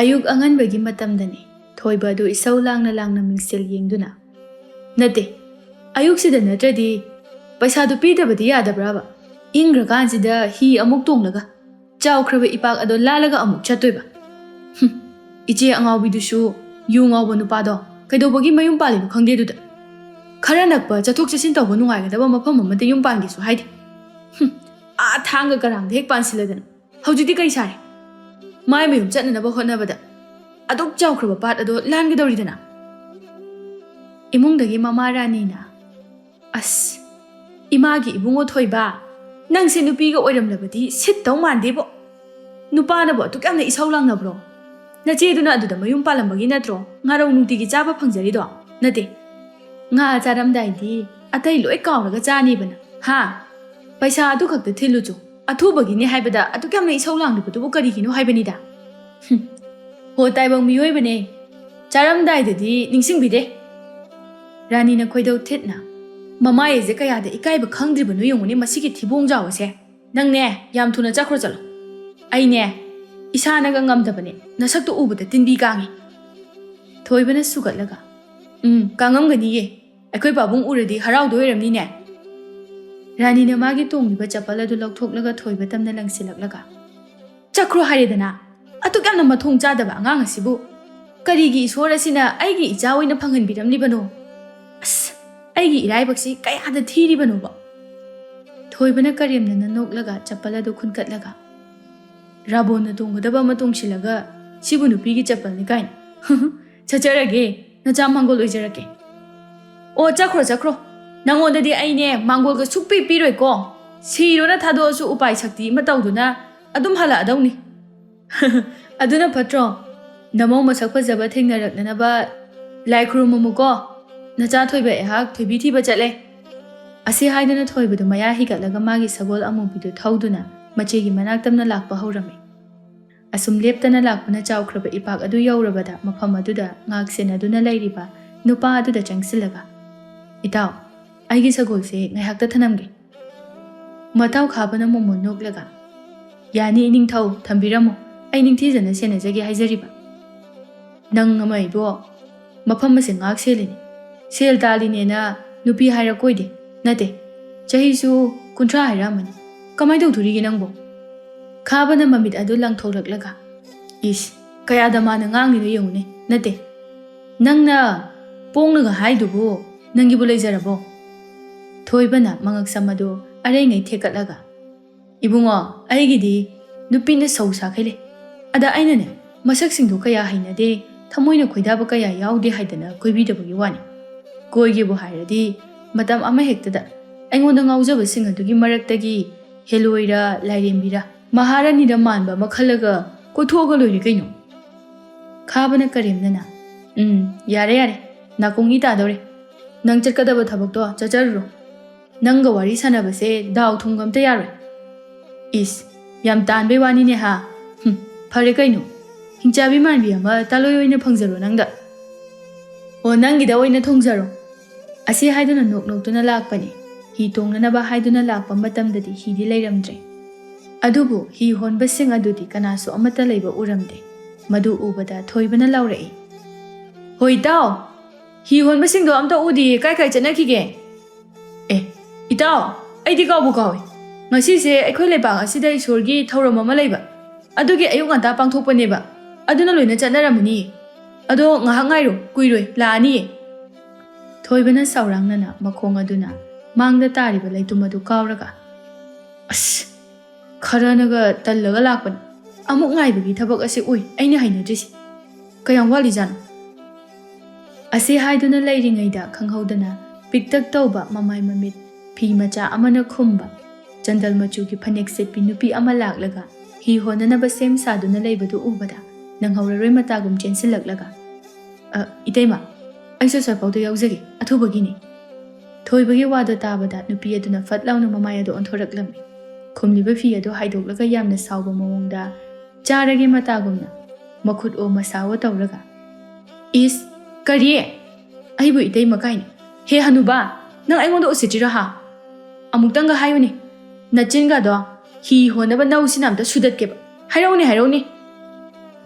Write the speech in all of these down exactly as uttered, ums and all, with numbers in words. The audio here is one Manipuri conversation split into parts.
ꯑꯌꯨꯛ ꯑꯉꯟꯕꯒꯤ ꯃꯇꯝꯗꯅꯤ꯫ ꯊꯣꯏꯕ ꯑꯗꯨ ꯏꯁꯧ ꯂꯥꯡꯅ ꯂꯥꯡꯅ ꯃꯤꯡꯁꯦꯜ ꯌꯦꯡꯗꯨꯅ, "ꯅꯠꯇꯦ, ꯑꯌꯨꯛꯁꯤꯗ ꯅꯠꯇ꯭ꯔꯗꯤ ꯄꯩꯁꯥꯗꯨ ꯄꯤꯗꯕꯗꯤ ꯌꯥꯗꯕ꯭ꯔꯕ? ꯏꯪꯈ꯭ꯔꯀꯥꯟꯁꯤꯗ ꯍꯤ ꯑꯃꯨꯛ ꯇꯣꯡꯂꯒ ꯆꯥꯎꯈ꯭ꯔꯕ ꯏꯄꯥꯛ ꯑꯗꯣ ꯂꯥꯜꯂꯒ ꯑꯃꯨꯛ ꯆꯠꯇꯣꯏꯕ? ꯍꯨꯝ, ꯏꯆꯦ ꯑꯉꯥꯎꯕꯤꯗꯨꯁꯨ, ꯌꯨ ꯉꯥꯎꯕ ꯅꯨꯄꯥꯗꯣ ꯀꯩꯗꯧꯕꯒꯤ ꯃꯌꯨꯝ ꯄꯥꯜꯂꯤꯅꯣ ꯈꯪꯗꯦ ꯑꯗꯨꯗ꯫ ꯈꯔ ꯅꯛꯄ ꯆꯠꯊꯣꯛ ꯆꯠꯁꯤꯟ ꯇꯧꯕ ꯅꯨꯡꯉꯥꯏꯒꯗꯕ ꯃꯐꯝ ꯑꯃꯗ ꯌꯨꯝ ꯄꯥꯟꯒꯦꯁꯨ ꯍꯥꯏꯗꯦ꯫ ꯍꯨꯝ, ꯑꯥ ꯊꯥꯡꯒ ꯀꯔꯥꯡꯗ ꯍꯦꯛ ꯄꯥꯟꯁꯤꯜꯂꯗꯅ ꯍꯧꯖꯤꯛꯇꯤ ꯀꯩ ꯁꯥꯔꯦ? ꯃꯥꯏ ꯃꯌꯨꯝ ꯆꯠꯅꯅꯕ ꯍꯣꯠꯅꯕꯗ ꯑꯗꯨꯛ ꯆꯥꯎꯈ꯭ꯔꯕ ꯄꯥꯠ ꯑꯗꯣ ꯂꯥꯟꯒꯗꯧꯔꯤꯗꯅ?" ꯏꯃꯨꯡꯗꯒꯤ ꯃꯃꯥ ꯔꯥꯅꯤꯅ, "ꯑꯁ, ꯏꯃꯥꯒꯤ ꯏꯕꯨꯡꯉꯣ ꯊꯣꯏꯕ, ꯅꯪꯁꯦ ꯅꯨꯄꯤꯒ ꯑꯣꯏꯔꯝꯂꯕꯗꯤ ꯁꯤꯠꯇꯧ ꯃꯥꯟꯗꯦꯕꯣ꯫ ꯅꯨꯄꯥꯅꯕꯨ ꯑꯗꯨꯛ ꯌꯥꯝꯅ ꯏꯁꯧ ꯂꯥꯡꯅꯕ꯭ꯔꯣ? ꯅꯆꯦꯗꯨꯅ ꯑꯗꯨꯗ ꯃꯌꯨꯝ ꯄꯥꯜꯂꯝꯕꯒꯤ ꯅꯠꯇ꯭ꯔꯣ ꯉꯥꯔꯧ ꯅꯨꯡꯇꯤꯒꯤ ꯆꯥꯕ ꯐꯪꯖꯔꯤꯗꯣ? ꯅꯠꯇꯦ, ꯉꯥ ꯆꯥꯔꯝꯗꯥꯏꯗꯤ ꯑꯇꯩ ꯂꯣꯏ ꯀꯥꯎꯔꯒ ꯆꯥꯅꯤꯕꯅ, ꯍꯥ? ꯄꯩꯁꯥ ꯑꯗꯨ ꯈꯛꯇ ꯊꯤꯜꯂꯨꯆꯣ꯫ ꯑꯊꯨꯕꯒꯤꯅꯤ ꯍꯥꯏꯕꯗ ꯑꯗꯨꯛ ꯌꯥꯝꯅ ꯏꯁꯧ ꯂꯥꯡꯂꯤꯕꯗꯨꯕꯨ ꯀꯔꯤꯒꯤꯅꯣ ꯍꯥꯏꯕꯅꯤꯗ?" ꯍꯨꯝ꯫ "ꯍꯣ, ꯇꯥꯏꯕꯪ ꯃꯤꯑꯣꯏꯕꯅꯦ, ꯆꯥꯔꯝꯗꯥꯏꯗꯗꯤ ꯅꯤꯡꯁꯤꯡꯕꯤꯗꯦ꯫" ꯔꯥꯅꯤꯅ ꯈꯣꯏꯗꯧ ꯊꯤꯠꯅ, "ꯃꯃꯥꯏ ꯑꯁꯦ ꯀꯌꯥꯗ ꯏꯀꯥꯏꯕ ꯈꯪꯗ꯭ꯔꯤꯕꯅꯣ ꯌꯦꯡꯉꯨꯅꯦ ꯃꯁꯤꯒꯤ ꯊꯤꯕꯣꯡ ꯆꯥꯎꯕꯁꯦ꯫ ꯅꯪꯅꯦ, ꯌꯥꯝ ꯊꯨꯅ ꯆꯠꯈ꯭ꯔꯣ ꯆꯠꯂꯣ꯫ ꯑꯩꯅꯦ, ꯏꯁꯥꯅꯒ ꯉꯝꯗꯕꯅꯦ, ꯅꯁꯛꯇꯣ ꯎꯕꯗ ꯇꯤꯟꯕꯤ ꯀꯥꯡꯉꯤ꯫" ꯊꯣꯏꯕꯅ ꯁꯨꯒꯠꯂꯒ, "ꯎꯝ, ꯀꯥꯡꯉꯝꯒꯅꯤꯌꯦ꯫ ꯑꯩꯈꯣꯏ ꯄꯥꯕꯨꯡ ꯎꯔꯗꯤ ꯍꯔꯥꯎꯗꯣꯏ ꯑꯣꯏꯔꯝꯅꯤꯅꯦ꯫" ꯔꯥꯅꯤꯅ ꯃꯥꯒꯤ ꯇꯣꯡꯂꯤꯕ ꯆꯄꯜ ꯑꯗꯨ ꯂꯧꯊꯣꯛꯂꯒ ꯊꯣꯏꯕ ꯇꯝꯅ ꯂꯪꯁꯤꯜꯂꯛꯂꯒ, "ꯆꯠꯈ꯭ꯔꯣ ꯍꯥꯏꯔꯦꯗꯅ꯫ ꯑꯗꯨꯛ ꯌꯥꯝꯅ ꯃꯊꯣꯡ ꯆꯥꯗꯕ ꯑꯉꯥꯡ ꯑꯁꯤꯕꯨ ꯀꯔꯤꯒꯤ ꯏꯁꯣꯔ ꯑꯁꯤꯅ ꯑꯩꯒꯤ ꯏꯆꯥ ꯑꯣꯏꯅ ꯐꯪꯍꯟꯕꯤꯔꯝꯂꯤꯕꯅꯣ? ꯑꯁ, ꯑꯩꯒꯤ ꯏꯔꯥꯏꯕꯛꯁꯤ ꯀꯌꯥꯗ ꯊꯤꯔꯤꯕꯅꯣꯕ?" ꯊꯣꯏꯕꯅ ꯀꯔꯦꯝꯅꯅ ꯅꯣꯛꯂꯒ ꯆꯄꯜ ꯑꯗꯨ ꯈꯨꯟꯀꯠꯂꯒ, "ꯔꯥꯕꯣꯟꯅ ꯇꯣꯡꯒꯗꯕ ꯑꯃ ꯇꯣꯡꯁꯤꯜꯂꯒ ꯁꯤꯕꯨ ꯅꯨꯄꯤꯒꯤ ꯆꯄꯜꯅꯤ ꯀꯥꯏꯅ꯫ ꯆꯠꯆꯔꯒꯦ, ꯅꯆꯥ ꯃꯥꯡꯒꯣꯜ ꯑꯣꯏꯖꯔꯛꯀꯦ꯫ ꯑꯣ, ꯆꯠꯈ꯭ꯔꯣ, ꯆꯠꯈ꯭ꯔꯣ꯫ ꯅꯪꯉꯣꯟꯗꯗꯤ ꯑꯩꯅꯦ ꯃꯥꯡꯒꯣꯜꯒ ꯁꯨꯛꯄꯤ ꯄꯤꯔꯣꯏꯀꯣ꯫ ꯁꯤꯔꯣꯅ ꯊꯥꯗꯣꯛꯑꯁꯨ ꯎꯄꯥꯏ ꯁꯛꯇꯤ ꯑꯃ ꯇꯧꯗꯨꯅ ꯑꯗꯨꯝ ꯍꯜꯂꯛꯑꯗꯧꯅꯤ꯫" "ꯑꯗꯨꯅ ꯐꯠꯇ꯭ꯔꯣ? ꯅꯃꯧ ꯃꯁꯛ ꯐꯖꯕ ꯊꯦꯡꯅꯔꯛꯅꯅꯕ ꯂꯥꯏ ꯈꯨꯔꯨꯝꯃꯝꯃꯨꯀꯣ꯫ ꯅꯆꯥ ꯊꯣꯏꯕ ꯑꯩꯍꯥꯛ ꯊꯣꯏꯕꯤ ꯊꯤꯕ ꯆꯠꯂꯦ꯫" ꯑꯁꯤ ꯍꯥꯏꯗꯨꯅ ꯊꯣꯏꯕꯗꯨ ꯃꯌꯥ ꯍꯤꯒꯠꯂꯒ ꯃꯥꯒꯤ ꯁꯒꯣꯜ ꯑꯃꯨꯕꯤꯗꯨ ꯊꯧꯗꯨꯅ ꯃꯆꯦꯒꯤ ꯃꯅꯥꯛ ꯇꯝꯅ ꯂꯥꯛꯄ ꯍꯧꯔꯝꯃꯤ꯫ ꯑꯁꯨꯝ ꯂꯦꯞꯇꯅ ꯂꯥꯛꯄꯅ ꯆꯥꯎꯈ꯭ꯔꯕ ꯏꯄꯥꯛ ꯑꯗꯨ ꯌꯧꯔꯕꯗ ꯃꯐꯝ ꯑꯗꯨꯗ ꯉꯥꯛ ꯁꯦꯟꯅꯗꯨꯅ ꯂꯩꯔꯤꯕ ꯅꯨꯄꯥ ꯑꯗꯨꯗ ꯆꯪꯁꯤꯜꯂꯒ, "ꯏꯇꯥꯎ, ꯑꯩꯒꯤ ꯁꯒꯣꯜꯁꯦ ꯉꯥꯏꯍꯥꯛꯇ ꯊꯅꯝꯒꯦ꯫" ꯃꯇꯥꯎ ꯈꯥꯕꯅ ꯃꯣꯃꯣꯟ ꯅꯣꯛꯂꯒ, "ꯌꯥꯅꯤ ꯏꯅꯤꯡꯊꯧ, ꯊꯝꯕꯤꯔꯝꯃꯨ꯫ ꯑꯩ ꯅꯤꯡꯊꯤꯖꯅ ꯁꯦꯟꯅꯖꯒꯦ ꯍꯥꯏꯖꯔꯤꯕ꯫ ꯅꯪ ꯑꯃ ꯏꯕꯣ, ꯃꯐꯝ ꯑꯁꯦ ꯉꯥꯛ ꯁꯦꯜꯂꯤꯅꯦ꯫ ꯁꯦꯜ ꯇꯥꯜꯂꯤꯅꯦꯅ ꯅꯨꯄꯤ ꯍꯥꯏꯔꯛꯀꯣꯏꯗꯦ, ꯅꯠꯇꯦ꯫ ꯆꯍꯤꯁꯨ ꯀꯨꯟꯊ꯭ꯔꯥ ꯍꯥꯏꯔꯛꯑꯝꯃꯅꯤ꯫ ꯀꯃꯥꯏ ꯇꯧꯗꯣꯔꯤꯒꯦ ꯅꯪꯕꯣ? ꯈꯥꯕꯅ ꯃꯃꯤꯠ ꯑꯗꯨ ꯂꯪꯊꯣꯛꯂꯛꯂꯒ, "ꯏꯁ, ꯀꯌꯥꯗ ꯃꯥꯅ ꯉꯥꯡꯂꯤꯅꯣ ꯌꯦꯡꯉꯨꯅꯦ, ꯅꯠꯇꯦ꯫ ꯅꯪꯅ ꯄꯣꯡꯂꯒ ꯍꯥꯏꯗꯨꯕꯨ ꯅꯪꯒꯤꯕꯨ ꯂꯩꯖꯔꯕꯣ?" ꯊꯣꯏꯕꯅ ꯃꯉꯛꯁꯝ ꯑꯗꯨ ꯑꯔꯩꯉꯩ ꯊꯦꯛꯀꯠꯂꯒ, "ꯏꯕꯨꯡꯉꯣ, ꯑꯩꯒꯤꯗꯤ ꯅꯨꯄꯤꯅ ꯁꯧ ꯁꯥꯈꯩ ꯂꯩ꯫ ꯑꯗ ꯑꯩꯅꯅꯦ, ꯃꯁꯛꯁꯤꯡꯗꯣ ꯀꯌꯥ ꯍꯩꯅꯗꯦ, ꯊꯃꯣꯏꯅ ꯈꯣꯏꯗꯥꯕ ꯀꯌꯥ ꯌꯥꯎꯗꯦ ꯍꯥꯏꯗꯅ ꯀꯣꯏꯕꯤꯗꯕꯒꯤ ꯋꯥꯅꯤ꯫ ꯀꯣꯏꯒꯦꯕꯨ ꯍꯥꯏꯔꯗꯤ ꯃꯇꯝ ꯑꯃꯍꯦꯛꯇꯗ ꯑꯩꯉꯣꯟꯗ ꯉꯥꯎꯖꯕꯁꯤꯡ ꯑꯗꯨꯒꯤ ꯃꯔꯛꯇꯒꯤ ꯍꯦꯂꯣꯏꯔ, ꯂꯥꯏꯔꯦꯝꯕꯤꯔ, ꯃꯍꯥꯔꯥꯅꯤꯔ ꯃꯥꯟꯕ ꯑꯃ ꯈꯜꯂꯒ ꯀꯣꯏꯊꯣꯛꯑꯒ ꯂꯣꯏꯔꯦ ꯀꯩꯅꯣ?" ꯈꯥꯕꯅ ꯀꯔꯦꯝꯅꯅ, "ꯎꯝ, ꯌꯥꯔꯦ ꯌꯥꯔꯦ, ꯅꯥꯀꯣꯡ ꯏ ꯇꯥꯗꯧꯔꯦ꯫ ꯅꯪ ꯆꯠꯀꯗꯕ ꯊꯕꯛꯇꯣ ꯆꯠꯆꯔꯨꯔꯣ꯫ ꯅꯪꯒ ꯋꯥꯔꯤ ꯁꯥꯟꯅꯕꯁꯦ ꯗꯥꯎ ꯊꯨꯝꯒ ꯑꯝꯇ ꯌꯥꯔꯣꯏ꯫ ꯏꯁ, ꯌꯥꯝ ꯇꯥꯟꯕꯩ ꯋꯥꯅꯤꯅꯦ ꯍꯥ? ꯍꯨꯝ, ꯐꯔꯦ ꯀꯩꯅꯣ, ꯍꯤꯡꯆꯥꯕꯤ ꯃꯥꯟꯕꯤ ꯑꯃ ꯇꯥꯂꯣꯏ ꯑꯣꯏꯅ ꯐꯪꯖꯔꯣ ꯅꯪꯗ꯫ ꯑꯣ, ꯅꯪꯒꯤꯗ ꯑꯣꯏꯅ ꯊꯣꯡꯖꯔꯣ꯫" ꯑꯁꯤ ꯍꯥꯏꯗꯨꯅ ꯅꯣꯛ ꯅꯣꯛꯇꯨꯅ ꯂꯥꯛꯄꯅꯤ꯫ ꯍꯤ ꯇꯣꯡꯅꯅꯕ ꯍꯥꯏꯗꯨꯅ ꯂꯥꯛꯄ ꯃꯇꯝꯗꯗꯤ ꯍꯤꯗꯤ ꯂꯩꯔꯝꯗ꯭ꯔꯦ꯫ ꯑꯗꯨꯕꯨ ꯍꯤ ꯍꯣꯟꯕꯁꯤꯡ ꯑꯗꯨꯗꯤ ꯀꯅꯥꯁꯨ ꯑꯃꯠꯇ ꯂꯩꯕ ꯎꯔꯝꯗꯦ꯫ ꯃꯗꯨ ꯎꯕꯗ ꯊꯣꯏꯕꯅ ꯂꯥꯎꯔꯛꯏ, "ꯍꯣꯏ ꯏꯇꯥꯎ, ꯍꯤ ꯍꯣꯟꯕꯁꯤꯡꯗꯣ ꯑꯝꯇ ꯎꯗꯤꯌꯦ, ꯀꯥꯏ ꯀꯥꯏ ꯆꯠꯅꯈꯤꯒꯦ?" "ꯑꯦ, ꯏꯇꯥꯎ, ꯑꯩꯗꯤ ꯀꯥꯎꯕꯨ ꯀꯥꯎꯏ꯫ ꯉꯁꯤꯁꯦ ꯑꯩꯈꯣꯏ ꯂꯩꯄꯥꯛ ꯑꯁꯤꯗ ꯏꯁꯣꯔꯒꯤ ꯊꯧꯔꯝ ꯑꯃ ꯂꯩꯕ, ꯑꯗꯨꯒꯤ ꯑꯌꯨꯛ ꯉꯟꯇꯥ ꯄꯥꯡꯊꯣꯛꯄꯅꯦꯕ꯫ ꯑꯗꯨꯅ ꯂꯣꯏꯅ ꯆꯠꯅꯔꯝꯃꯅꯤꯌꯦ꯫ ꯑꯗꯣ ꯉꯥꯏꯍꯥꯛ ꯉꯥꯏꯔꯣ, ꯀꯨꯏꯔꯣꯏ, ꯂꯥꯛꯑꯅꯤꯌꯦ꯫" ꯊꯣꯏꯕꯅ ꯁꯥꯎꯔꯥꯡꯅꯅ ꯃꯈꯣꯡ ꯑꯗꯨꯅ ꯃꯥꯡꯗ ꯇꯥꯔꯤꯕ ꯂꯩꯇꯨꯝ ꯑꯗꯨ ꯀꯥꯎꯔꯒ, "ꯑꯁ, ꯈꯔꯅꯒ ꯇꯜꯂꯒ ꯂꯥꯛꯄꯅꯤ꯫ ꯑꯃꯨꯛ ꯉꯥꯏꯕꯒꯤ ꯊꯕꯛ ꯑꯁꯤ ꯑꯣꯏ ꯑꯩꯅ ꯍꯩꯅꯗ꯭ꯔꯤꯁꯤ꯫ ꯀꯌꯥꯝ ꯋꯥꯠꯂꯤꯖꯥꯠꯅꯣ?" ꯑꯁꯤ ꯍꯥꯏꯗꯨꯅ ꯂꯩꯔꯤꯉꯩꯗ ꯈꯪꯍꯧꯗꯅ ꯄꯤꯛꯇꯛ ꯇꯧꯕ ꯃꯃꯥꯏ ꯃꯃꯤꯠ ꯐꯤ ꯃꯆꯥ ꯑꯃꯅ ꯈꯨꯝꯕ ꯆꯟꯗꯜ ꯃꯆꯨꯒꯤ ꯐꯅꯦꯛ ꯁꯦꯠꯄꯤ ꯅꯨꯄꯤ ꯑꯃ ꯂꯥꯛꯂꯒ ꯍꯤ ꯍꯣꯟꯅꯅꯕ ꯁꯦꯝ ꯁꯥꯗꯨꯅ ꯂꯩꯕꯗꯨ ꯎꯕꯗ ꯅꯪꯍꯧꯔꯔꯣꯏ ꯃꯇꯥꯒꯨꯝ ꯆꯦꯟꯁꯤꯜꯂꯛꯂꯒ, "ꯑ, ꯏꯇꯩꯃ, ꯑꯩꯁꯨ ꯑꯁ꯭ꯋꯥꯏꯐꯥꯎꯗ ꯌꯥꯎꯖꯒꯦ, ꯑꯊꯨꯕꯒꯤꯅꯤ꯫" ꯊꯣꯏꯕꯒꯤ ꯋꯥꯗꯣ ꯇꯥꯕꯗ ꯅꯨꯄꯤ ꯑꯗꯨꯅ ꯐꯠ ꯂꯥꯎꯅ ꯃꯃꯥꯏ ꯑꯗꯨ ꯑꯣꯟꯊꯣꯔꯛꯂꯝꯃꯤ꯫ ꯈꯨꯝꯂꯤꯕ ꯐꯤ ꯑꯗꯨ ꯍꯥꯏꯗꯣꯛꯂꯒ ꯌꯥꯝꯅ ꯁꯥꯎꯕ ꯃꯑꯣꯡꯗ ꯆꯥꯔꯒꯦ ꯃꯇꯥꯒꯨꯝꯅ ꯃꯈꯨꯠ ꯑꯣ ꯃꯁꯥ ꯑꯣ ꯇꯧꯔꯒ, "ꯏꯁ, ꯀꯔꯤ? ꯑꯩꯕꯨ ꯏꯇꯩꯃ ꯀꯥꯏꯅ? ꯍꯦ ꯍꯅꯨꯕꯥ, ꯅꯪ ꯑꯩꯉꯣꯟꯗ ꯎꯁꯤꯠꯇ꯭ꯔꯤꯔꯣ ꯍꯥ? ꯑꯃꯨꯛꯇꯪꯒ ꯍꯥꯏꯌꯨꯅꯦ, ꯅꯆꯤꯟꯒꯗꯣ ꯍꯤ ꯍꯣꯟꯅꯕ ꯅꯧꯁꯤꯅ ꯑꯝꯇ ꯁꯨꯗꯠꯀꯦꯕ꯫ ꯍꯥꯏꯔꯛꯎꯅꯦ, ꯍꯥꯏꯔꯛꯎꯅꯦ꯫"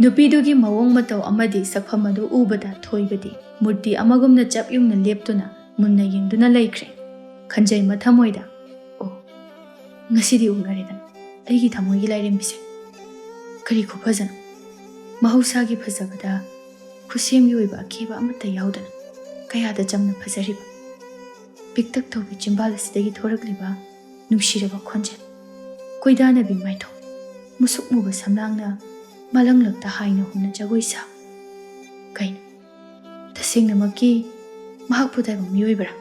ꯅꯨꯄꯤꯗꯨꯒꯤ ꯃꯑꯣꯡ ꯃꯇꯧ ꯑꯃꯗꯤ ꯁꯛꯐꯝ ꯑꯗꯨ ꯎꯕꯗ ꯊꯣꯏꯕꯗꯤ ꯃꯨꯔꯇꯤ ꯑꯃꯒꯨꯝꯅ ꯆꯞ ꯌꯨꯡꯅ ꯂꯦꯞꯇꯨꯅ ꯃꯨꯟꯅ ꯌꯦꯡꯗꯨꯅ ꯂꯩꯈ꯭ꯔꯦ꯫ ꯈꯟꯖꯩ ꯃꯊꯃꯣꯏꯗ, "ꯑꯣ, ꯉꯁꯤꯗꯤ ꯎꯅꯔꯦꯗꯅ ꯑꯩꯒꯤ ꯊꯃꯣꯏꯒꯤ ꯂꯥꯏꯔꯦꯝꯕꯤꯁꯦ꯫ ꯀꯔꯤ ꯈꯨꯐꯖꯅꯣ! ꯃꯍꯧꯁꯥꯒꯤ ꯐꯖꯕꯗ ꯈꯨꯠꯁꯦꯝꯒꯤ ꯑꯣꯏꯕ ꯑꯀꯦꯕ ꯑꯃꯠꯇ ꯌꯥꯎꯗꯅ ꯀꯌꯥꯗ ꯆꯝꯅ ꯐꯖꯔꯤꯕ! ꯄꯤꯛꯇꯛ ꯇꯧꯕꯤ ꯆꯤꯝꯕꯥꯜ ꯑꯁꯤꯗꯒꯤ ꯊꯣꯔꯛꯂꯤꯕ ꯅꯨꯡꯁꯤꯔꯕ ꯈꯣꯟꯖꯦꯜ, ꯀꯣꯏꯗꯥꯅꯕꯤ ꯃꯥꯏꯊꯣꯡ, ꯃꯨꯁꯨꯛ ꯃꯨꯕ ꯁꯝꯂꯥꯡꯅ ꯃꯂꯪꯂꯛꯇ ꯍꯥꯏꯅ ꯍꯨꯝꯅ ꯖꯒꯣꯏ ꯁꯥ꯫ ꯀꯩꯅꯣ, ꯇꯁꯦꯡꯅꯃꯛꯀꯤ ꯃꯍꯥꯛꯄꯨ ꯇꯥꯏꯕꯪ ꯃꯤꯑꯣꯏꯕ꯭ꯔꯥ?"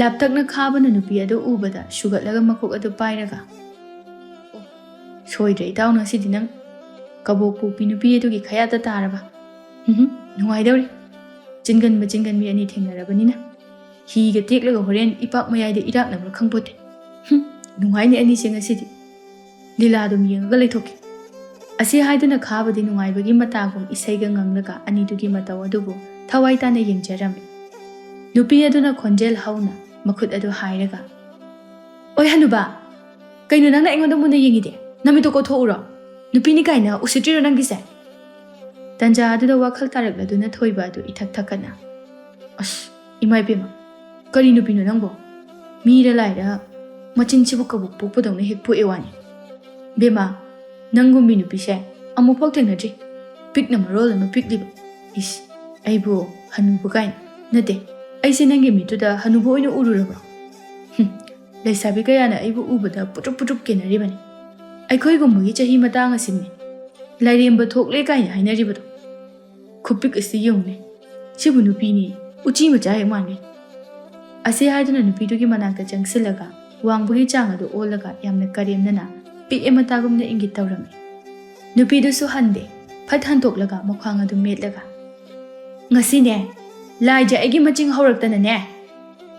ꯂꯥꯞꯇꯛꯅ ꯈꯥꯕꯅ ꯅꯨꯄꯤ ꯑꯗꯨ ꯎꯕꯗ ꯁꯨꯒꯠꯂꯒ ꯃꯀꯣꯛ ꯑꯗꯨ ꯄꯥꯏꯔꯒ, "ꯑꯣ, ꯁꯣꯏꯗ꯭ꯔꯦ ꯏꯇꯥꯎ, ꯉꯁꯤꯗꯤ ꯅꯪ ꯀꯕꯣꯛ ꯄꯣꯛꯄꯤ ꯅꯨꯄꯤ ꯑꯗꯨꯒꯤ ꯈꯌꯥꯠꯇ ꯇꯥꯔꯕ꯫ ꯎꯝꯍꯨꯝ, ꯅꯨꯡꯉꯥꯏꯗꯧꯔꯤ꯫ ꯆꯤꯟꯒꯟꯕ ꯆꯤꯟꯒꯟꯕꯤ ꯑꯅꯤ ꯊꯦꯡꯅꯔꯕꯅꯤꯅ ꯍꯤꯒ ꯇꯦꯛꯂꯒ ꯍꯣꯔꯦꯟ ꯏꯄꯥꯛ ꯃꯌꯥꯏꯗ ꯏꯔꯥꯛꯅꯕ꯭ꯔꯥ ꯈꯪꯄꯣꯠꯇꯦ꯫ ꯍꯨꯝ, ꯅꯨꯡꯉꯥꯏꯅꯤ ꯑꯅꯤꯁꯦ ꯉꯁꯤꯗꯤ꯫ ꯂꯤꯂꯥ ꯑꯗꯨꯝ ꯌꯦꯡꯉꯒ ꯂꯩꯊꯣꯛꯀꯦ꯫" ꯑꯁꯤ ꯍꯥꯏꯗꯨꯅ ꯈꯥꯕꯗꯤ ꯅꯨꯡꯉꯥꯏꯕꯒꯤ ꯃꯇꯥꯒꯨꯝ ꯏꯁꯩꯒ ꯉꯪꯂꯒ ꯑꯅꯤꯗꯨꯒꯤ ꯃꯇꯧ ꯑꯗꯨꯕꯨ ꯊꯋꯥꯏ ꯇꯥꯅ ꯌꯦꯡꯖꯔꯝꯃꯤ꯫ ꯅꯨꯄꯤ ꯑꯗꯨꯅ ꯈꯣꯟꯖꯦꯜ ꯍꯧꯅ ꯃꯈꯨꯠ ꯑꯗꯨ ꯍꯥꯏꯔꯒ, "ꯑꯣꯏ ꯍꯅꯨꯕꯥ, ꯀꯩꯅꯣ ꯅꯪꯅ ꯑꯩꯉꯣꯟꯗ ꯃꯨꯟꯅ ꯌꯦꯡꯉꯤꯗꯤ? ꯅꯃꯤꯠꯇꯣ ꯀꯣꯊꯣꯛꯎꯔꯣ꯫ ꯅꯨꯄꯤꯅꯤ ꯀꯥꯏꯅ ꯎꯁꯤꯠꯇ꯭ꯔꯤꯔꯣ ꯅꯪꯒꯤꯁꯦ?" ꯇꯟꯖꯥ ꯑꯗꯨꯗ ꯋꯥꯈꯜ ꯇꯥꯔꯛꯂꯗꯨꯅ ꯊꯣꯏꯕ ꯑꯗꯨ ꯏꯊꯛ ꯊꯛꯀꯠꯅ, "ꯑꯁ, ꯏꯃꯥ ꯏꯕꯦꯝꯃ, ꯀꯔꯤ ꯅꯨꯄꯤꯅꯣ ꯅꯪꯕꯣ? ꯃꯤꯔ ꯂꯥꯏꯔ ꯃꯆꯤꯟꯁꯤꯕꯨ ꯀꯕꯣꯛ ꯄꯣꯛꯄꯗꯧꯅ ꯍꯦꯛ ꯄꯣꯛꯑꯦ ꯋꯥꯅꯤ꯫ ꯕꯦꯝꯃ, ꯅꯪꯒꯨꯝꯕꯤ ꯅꯨꯄꯤꯁꯦ ꯑꯃꯨꯛꯐꯥꯎ ꯊꯦꯡꯅꯗ꯭ꯔꯤ꯫ ꯄꯤꯛꯅ ꯃꯔꯣꯜ ꯑꯃ ꯄꯤꯛꯂꯤꯕ꯫ ꯏꯁ, ꯑꯩꯕꯨ ꯍꯅꯨꯕ ꯀꯥꯏꯅ꯫ ꯅꯠꯇꯦ, ꯑꯩꯁꯦ ꯅꯪꯒꯤ ꯃꯤꯠꯇꯨꯗ ꯍꯅꯨꯕ ꯑꯣꯏꯅ ꯎꯔꯨꯔꯕ꯭ꯔꯣ? ꯍꯨꯝ, ꯂꯩꯁꯥꯕꯤ ꯀꯌꯥꯅ ꯑꯩꯕꯨ ꯎꯕꯗ ꯄꯨꯇ꯭ꯔꯨꯞ ꯄꯨꯇ꯭ꯔꯨꯞ ꯀꯦꯅꯔꯤꯕꯅꯤ꯫ ꯑꯩꯈꯣꯏꯒꯨꯝꯕꯒꯤ ꯆꯍꯤ ꯃꯇꯥꯡ ꯑꯁꯤꯅꯤ ꯂꯥꯏꯔꯦꯝꯕ ꯊꯣꯛꯂꯦ ꯀꯥꯏꯅ ꯍꯥꯏꯅꯔꯤꯕꯗꯣ꯫ ꯈꯨꯄꯤꯛ ꯑꯁꯤ ꯌꯦꯡꯉꯨꯅꯦ꯫ ꯁꯤꯕꯨ ꯅꯨꯄꯤꯅꯤ, ꯎꯆꯤ ꯃꯆꯥ ꯍꯦꯛ ꯃꯥꯟꯒꯩ꯫" ꯑꯁꯤ ꯍꯥꯏꯗꯨꯅ ꯅꯨꯄꯤꯗꯨꯒꯤ ꯃꯅꯥꯛꯇ ꯆꯪꯁꯤꯜꯂꯒ ꯋꯥꯡꯕꯒꯤ ꯆꯥꯡ ꯑꯗꯨ ꯑꯣꯜꯂꯒ ꯌꯥꯝꯅ ꯀꯔꯦꯝꯅꯅ ꯄꯤꯛꯑꯦ ꯃꯇꯥꯒꯨꯝꯅ ꯏꯪꯒꯤꯠ ꯇꯧꯔꯝꯃꯤ꯫ ꯅꯨꯄꯤꯗꯨꯁꯨ ꯍꯟꯗꯦ꯫ ꯐꯠ ꯍꯟꯇꯣꯛꯂꯒ ꯃꯈ꯭ꯋꯥꯡ ꯑꯗꯨ ꯃꯦꯠꯂꯒ, "ꯉꯁꯤꯅꯦ, ꯂꯥꯏꯖ ꯑꯩꯒꯤ ꯃꯆꯤꯡ ꯍꯧꯔꯛꯇꯅꯅꯦ,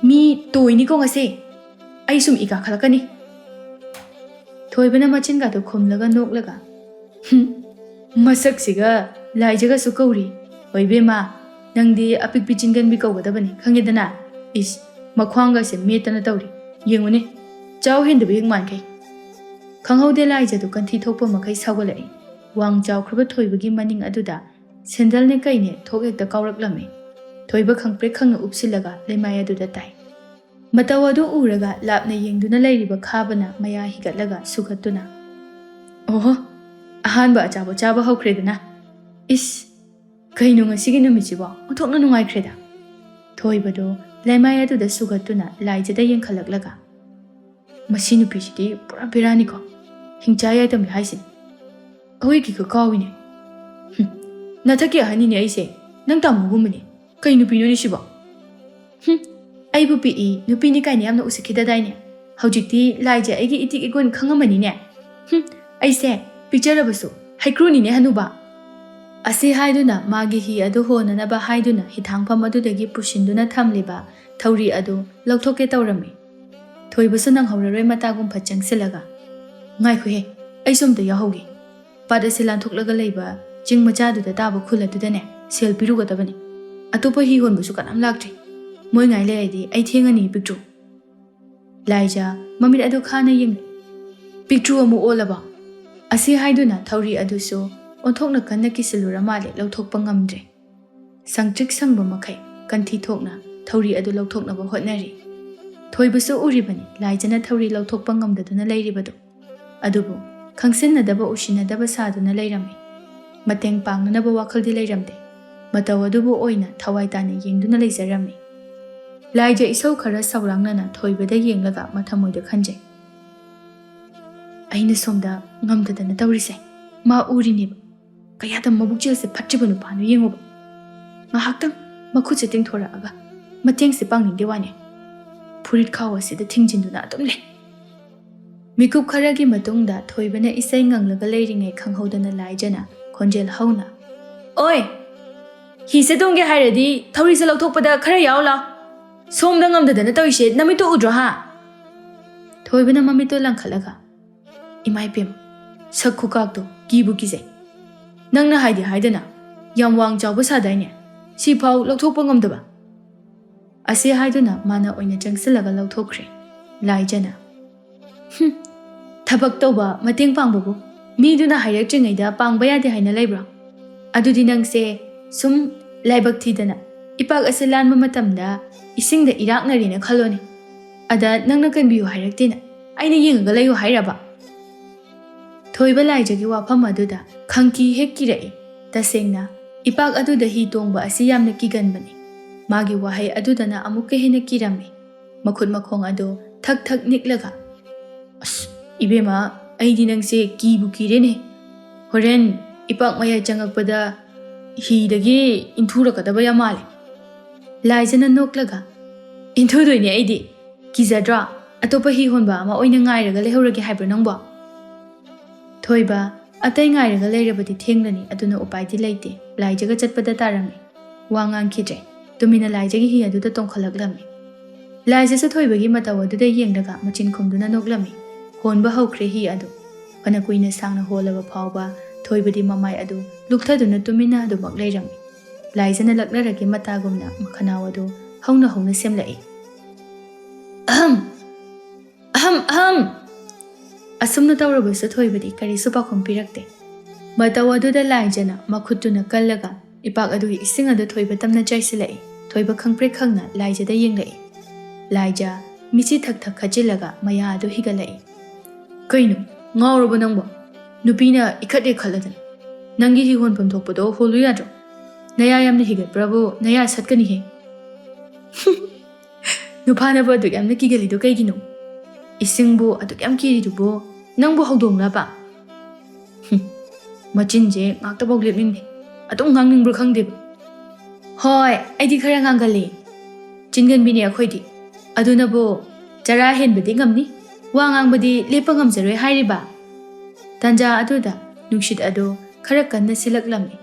ꯃꯤ ꯇꯣꯏꯅꯤꯀꯣ ꯉꯁꯤ꯫ ꯑꯩ ꯁꯨꯝ ꯏ ꯀꯥꯈꯠꯂꯛꯀꯅꯤ꯫" ꯊꯣꯏꯕꯅ ꯃꯆꯤꯟꯒꯗꯨ ꯈꯨꯝꯂꯒ ꯅꯣꯛꯂꯒ, "ꯍꯨꯝ, ꯃꯁꯛꯁꯤꯒ ꯂꯥꯏꯖꯒꯁꯨ ꯀꯧꯔꯤ꯫ ꯍꯣꯏ ꯏꯕꯦꯝꯃ, ꯅꯪꯗꯤ ꯑꯄꯤꯛꯄꯤ ꯆꯤꯟꯒꯟꯕꯤ ꯀꯧꯒꯗꯕꯅꯤ, ꯈꯪꯉꯦꯗꯅ? ꯏꯁ, ꯃꯈ꯭ꯋꯥꯡꯒꯁꯦ ꯃꯦꯠꯇꯅ ꯇꯧꯔꯤ꯫ ꯌꯦꯡꯉꯨꯅꯦ, ꯆꯥꯎ ꯍꯦꯟꯗꯕ ꯍꯦꯛ ꯃꯥꯟꯈꯩ꯫" ꯈꯪꯍꯧꯗꯦ ꯂꯥꯏꯖꯗꯨ ꯀꯟꯊꯤ ꯊꯣꯛꯄ ꯃꯈꯩ ꯁꯥꯎꯒꯠꯂꯛꯏ꯫ ꯋꯥꯡ ꯆꯥꯎꯈ꯭ꯔꯕ ꯊꯣꯏꯕꯒꯤ ꯃꯅꯤꯡ ꯑꯗꯨꯗ ꯁꯦꯟꯗꯜꯅꯦ ꯀꯩꯅꯦ ꯊꯣꯛ ꯍꯦꯛꯇ ꯀꯥꯎꯔꯛꯂꯝꯃꯤ꯫ ꯊꯣꯏꯕ ꯈꯪꯄ꯭ꯔꯦꯛ ꯈꯪꯅ ꯎꯞꯁꯤꯜꯂꯒ ꯂꯩꯃꯥꯏ ꯑꯗꯨꯗ ꯇꯥꯏ꯫ ꯃꯇꯧ ꯑꯗꯨ ꯎꯔꯒ ꯂꯥꯞꯅ ꯌꯦꯡꯗꯨꯅ ꯂꯩꯔꯤꯕ ꯈꯥꯕꯅ ꯃꯌꯥ ꯍꯤꯒꯠꯂꯒ ꯁꯨꯒꯠꯇꯨꯅ, "ꯑꯣꯍꯣ, ꯑꯍꯥꯟꯕ ꯑꯆꯥꯄꯣꯠ ꯆꯥꯕ ꯍꯧꯈ꯭ꯔꯦꯗꯅ꯫ ꯏꯁ, ꯀꯩꯅꯣ ꯉꯁꯤꯒꯤ ꯅꯨꯃꯤꯠꯁꯤꯕꯣ ꯑꯣꯟꯊꯣꯛꯅ ꯅꯨꯡꯉꯥꯏꯈ꯭ꯔꯦꯗ"꯫ ꯊꯣꯏꯕꯗꯨ ꯂꯩꯃꯥꯏ ꯑꯗꯨꯗ ꯁꯨꯒꯠꯇꯨꯅ ꯂꯥꯏꯖꯗ ꯌꯦꯡꯈꯠꯂꯛꯂꯒ, "ꯃꯁꯤ ꯅꯨꯄꯤꯁꯤꯗꯤ ꯄꯨꯔꯥ ꯕꯦꯔꯥꯅꯤꯀꯣ, ꯍꯤꯡꯆꯥ ꯌꯥꯏꯇꯝꯂꯤ ꯍꯥꯏꯁꯤꯅꯤ꯫ ꯑꯩꯈꯣꯏꯒꯤꯒ ꯀꯥꯎꯏꯅꯦ꯫ ꯍꯨꯝ, ꯅꯊꯛꯀꯤ ꯑꯍꯟꯅꯤꯅꯦ ꯑꯩꯁꯦ, ꯅꯪ ꯇꯥꯃꯣꯒꯨꯝꯕꯅꯤ꯫ ꯀꯩ ꯅꯨꯄꯤꯅꯣꯅꯦ ꯁꯤꯕꯣ? ꯍꯨꯝ, ꯑꯩꯕꯨ ꯄꯤꯛꯏ, ꯅꯨꯄꯤꯅꯤ ꯀꯥꯏꯅ ꯌꯥꯝꯅ ꯎꯁꯤꯠꯈꯤꯗꯗꯥꯏꯅꯦ? ꯍꯧꯖꯤꯛꯇꯤ ꯂꯥꯏꯖ ꯑꯩꯒꯤ ꯏꯇꯤꯛ ꯏꯒꯨꯟ ꯈꯪꯉꯝꯃꯅꯤꯅꯦ꯫ ꯍꯨꯝ, ꯑꯩꯁꯦ ꯄꯤꯛꯆꯔꯕꯁꯨ ꯍꯩꯀ꯭ꯔꯨꯅꯤꯅꯦ ꯍꯅꯨꯕ"꯫ ꯑꯁꯤ ꯍꯥꯏꯗꯨꯅ ꯃꯥꯒꯤ ꯍꯤ ꯑꯗꯨ ꯍꯣꯅꯅꯕ ꯍꯥꯏꯗꯨꯅ ꯍꯤꯊꯥꯡꯐꯝ ꯑꯗꯨꯗꯒꯤ ꯄꯨꯁꯤꯟꯗꯨꯅ ꯊꯝꯂꯤꯕ ꯊꯧꯔꯤ ꯑꯗꯨ ꯂꯧꯊꯣꯛꯀꯦ ꯇꯧꯔꯝꯃꯤ꯫ ꯊꯣꯏꯕꯁꯨ ꯅꯪꯍꯧꯔꯔꯣꯏ ꯃꯇꯥꯒꯨꯝ ꯐꯠ ꯆꯪꯁꯤꯜꯂꯒ, "ꯉꯥꯏꯈꯣꯍꯦ, ꯑꯩꯁꯨ ꯑꯝꯇ ꯌꯥꯎꯍꯧꯒꯦ꯫ ꯄꯥꯠ ꯑꯁꯤ ꯂꯥꯟꯊꯣꯛꯂꯒ ꯂꯩꯕ ꯆꯤꯡ ꯃꯆꯥꯗꯨꯗ ꯇꯥꯕ ꯈꯨꯜ ꯑꯗꯨꯗꯅꯦ ꯁꯦꯜ ꯄꯤꯔꯨꯒꯗꯕꯅꯤ꯫ ꯑꯇꯣꯞꯄ ꯍꯤ ꯍꯣꯟꯕꯁꯨ ꯀꯅꯥꯝ ꯂꯥꯛꯇ꯭ꯔꯤ꯫ ꯃꯣꯏ ꯉꯥꯏ ꯂꯩꯔꯗꯤ ꯑꯩ ꯊꯦꯡꯉꯅꯤ, ꯄꯤꯛꯇ꯭ꯔꯨ"꯫ ꯂꯥꯏꯖ ꯃꯃꯤꯠ ꯑꯗꯨ ꯈꯥꯅ ꯌꯦꯡꯂꯤ꯫ "ꯄꯤꯛꯇ꯭ꯔꯨ ꯑꯃꯨꯛ ꯑꯣꯜꯂꯕꯣ?" ꯑꯁꯤ ꯍꯥꯏꯗꯨꯅ ꯊꯧꯔꯤ ꯑꯗꯨꯁꯨ ꯑꯣꯟꯊꯣꯛꯅ ꯀꯟꯅ ꯀꯤꯁꯤꯜꯂꯨꯔ ꯃꯥꯜꯂꯦ, ꯂꯧꯊꯣꯛꯄ ꯉꯝꯗ꯭ꯔꯦ꯫ ꯁꯪꯇ꯭ꯔꯤꯛ ꯁꯪꯕ ꯃꯈꯩ ꯀꯟꯊꯤ ꯊꯣꯛꯅ ꯊꯧꯔꯤ ꯑꯗꯨ ꯂꯧꯊꯣꯛꯅꯕ ꯍꯣꯠꯅꯔꯤ꯫ ꯊꯣꯏꯕꯁꯨ ꯎꯔꯤꯕꯅꯤ ꯂꯥꯏꯖꯅ ꯊꯧꯔꯤ ꯂꯧꯊꯣꯛꯄ ꯉꯝꯗꯗꯨꯅ ꯂꯩꯔꯤꯕꯗꯨ꯫ ꯑꯗꯨꯕꯨ ꯈꯪꯁꯤꯟꯅꯗꯕ ꯎꯁꯤꯟꯅꯗꯕ ꯁꯥꯗꯨꯅ ꯂꯩꯔꯝꯃꯤ꯫ ꯃꯇꯦꯡ ꯄꯥꯡꯅꯅꯕ ꯋꯥꯈꯜꯗꯤ ꯂꯩꯔꯝꯗꯦ꯫ ꯃꯇꯧ ꯑꯗꯨꯕꯨ ꯑꯣꯏꯅ ꯊꯋꯥꯏ ꯇꯥꯅ ꯌꯦꯡꯗꯨꯅ ꯂꯩꯖꯔꯝꯃꯤ꯫ ꯂꯥꯏꯖ ꯏꯁꯧ ꯈꯔ ꯁꯧꯔꯥꯡꯅꯅ ꯊꯣꯏꯕꯗ ꯌꯦꯡꯂꯒ ꯃꯊꯃꯣꯏꯗ ꯈꯟꯖꯩ, "ꯑꯩꯅ ꯁꯣꯝꯗ ꯉꯝꯗꯗꯅ ꯇꯧꯔꯤꯁꯦ ꯃꯥ ꯎꯔꯤꯅꯦꯕ꯫ ꯀꯌꯥꯗ ꯃꯕꯨꯛꯆꯦꯜꯁꯦ ꯐꯠꯇ꯭ꯔꯤꯕ ꯅꯨꯄꯥꯅꯣ ꯌꯦꯡꯉꯨꯕ꯫ ꯉꯥꯏꯍꯥꯛꯇꯪ ꯃꯈꯨꯠꯁꯦ ꯇꯤꯡꯊꯣꯔꯛꯑꯒ ꯃꯇꯦꯡꯁꯦ ꯄꯥꯡꯅꯤꯡꯗꯦ ꯋꯥꯅꯦ꯫ ꯐꯨꯔꯤꯠ ꯈꯥꯎ ꯑꯁꯤꯗ ꯊꯤꯡꯖꯤꯟꯗꯨꯅ ꯑꯗꯨꯝ ꯂꯩ"꯫ ꯃꯤꯀꯨꯞ ꯈꯔꯒꯤ ꯃꯇꯨꯡꯗ ꯊꯣꯏꯕꯅ ꯏꯁꯩ ꯉꯪꯂꯒ ꯂꯩꯔꯤꯉꯩ ꯈꯪꯍꯧꯗꯅ ꯂꯥꯏꯖꯅ ꯈꯣꯟꯖꯦꯜ ꯍꯧꯅ, "ꯑꯣꯏ! ꯍꯤꯁꯦ ꯇꯣꯡꯒꯦ ꯍꯥꯏꯔꯗꯤ ꯊꯧꯔꯤꯁꯦ ꯂꯧꯊꯣꯛꯄꯗ ꯈꯔ ꯌꯥꯎ ꯂꯥꯎ꯫ ꯁꯣꯝꯗ ꯉꯝꯗꯗꯅ ꯇꯧꯔꯤꯁꯦ ꯅꯃꯤꯠꯇꯣ ꯎꯗ꯭ꯔꯣ ꯍꯥ?" ꯊꯣꯏꯕꯅ ꯃꯃꯤꯠꯇꯣ ꯂꯪꯈꯠꯂꯒ, "ꯏꯃꯥ ꯏꯄꯦꯝ, ꯁꯛ ꯈꯨꯀꯥꯛꯇꯣ ꯀꯤꯕꯨ ꯀꯤꯖꯩ꯫ ꯅꯪꯅ ꯍꯥꯏꯗꯤ ꯍꯥꯏꯗꯅ ꯌꯥꯝ ꯋꯥꯡ ꯆꯥꯎꯕ ꯁꯥꯗꯥꯏꯅꯦ? ꯁꯤꯐꯥꯎ ꯂꯧꯊꯣꯛꯄ ꯉꯝꯗꯕ?" ꯑꯁꯤ ꯍꯥꯏꯗꯨꯅ ꯃꯥꯅ ꯑꯣꯏꯅ ꯆꯪꯁꯤꯜꯂꯒ ꯂꯧꯊꯣꯛꯈ꯭ꯔꯦ꯫ ꯂꯥꯏꯖꯅ, "ꯍꯨꯝ, ꯊꯕꯛ ꯇꯧꯕ ꯃꯇꯦꯡ ꯄꯥꯡꯕꯕꯨ ꯃꯤꯗꯨꯅ ꯍꯥꯏꯔꯛꯇ꯭ꯔꯤꯉꯩꯗ ꯄꯥꯡꯕ ꯌꯥꯗꯦ ꯍꯥꯏꯅ ꯂꯩꯕ꯭ꯔꯣ? ꯑꯗꯨꯗꯤ ꯅꯪꯁꯦ ꯁꯨꯝ ꯂꯥꯏꯕꯛ ꯊꯤꯗꯅ ꯏꯄꯥꯛ ꯑꯁꯤ ꯂꯥꯟꯕ ꯃꯇꯝꯗ ꯏꯁꯤꯡꯗ ꯏꯔꯥꯛꯅꯔꯦꯅ ꯈꯜꯂꯣꯅꯦ꯫ ꯑꯗ ꯅꯪꯅ ꯀꯟꯕꯤꯌꯨ ꯍꯥꯏꯔꯛꯇꯦꯅ ꯑꯩꯅ ꯌꯦꯡꯉꯒ ꯂꯩꯌꯨ ꯍꯥꯏꯔꯕ? ꯊꯣꯏꯕ ꯂꯥꯏꯖꯒꯤ ꯋꯥꯐꯝ ꯑꯗꯨꯗ ꯈꯪꯀꯤ ꯍꯦꯛ ꯀꯤꯔꯛꯏ꯫ ꯇꯁꯦꯡꯅ ꯏꯄꯥꯛ ꯑꯗꯨꯗ ꯍꯤ ꯇꯣꯡꯕ ꯑꯁꯤ ꯌꯥꯝꯅ ꯀꯤꯒꯟꯕꯅꯤ꯫ ꯃꯥꯒꯤ ꯋꯥꯍꯩ ꯑꯗꯨꯗꯅ ꯑꯃꯨꯛꯀ ꯍꯦꯟꯅ ꯀꯤꯔꯝꯃꯤ꯫ ꯃꯈꯨꯠ ꯃꯈꯣꯡ ꯑꯗꯨ ꯊꯛ ꯊꯛ ꯅꯤꯛꯂꯒ, "ꯑꯁ, ꯏꯕꯦꯝꯃ, ꯑꯩꯗꯤ ꯅꯪꯁꯦ ꯀꯤꯕꯨ ꯀꯤꯔꯦꯅꯦ꯫ ꯍꯣꯔꯦꯟ ꯏꯄꯥꯛ ꯃꯌꯥꯏ ꯆꯪꯉꯛꯄꯗ ꯍꯤꯗꯒꯤ ꯏꯟꯊꯨꯔꯛꯀꯗꯕ ꯌꯥꯝ ꯃꯥꯜꯂꯦ꯫" ꯂꯥꯏꯖꯅ ꯅꯣꯛꯂꯒ, "ꯏꯟꯊꯨꯗꯣꯏꯅꯦ ꯑꯩꯗꯤ꯫ ꯀꯤꯖꯗ꯭ꯔꯣ? ꯑꯇꯣꯞꯄ ꯍꯤ ꯍꯣꯟꯕ ꯑꯃ ꯑꯣꯏꯅ ꯉꯥꯏꯔꯒ ꯂꯩꯍꯧꯔꯒꯦ ꯍꯥꯏꯕ꯭ꯔꯣ ꯅꯪꯕꯣ?" ꯊꯣꯏꯕ, ꯑꯇꯩ ꯉꯥꯏꯔꯒ ꯂꯩꯔꯕꯗꯤ ꯊꯦꯡꯂꯅꯤ, ꯑꯗꯨꯅ ꯎꯄꯥꯏꯗꯤ ꯂꯩꯇꯦ꯫ ꯂꯥꯏꯖꯒ ꯆꯠꯄꯗ ꯇꯥꯔꯝꯃꯤ꯫ ꯋꯥ ꯉꯥꯡꯈꯤꯗ꯭ꯔꯦ꯫ ꯇꯨꯃꯤꯟꯅ ꯂꯥꯏꯖꯒꯤ ꯍꯤ ꯑꯗꯨꯗ ꯇꯣꯡꯈꯠꯂꯛꯂꯝꯃꯤ꯫ ꯂꯥꯏꯖꯁꯨ ꯊꯣꯏꯕꯒꯤ ꯃꯇꯧ ꯑꯗꯨꯗ ꯌꯦꯡꯂꯒ ꯃꯆꯤꯟ ꯈꯨꯝꯗꯨꯅ ꯅꯣꯛꯂꯝꯃꯤ꯫ ꯍꯣꯟꯕ ꯍꯧꯈ꯭ꯔꯦ ꯍꯤ ꯑꯗꯨ꯫ ꯐꯅ ꯀꯨꯏꯅ ꯁꯥꯡꯅ ꯍꯣꯜꯂꯕ ꯐꯥꯎꯕ ꯊꯣꯏꯕꯗꯤ ꯃꯃꯥꯏ ꯑꯗꯨ ꯂꯨꯛꯊꯗꯨꯅ ꯇꯨꯃꯤꯟꯅ ꯑꯗꯨꯃꯛ ꯂꯩꯔꯝꯃꯤ꯫ ꯂꯥꯏꯖꯅ ꯂꯛꯅꯔꯛꯀꯦ ꯃꯇꯥꯒꯨꯝꯅ ꯃꯈꯅꯥꯎ ꯑꯗꯨ ꯍꯧꯅ ꯍꯧꯅ ꯁꯦꯝꯂꯛꯏ꯫ "ꯑꯍꯝ! ꯑꯍꯝ! ꯑꯍꯝ!" ꯑꯁꯨꯝꯅ ꯇꯧꯔꯕꯁꯨ ꯊꯣꯏꯕꯗꯤ ꯀꯔꯤꯁꯨ ꯄꯥꯎꯈꯨꯝ ꯄꯤꯔꯛꯇꯦ꯫ ꯃꯇꯧ ꯑꯗꯨꯗ ꯂꯥꯏꯖꯅ ꯃꯈꯨꯠꯇꯨꯅ ꯀꯜꯂꯒ ꯏꯄꯥꯛ ꯑꯗꯨꯒꯤ ꯏꯁꯤꯡ ꯑꯗꯨ ꯊꯣꯏꯕ ꯇꯝꯅ ꯆꯥꯏꯁꯤꯜꯂꯛꯏ꯫ ꯊꯣꯏꯕ ꯈꯪꯄ꯭ꯔꯦꯛ ꯈꯪꯅ ꯂꯥꯏꯖꯗ ꯌꯦꯡꯂꯛꯏ꯫ ꯂꯥꯏꯖ, ꯃꯤꯠꯁꯤ ꯊꯛ ꯊꯛ ꯈꯠꯆꯤꯜꯂꯒ ꯃꯌꯥ ꯑꯗꯨ ꯍꯤꯒꯠꯂꯛꯏ꯫ "ꯀꯩꯅꯣ? ꯉꯥꯎꯔꯕꯣ ꯅꯪꯕꯣ? ꯅꯨꯄꯤꯅ ꯏꯈꯠ ꯏꯈꯠꯂꯗꯅ꯫ ꯅꯪꯒꯤ ꯍꯤ ꯍꯣꯟꯐꯝ ꯊꯣꯛꯄꯗꯣ ꯍꯣꯜꯂꯨ ꯌꯥꯗ꯭ꯔꯣ? ꯅꯌꯥ ꯌꯥꯝꯅ ꯍꯤꯒꯠꯄ꯭ꯔꯕꯨ ꯅꯌꯥ ꯁꯠꯀꯅꯤꯍꯦ꯫" "ꯅꯨꯄꯥꯅꯕꯨ ꯑꯗꯨꯛ ꯌꯥꯝꯅ ꯀꯤꯒꯜꯂꯤꯗꯣ ꯀꯩꯒꯤꯅꯣ? ꯏꯁꯤꯡꯕꯨ ꯑꯗꯨꯛ ꯌꯥꯝ ꯀꯤꯔꯤꯗꯨꯕꯨ ꯅꯪꯕꯨ ꯍꯧꯗꯣꯡꯂꯕ?" ꯍꯨꯝ, ꯃꯆꯤꯟꯁꯦ ꯉꯥꯛꯇꯐꯥꯎ ꯂꯦꯞꯅꯤꯡꯗꯦ꯫ ꯑꯗꯨꯝ ꯉꯥꯡꯅꯤꯡꯕ꯭ꯔꯥ ꯈꯪꯗꯦꯕ꯫ "ꯍꯣꯏ, ꯑꯩꯗꯤ ꯈꯔ ꯉꯥꯡꯒꯜꯂꯤ꯫ ꯆꯤꯟꯒꯟꯕꯤꯅꯦ ꯑꯩꯈꯣꯏꯗꯤ꯫ ꯑꯗꯨꯅꯕꯨ ꯆꯔꯥ ꯍꯦꯟꯕꯗꯤ ꯉꯝꯅꯤ, ꯋꯥ ꯉꯥꯡꯕꯗꯤ ꯂꯦꯞꯄ ꯉꯝꯖꯔꯣꯏ ꯍꯥꯏꯔꯤꯕ?" ꯇꯥꯟꯖꯥ ꯑꯗꯨꯗ ꯅꯨꯡꯁꯤꯠ ꯑꯗꯨ ꯈꯔ ꯀꯟꯅ ꯁꯤꯜꯂꯛꯂꯝꯃꯤ꯫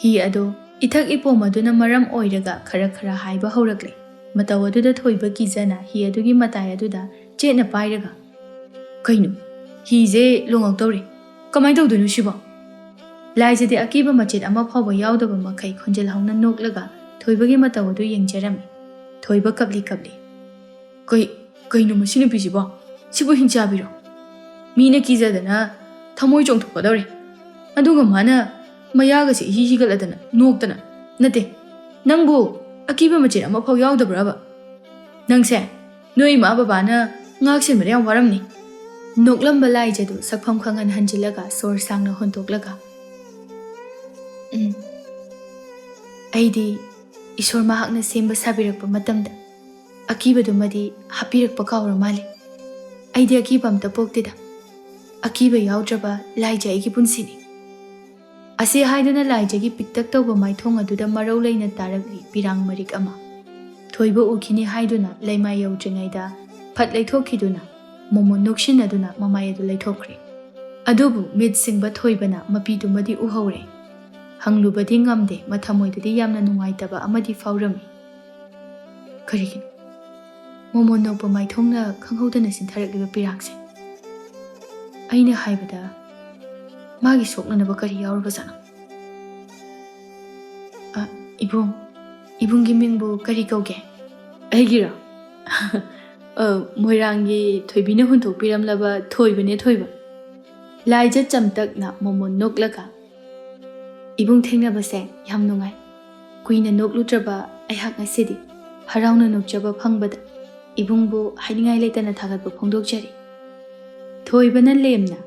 ꯍꯤ ꯑꯗꯨ ꯏꯊꯛ ꯏꯄꯣꯝ ꯑꯗꯨꯅ ꯃꯔꯝ ꯑꯣꯏꯔꯒ ꯈꯔ ꯈꯔ ꯍꯥꯏꯕ ꯍꯧꯔꯛꯂꯦ꯫ ꯃꯇꯧ ꯑꯗꯨꯗ ꯊꯣꯏꯕ ꯀꯤꯖꯅ ꯍꯤ ꯑꯗꯨꯒꯤ ꯃꯇꯥꯏ ꯑꯗꯨꯗ ꯆꯦꯠꯅ ꯄꯥꯏꯔꯒ, "ꯀꯩꯅꯣ? ꯍꯤꯁꯦ ꯂꯣꯡꯉꯛꯇꯧꯔꯦ꯫ ꯀꯃꯥꯏꯅ ꯇꯧꯗꯣꯏꯅꯣ ꯁꯤꯕꯣ?" ꯂꯥꯏꯖꯗꯤ ꯑꯀꯤꯕ ꯃꯆꯦꯠ ꯑꯃ ꯐꯥꯎꯕ ꯌꯥꯎꯗꯕ ꯃꯈꯩ ꯈꯣꯟꯖꯦꯜ ꯍꯧꯅ ꯅꯣꯛꯂꯒ ꯊꯣꯏꯕꯒꯤ ꯃꯇꯧ ꯑꯗꯨ ꯌꯦꯡꯖꯔꯝꯃꯤ꯫ ꯊꯣꯏꯕ ꯀꯞꯂꯤ ꯀꯞꯂꯤ꯫ "ꯀꯩ, ꯀꯩꯅꯣ ꯃꯁꯤ ꯅꯨꯄꯤꯁꯤꯕꯣ? ꯁꯤꯕꯨ ꯍꯤꯡꯆꯥꯕꯤꯔꯣ? ꯃꯤꯅ ꯀꯤꯖꯗꯅ ꯊꯃꯣꯏ ꯆꯣꯡꯊꯣꯛꯀꯗꯧꯔꯦ꯫ ꯑꯗꯨꯒ ꯃꯥꯅ ꯃꯌꯥꯒꯁꯦ ꯏꯍꯤ ꯍꯤꯒꯠꯂꯗꯅ ꯅꯣꯛꯇꯅ, "ꯅꯠꯇꯦ, ꯅꯪꯕꯨ ꯑꯀꯤꯕ ꯃꯆꯦꯠ ꯑꯃꯐꯥꯎ ꯌꯥꯎꯗꯕ꯭ꯔꯕ? ꯅꯪꯁꯦ ꯅꯣꯏ ꯏꯃꯥ ꯕꯕꯥꯅ ꯉꯥꯛ ꯁꯦꯟꯕꯗ ꯌꯥꯝ ꯋꯥꯔꯝꯅꯤ꯫" ꯅꯣꯛꯂꯝꯕ ꯂꯥꯏꯖꯗꯨ ꯁꯛꯐꯝ ꯈꯪꯍꯟ ꯍꯟꯖꯤꯜꯂꯒ ꯁꯣꯔ ꯁꯥꯡꯅ ꯍꯣꯟꯗꯣꯛꯂꯒ, "ꯎꯝ, ꯑꯩꯗꯤ ꯏꯁꯣꯔ ꯃꯍꯥꯛꯅ ꯁꯦꯝꯕ ꯁꯥꯕꯤꯔꯛꯄ ꯃꯇꯝꯗ ꯑꯀꯤꯕꯗꯨꯃꯗꯤ ꯍꯥꯞꯄꯤꯔꯛꯄ ꯀꯥꯎꯔ ꯃꯥꯜꯂꯦ꯫ ꯑꯩꯗꯤ ꯑꯀꯤꯕ ꯑꯝꯇ ꯄꯣꯛꯇꯦꯗ꯫ ꯑꯀꯤꯕ ꯌꯥꯎꯗ꯭ꯔꯕ ꯂꯥꯏꯖ ꯑꯩꯒꯤ ꯄꯨꯟꯁꯤꯅꯤ꯫" ꯑꯁꯤ ꯍꯥꯏꯗꯨꯅ ꯂꯥꯏꯖꯒꯤ ꯄꯤꯛꯇꯛ ꯇꯧꯕ ꯃꯥꯏꯊꯣꯡ ꯑꯗꯨꯗ ꯃꯔꯧ ꯂꯩꯅ ꯇꯥꯔꯛꯂꯤ ꯄꯤꯔꯥꯡ ꯃꯔꯤꯛ ꯑꯃ꯫ ꯊꯣꯏꯕ ꯎꯈꯤꯅꯤ ꯍꯥꯏꯗꯨꯅ ꯂꯩꯃꯥꯏ ꯌꯧꯗ꯭ꯔꯤꯉꯩꯗ ꯐꯠ ꯂꯩꯊꯣꯛꯈꯤꯗꯨꯅ ꯃꯣꯃꯣꯟ ꯅꯣꯛꯁꯤꯟꯅꯗꯨꯅ ꯃꯃꯥꯏ ꯑꯗꯨ ꯂꯩꯊꯣꯛꯈ꯭ꯔꯦ꯫ ꯑꯗꯨꯕꯨ ꯃꯤꯠ ꯁꯤꯡꯕ ꯊꯣꯏꯕꯅ ꯃꯄꯤꯗꯨꯃꯗꯤ ꯎꯍꯧꯔꯦ꯫ ꯍꯪꯂꯨꯕꯗꯤ ꯉꯝꯗꯦ, ꯃꯊꯃꯣꯏꯗꯗꯤ ꯌꯥꯝꯅ ꯅꯨꯡꯉꯥꯏꯇꯕ ꯑꯃꯗꯤ ꯐꯥꯎꯔꯝꯃꯤ꯫ ꯀꯔꯤꯒꯤꯅꯣ ꯃꯣꯃꯣꯟ ꯅꯣꯛꯄ ꯃꯥꯏꯊꯣꯡꯅ ꯈꯪꯍꯧꯗꯅ ꯆꯤꯟꯊꯔꯛꯂꯤꯕ ꯄꯤꯔꯥꯡꯁꯦ? ꯑꯩꯅ ꯍꯥꯏꯕꯗ ꯃꯥꯒꯤ ꯁꯣꯛꯅꯅꯕ ꯀꯔꯤ ꯌꯥꯎꯔꯕꯖꯥꯠꯅꯣ? ꯑ, ꯏꯕꯨꯡ, ꯏꯕꯨꯡꯒꯤ ꯃꯤꯡꯕꯨ ꯀꯔꯤ ꯀꯧꯒꯦ? ꯑꯩꯒꯤꯔꯣ? ꯑ, ꯃꯣꯏꯔꯥꯡꯒꯤ ꯊꯣꯏꯕꯤꯅ ꯍꯨꯟꯗꯣꯛꯄꯤꯔꯝꯂꯕ ꯊꯣꯏꯕꯅꯦ, ꯊꯣꯏꯕ꯫ ꯂꯥꯏꯖ ꯆꯝꯇꯛꯅ ꯃꯣꯃꯣꯟ ꯅꯣꯛꯂꯒ, "ꯏꯕꯨꯡ ꯊꯦꯡꯅꯕꯁꯦ ꯌꯥꯝ ꯅꯨꯡꯉꯥꯏ꯫ ꯀꯨꯏꯅ ꯅꯣꯛꯂꯨꯗ꯭ꯔꯕ ꯑꯩꯍꯥꯛ ꯉꯁꯤꯗꯤ ꯍꯔꯥꯎꯅ ꯅꯣꯛꯆꯕ ꯐꯪꯕꯗ ꯏꯕꯨꯡꯕꯨ ꯍꯥꯏꯅꯤꯡꯉꯥꯏ ꯂꯩꯇꯅ ꯊꯥꯒꯠꯄ ꯐꯣꯡꯗꯣꯛꯆꯔꯤ꯫" ꯊꯣꯏꯕꯅ ꯂꯦꯝꯅ,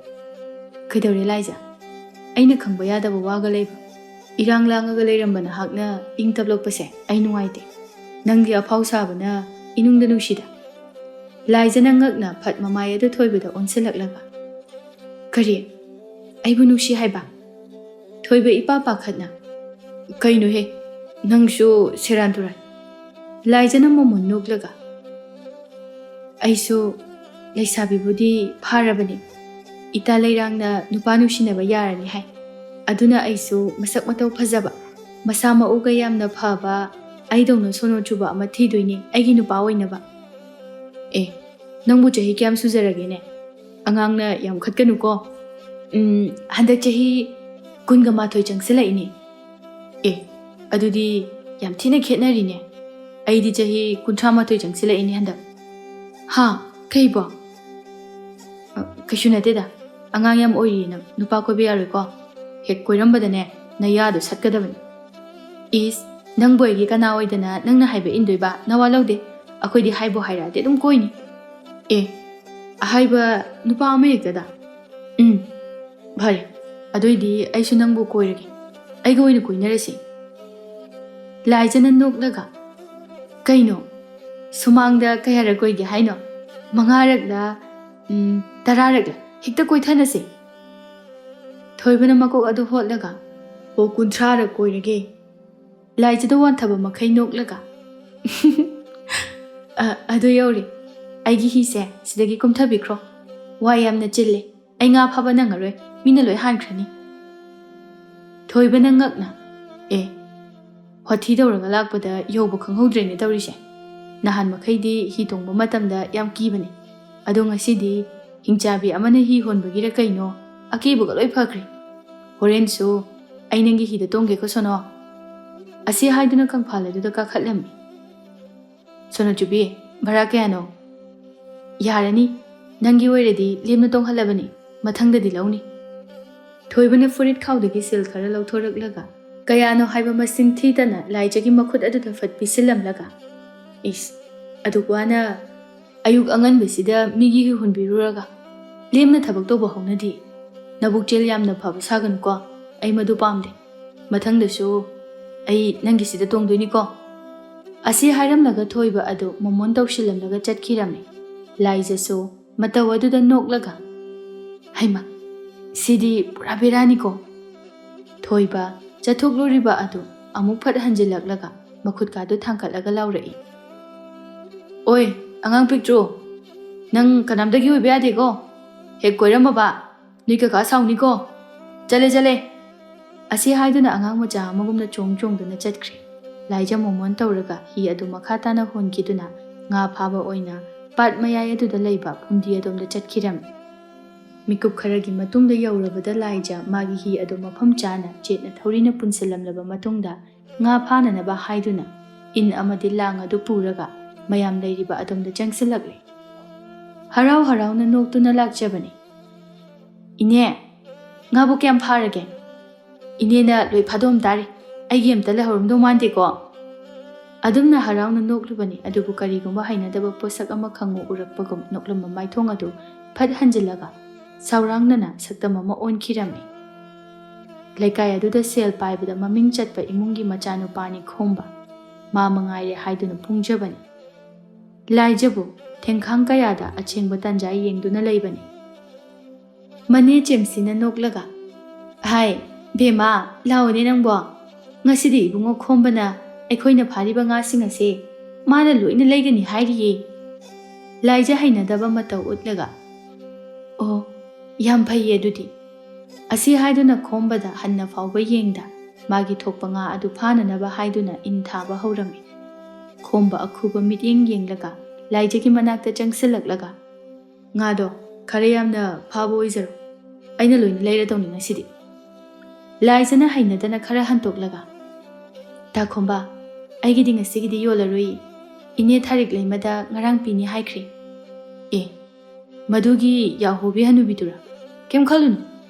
"ꯀꯩꯗꯧꯔꯦ ꯂꯥꯏꯖ? ꯑꯩꯅ ꯈꯪꯕ ꯌꯥꯗꯕ ꯋꯥꯒ ꯂꯩꯕ꯭ꯔꯣ? ꯏꯔꯥꯡ ꯂꯥꯡꯉꯒ ꯂꯩꯔꯝꯕ ꯅꯍꯥꯛꯅ ꯏꯪ ꯇꯞꯂꯛꯄꯁꯦ ꯑꯩ ꯅꯨꯡꯉꯥꯏꯇꯦ꯫ ꯅꯪꯒꯤ ꯑꯐꯥꯎ ꯁꯥꯕꯅ ꯏꯅꯨꯡꯗ ꯅꯨꯡꯁꯤꯗ꯫" ꯂꯥꯏꯖꯅ ꯉꯛꯅ ꯐꯠ ꯃꯃꯥꯏ ꯑꯗꯨ ꯊꯣꯏꯕꯗ ꯑꯣꯟꯁꯤꯜꯂꯛꯂꯒ, "ꯀꯔꯤ? ꯑꯩꯕꯨ ꯅꯨꯡꯁꯤ ꯍꯥꯏꯕ?" ꯊꯣꯏꯕ ꯏꯄꯥ ꯄꯥꯈꯠꯅ, "ꯀꯩꯅꯣꯍꯦ, ꯅꯪꯁꯨ ꯁꯦꯔꯥꯟ ꯇꯨꯔꯥꯟ꯫" ꯂꯥꯏꯖꯅ ꯃꯣꯃꯣꯟ ꯅꯣꯛꯂꯒ, "ꯑꯩꯁꯨ ꯂꯩꯁꯥꯕꯤꯕꯨꯗꯤ ꯐꯥꯔꯕꯅꯤ꯫ ꯏꯇꯥ ꯂꯩꯔꯥꯡꯅ ꯅꯨꯄꯥ ꯅꯨꯡꯁꯤꯅꯕ ꯌꯥꯔꯅꯤ ꯍꯥꯏ꯫ ꯑꯗꯨꯅ ꯑꯩꯁꯨ ꯃꯁꯛ ꯃꯇꯧ ꯐꯖꯕ, ꯃꯁꯥ ꯃꯎꯒ ꯌꯥꯝꯅ ꯐꯕ, ꯑꯩꯗꯧꯅ ꯁꯣꯅꯣ ꯆꯨꯕ ꯑꯃ ꯊꯤꯗꯣꯏꯅꯦ ꯑꯩꯒꯤ ꯅꯨꯄꯥ ꯑꯣꯏꯅꯕ꯫" "ꯑꯦ, ꯅꯪꯕꯨ ꯆꯍꯤ ꯀꯌꯥꯝ ꯁꯨꯖꯔꯒꯦꯅꯦ? ꯑꯉꯥꯡꯅ ꯌꯥꯝ ꯈꯠꯀꯅꯨꯀꯣ꯫ ꯎꯝ, ꯍꯟꯗꯛ ꯆꯍꯤ ꯀꯨꯟꯒ ꯃꯥꯊꯣꯏ ꯆꯪꯁꯤꯜꯂꯛꯏꯅꯦ꯫" "ꯑꯦ, ꯑꯗꯨꯗꯤ ꯌꯥꯝ ꯊꯤꯅ ꯈꯦꯠꯅꯔꯤꯅꯦ꯫ ꯑꯩꯗꯤ ꯆꯍꯤ ꯀꯨꯟꯊ꯭ꯔꯥ ꯃꯥꯊꯣꯏ ꯆꯪꯁꯤꯜꯂꯛꯏꯅꯦ ꯍꯟꯗꯛ꯫" "ꯍꯥ? ꯀꯩꯕꯣ?" "ꯑ, ꯀꯩꯁꯨ ꯅꯠꯇꯦꯗ꯫ ꯑꯉꯥꯡ ꯌꯥꯝ ꯑꯣꯏꯔꯤ ꯅꯪ, ꯅꯨꯄꯥ ꯀꯣꯏꯕ ꯌꯥꯔꯣꯏꯀꯣ꯫ ꯍꯦꯛ ꯀꯣꯏꯔꯝꯕꯗꯅꯦ, ꯅꯌꯥꯗꯣ ꯁꯠꯀꯗꯕꯅꯤ꯫ ꯏꯁ, ꯅꯪꯕꯨ ꯑꯩꯒꯤ ꯀꯅꯥ ꯑꯣꯏꯗꯅ ꯅꯪꯅ ꯍꯥꯏꯕ ꯏꯟꯗꯣꯏꯕ? ꯅꯋꯥ ꯂꯧꯗꯦ꯫ ꯑꯩꯈꯣꯏꯗꯤ ꯍꯥꯏꯕꯨ ꯍꯥꯏꯔꯛꯑꯗꯤ ꯑꯗꯨꯝ ꯀꯣꯏꯅꯤ꯫ ꯑꯦ, ꯑꯍꯥꯏꯕ ꯅꯨꯄꯥ ꯑꯃ ꯍꯦꯛꯇꯗ? ꯎꯝ, ꯐꯔꯦ꯫ ꯑꯗꯨꯏꯗꯤ ꯑꯩꯁꯨ ꯅꯪꯕꯨ ꯀꯣꯏꯔꯒꯦ꯫ ꯑꯩꯒ ꯑꯣꯏꯅ ꯀꯣꯏꯅꯔꯁꯤ꯫ ꯂꯥꯏꯖꯅ ꯅꯣꯛꯂꯒ, "ꯀꯩꯅꯣ? ꯁꯨꯃꯥꯡꯗ ꯀꯌꯥꯔꯛ ꯀꯣꯏꯒꯦ ꯍꯥꯏꯅꯣ? ꯃꯉꯥꯔꯛꯂ, ꯎꯝ, ꯇꯔꯥꯔꯛꯂ? ꯍꯦꯛꯇ ꯀꯣꯏꯊꯅꯁꯦ!" ꯊꯣꯏꯕꯅ ꯃꯀꯣꯛ ꯑꯗꯨ ꯍꯣꯠꯂꯒ, "ꯑꯣ, ꯀꯨꯟꯊ꯭ꯔꯥꯔꯛ ꯀꯣꯏꯔꯒꯦ!" ꯂꯥꯏꯖꯗ ꯋꯥꯟꯊꯕ ꯃꯈꯩ ꯅꯣꯛꯂꯒ, "ꯑ, ꯑꯗꯨ ꯌꯧꯔꯦ꯫ ꯑꯩꯒꯤ ꯍꯤꯁꯦ ꯁꯤꯗꯒꯤ ꯀꯨꯝꯊꯕꯤꯈ꯭ꯔꯣ꯫ ꯋꯥ ꯌꯥꯝꯅ ꯆꯤꯜꯂꯦ꯫ ꯑꯩ ꯉꯥ ꯐꯥꯕ ꯅꯪꯉꯔꯣꯏ꯫ ꯃꯤꯅ ꯂꯣꯏ ꯍꯥꯟꯈ꯭ꯔꯅꯤ꯫" ꯊꯣꯏꯕꯅ ꯉꯛꯅ, "ꯑꯦ, ꯋꯥꯊꯤ ꯇꯧꯔꯒ ꯂꯥꯛꯄꯗ ꯌꯧꯕ ꯈꯪꯍꯧꯗ꯭ꯔꯦꯅꯦ ꯇꯧꯔꯤꯁꯦ꯫ ꯅꯍꯥꯟ ꯃꯈꯩꯗꯤ ꯍꯤ ꯇꯣꯡꯕ ꯃꯇꯝꯗ ꯌꯥꯝ ꯀꯤꯕꯅꯦ꯫ ꯑꯗꯣ ꯉꯁꯤꯗꯤ ꯍꯤꯡꯆꯥꯕꯤ ꯑꯃꯅ ꯍꯤ ꯍꯣꯟꯕꯒꯤꯔ ꯀꯩꯅꯣ, ꯑꯀꯤꯕꯒ ꯂꯣꯏ ꯐꯈ꯭ꯔꯦ꯫ ꯍꯣꯔꯦꯟꯁꯨ ꯑꯩ ꯅꯪꯒꯤ ꯍꯤꯗ ꯇꯣꯡꯒꯦꯀꯣ ꯁꯣꯅꯣ꯫" ꯑꯁꯤ ꯍꯥꯏꯗꯨꯅ ꯀꯪꯐꯥꯜ ꯑꯗꯨꯗ ꯀꯥꯈꯠꯂꯝꯃꯤ꯫ "ꯁꯣꯅꯣꯆꯨꯕꯤ, ꯚꯔꯥ ꯀꯌꯥꯅꯣ?" "ꯌꯥꯔꯅꯤ, ꯅꯪꯒꯤ ꯑꯣꯏꯔꯗꯤ ꯂꯦꯝꯅ ꯇꯣꯡꯍꯜꯂꯕꯅꯤ, ꯃꯊꯪꯗꯗꯤ ꯂꯧꯅꯤ꯫" ꯊꯣꯏꯕꯅ ꯐꯨꯔꯤꯠ ꯈꯥꯎꯗꯒꯤ ꯁꯤꯜ ꯈꯔ ꯂꯧꯊꯣꯔꯛꯂꯒ, ꯀꯌꯥꯅꯣ ꯍꯥꯏꯕ ꯃꯁꯤꯡ ꯊꯤꯗꯅ ꯂꯥꯏꯖꯒꯤ ꯃꯈꯨꯠ ꯑꯗꯨꯗ ꯐꯠ ꯄꯤꯁꯤꯜꯂꯝꯂꯒ, "ꯏꯁ, ꯑꯗꯨꯛ ꯋꯥꯅ ꯑꯌꯨꯛ ꯑꯉꯟꯕꯁꯤꯗ ꯃꯤꯒꯤ ꯍꯨꯟꯕꯤꯔꯨꯔꯒ ꯂꯦꯝꯅ ꯊꯕꯛ ꯇꯧꯕ ꯍꯧꯅꯗꯦ꯫ ꯅꯕꯨꯛꯆꯦꯜ ꯌꯥꯝꯅ ꯐꯕ ꯁꯥꯒꯅꯨꯀꯣ, ꯑꯩ ꯃꯗꯨ ꯄꯥꯝꯗꯦ꯫ ꯃꯊꯪꯗꯁꯨ ꯑꯩ ꯅꯪꯒꯤꯁꯤꯗ ꯇꯣꯡꯗꯣꯏꯅꯤꯀꯣ꯫" ꯑꯁꯤ ꯍꯥꯏꯔꯝꯂꯒ ꯊꯣꯏꯕ ꯑꯗꯨ ꯃꯣꯃꯣꯟ ꯇꯧꯁꯤꯜꯂꯝꯂꯒ ꯆꯠꯈꯤꯔꯝꯃꯤ꯫ ꯂꯥꯏꯖꯁꯨ ꯃꯇꯧ ꯑꯗꯨꯗ ꯅꯣꯛꯂꯒ, "ꯍꯩꯃ, ꯁꯤꯗꯤ ꯄꯨꯔꯥ ꯕꯦꯔꯥꯅꯤꯀꯣ!" ꯊꯣꯏꯕ ꯆꯠꯊꯣꯛꯂꯨꯔꯤꯕ ꯑꯗꯨ ꯑꯃꯨꯛ ꯐꯠ ꯍꯟꯖꯤꯜꯂꯛꯂꯒ ꯃꯈꯨꯠꯀꯥꯗꯨ ꯊꯥꯡꯒꯠꯂꯒ ꯂꯥꯎꯔꯛꯏ, "ꯑꯣꯏ, ꯑꯉꯥꯡ ꯄꯤꯛꯇ꯭ꯔꯨ, ꯅꯪ ꯀꯅꯥꯝꯇꯒꯤ ꯑꯣꯏꯕ ꯌꯥꯗꯦꯀꯣ꯫ ꯍꯦꯛ ꯀꯣꯏꯔꯝꯃꯕ ꯅꯣꯏ ꯀꯀꯥ ꯁꯥꯎꯅꯤꯀꯣ꯫ ꯆꯠꯂꯦ, ꯆꯠꯂꯦ꯫" ꯑꯁꯤ ꯍꯥꯏꯗꯨꯅ ꯑꯉꯥꯡ ꯃꯆꯥ ꯑꯃꯒꯨꯝꯅ ꯆꯣꯡ ꯆꯣꯡꯗꯨꯅ ꯆꯠꯈ꯭ꯔꯦ꯫ ꯂꯥꯏꯖ ꯃꯣꯃꯣꯟ ꯇꯧꯔꯒ ꯍꯤ ꯑꯗꯨ ꯃꯈꯥ ꯇꯥꯅ ꯍꯣꯟꯈꯤꯗꯨꯅ ꯉꯥ ꯐꯥꯕ ꯑꯣꯏꯅ ꯄꯥꯠ ꯃꯌꯥꯏ ꯑꯗꯨꯗ ꯂꯩꯕ ꯐꯨꯝꯗꯤ ꯑꯗꯣꯝꯗ ꯆꯠꯈꯤꯔꯝꯃꯤ꯫ ꯃꯤꯀꯨꯞ ꯈꯔꯒꯤ ꯃꯇꯨꯡꯗ ꯌꯧꯔꯕꯗ ꯂꯥꯏꯖ ꯃꯥꯒꯤ ꯍꯤ ꯑꯗꯨ ꯃꯐꯝ ꯆꯥꯅ ꯆꯦꯠꯅ ꯊꯧꯔꯤꯅ ꯄꯨꯟꯁꯤꯜꯂꯝꯂꯕ ꯃꯇꯨꯡꯗ ꯉꯥ ꯐꯥꯅꯅꯕ ꯍꯥꯏꯗꯨꯅ ꯏꯟ ꯑꯃꯗꯤ ꯂꯥꯡ ꯑꯗꯨ ꯄꯨꯔꯒ ꯃꯌꯥꯝ ꯂꯩꯔꯤꯕ ꯑꯗꯣꯝꯗ ꯆꯪꯁꯤꯜꯂꯛꯂꯦ꯫ ꯍꯔꯥꯎ ꯍꯔꯥꯎꯅ ꯅꯣꯛꯇꯨꯅ ꯂꯥꯛꯆꯕꯅꯤ꯫ "ꯏꯅꯦ, ꯉꯥꯕꯨ ꯀꯌꯥꯝ ꯐꯥꯔꯒꯦ? ꯏꯅꯦꯅ ꯂꯣꯏ ꯐꯥꯗꯣꯛꯑꯝ ꯇꯥꯔꯦ꯫ ꯑꯩꯒꯤ ꯑꯝꯇ ꯂꯩꯍꯧꯔꯝꯗꯧ ꯃꯥꯟꯗꯦꯀꯣ?" ꯑꯗꯨꯝꯅ ꯍꯔꯥꯎꯅ ꯅꯣꯛꯂꯨꯕꯅꯤ, ꯑꯗꯨꯕꯨ ꯀꯔꯤꯒꯨꯝꯕ ꯍꯩꯅꯗꯕ ꯄꯣꯠꯁꯛ ꯑꯃ ꯈꯪꯉꯨ ꯎꯔꯛꯄꯒꯨꯝ ꯅꯣꯛꯂꯝꯕ ꯃꯥꯏꯊꯣꯡ ꯑꯗꯨ ꯐꯠ ꯍꯟꯖꯤꯜꯂꯒ ꯁꯥꯎꯔꯥꯡꯅꯅ ꯁꯛꯇꯝ ꯑꯃ ꯑꯣꯟꯈꯤꯔꯝꯃꯤ꯫ ꯂꯩꯀꯥꯏ ꯑꯗꯨꯗ ꯁꯦꯜ ꯄꯥꯏꯕꯗ ꯃꯃꯤꯡ ꯆꯠꯄ ꯏꯃꯨꯡꯒꯤ ꯃꯆꯥꯅꯨꯄꯥꯅꯤ ꯈꯣꯝꯕ꯫ ꯃꯥ ꯃꯉꯥꯏꯔꯦ ꯍꯥꯏꯗꯨꯅ ꯄꯨꯡꯖꯕꯅꯤ꯫ ꯂꯥꯏꯖꯕꯨ ꯊꯦꯡꯈꯥꯡ ꯀꯌꯥꯗ ꯑꯆꯦꯡꯕ ꯇꯥꯟꯖꯥ ꯌꯦꯡꯗꯨꯅ ꯂꯩꯕꯅꯤ꯫ ꯃꯅꯦ ꯆꯦꯝꯁꯤꯅ ꯅꯣꯛꯂꯒ, "ꯍꯥꯏ, ꯕꯦꯝꯃ, ꯂꯥꯛꯑꯣꯅꯦ ꯅꯪꯕꯣ꯫ ꯉꯁꯤꯗꯤ ꯏꯕꯨꯡꯉꯣ ꯈꯣꯝꯕꯅ ꯑꯩꯈꯣꯏꯅ ꯐꯥꯔꯤꯕ ꯉꯥꯁꯤꯡ ꯑꯁꯦ ꯃꯥꯅ ꯂꯣꯏꯅ ꯂꯩꯒꯅꯤ ꯍꯥꯏꯔꯤꯌꯦ꯫" ꯂꯥꯏꯖ ꯍꯩꯅꯗꯕ ꯃꯇꯧ ꯎꯠꯂꯒ, "ꯑꯣ, ꯌꯥꯝ ꯐꯩꯌꯦ ꯑꯗꯨꯗꯤ꯫" ꯑꯁꯤ ꯍꯥꯏꯗꯨꯅ ꯈꯣꯝꯕꯗ ꯍꯟꯅ ꯐꯥꯎꯕ ꯌꯦꯡꯗ ꯃꯥꯒꯤ ꯊꯣꯛꯄ ꯉꯥ ꯑꯗꯨ ꯐꯥꯅꯅꯕ ꯍꯥꯏꯗꯨꯅ ꯏꯟ ꯊꯥꯕ ꯍꯧꯔꯝꯃꯤ꯫ ꯈꯣꯝꯕ ꯑꯈꯨꯕ ꯃꯤꯠꯌꯦꯡ ꯌꯦꯡꯂꯒ ꯂꯥꯏꯖꯒꯤ ꯃꯅꯥꯛꯇ ꯆꯪꯁꯤꯜꯂꯛꯂꯒ, "ꯉꯥꯗꯣ ꯈꯔ ꯌꯥꯝꯅ ꯐꯥꯕ ꯑꯣꯏꯖꯔꯣ꯫ ꯑꯩꯅ ꯂꯣꯏꯅ ꯂꯩꯔꯗꯧꯅꯤ ꯉꯁꯤꯗꯤ꯫" ꯂꯥꯏꯖꯅ ꯍꯩꯅꯗꯅ ꯈꯔ ꯍꯟꯇꯣꯛꯂꯒ, "ꯇꯥ ꯈꯣꯝꯕ, ꯑꯩꯒꯤꯗꯤ ꯉꯁꯤꯒꯤꯗꯤ ꯌꯣꯜꯂꯔꯣꯏꯌꯦ꯫ ꯏꯅꯦ ꯊꯥꯔꯤꯛ ꯂꯩꯃꯗ ꯉꯔꯥꯡ ꯄꯤꯅꯤ ꯍꯥꯏꯈ꯭ꯔꯦ꯫" "ꯑꯦ, ꯃꯗꯨꯒꯤ ꯌꯥꯍꯣꯕꯤ ꯍꯅꯨꯕꯤꯗꯨꯔꯥ? ꯀꯩꯝ ꯈꯜꯂꯨꯅꯨ,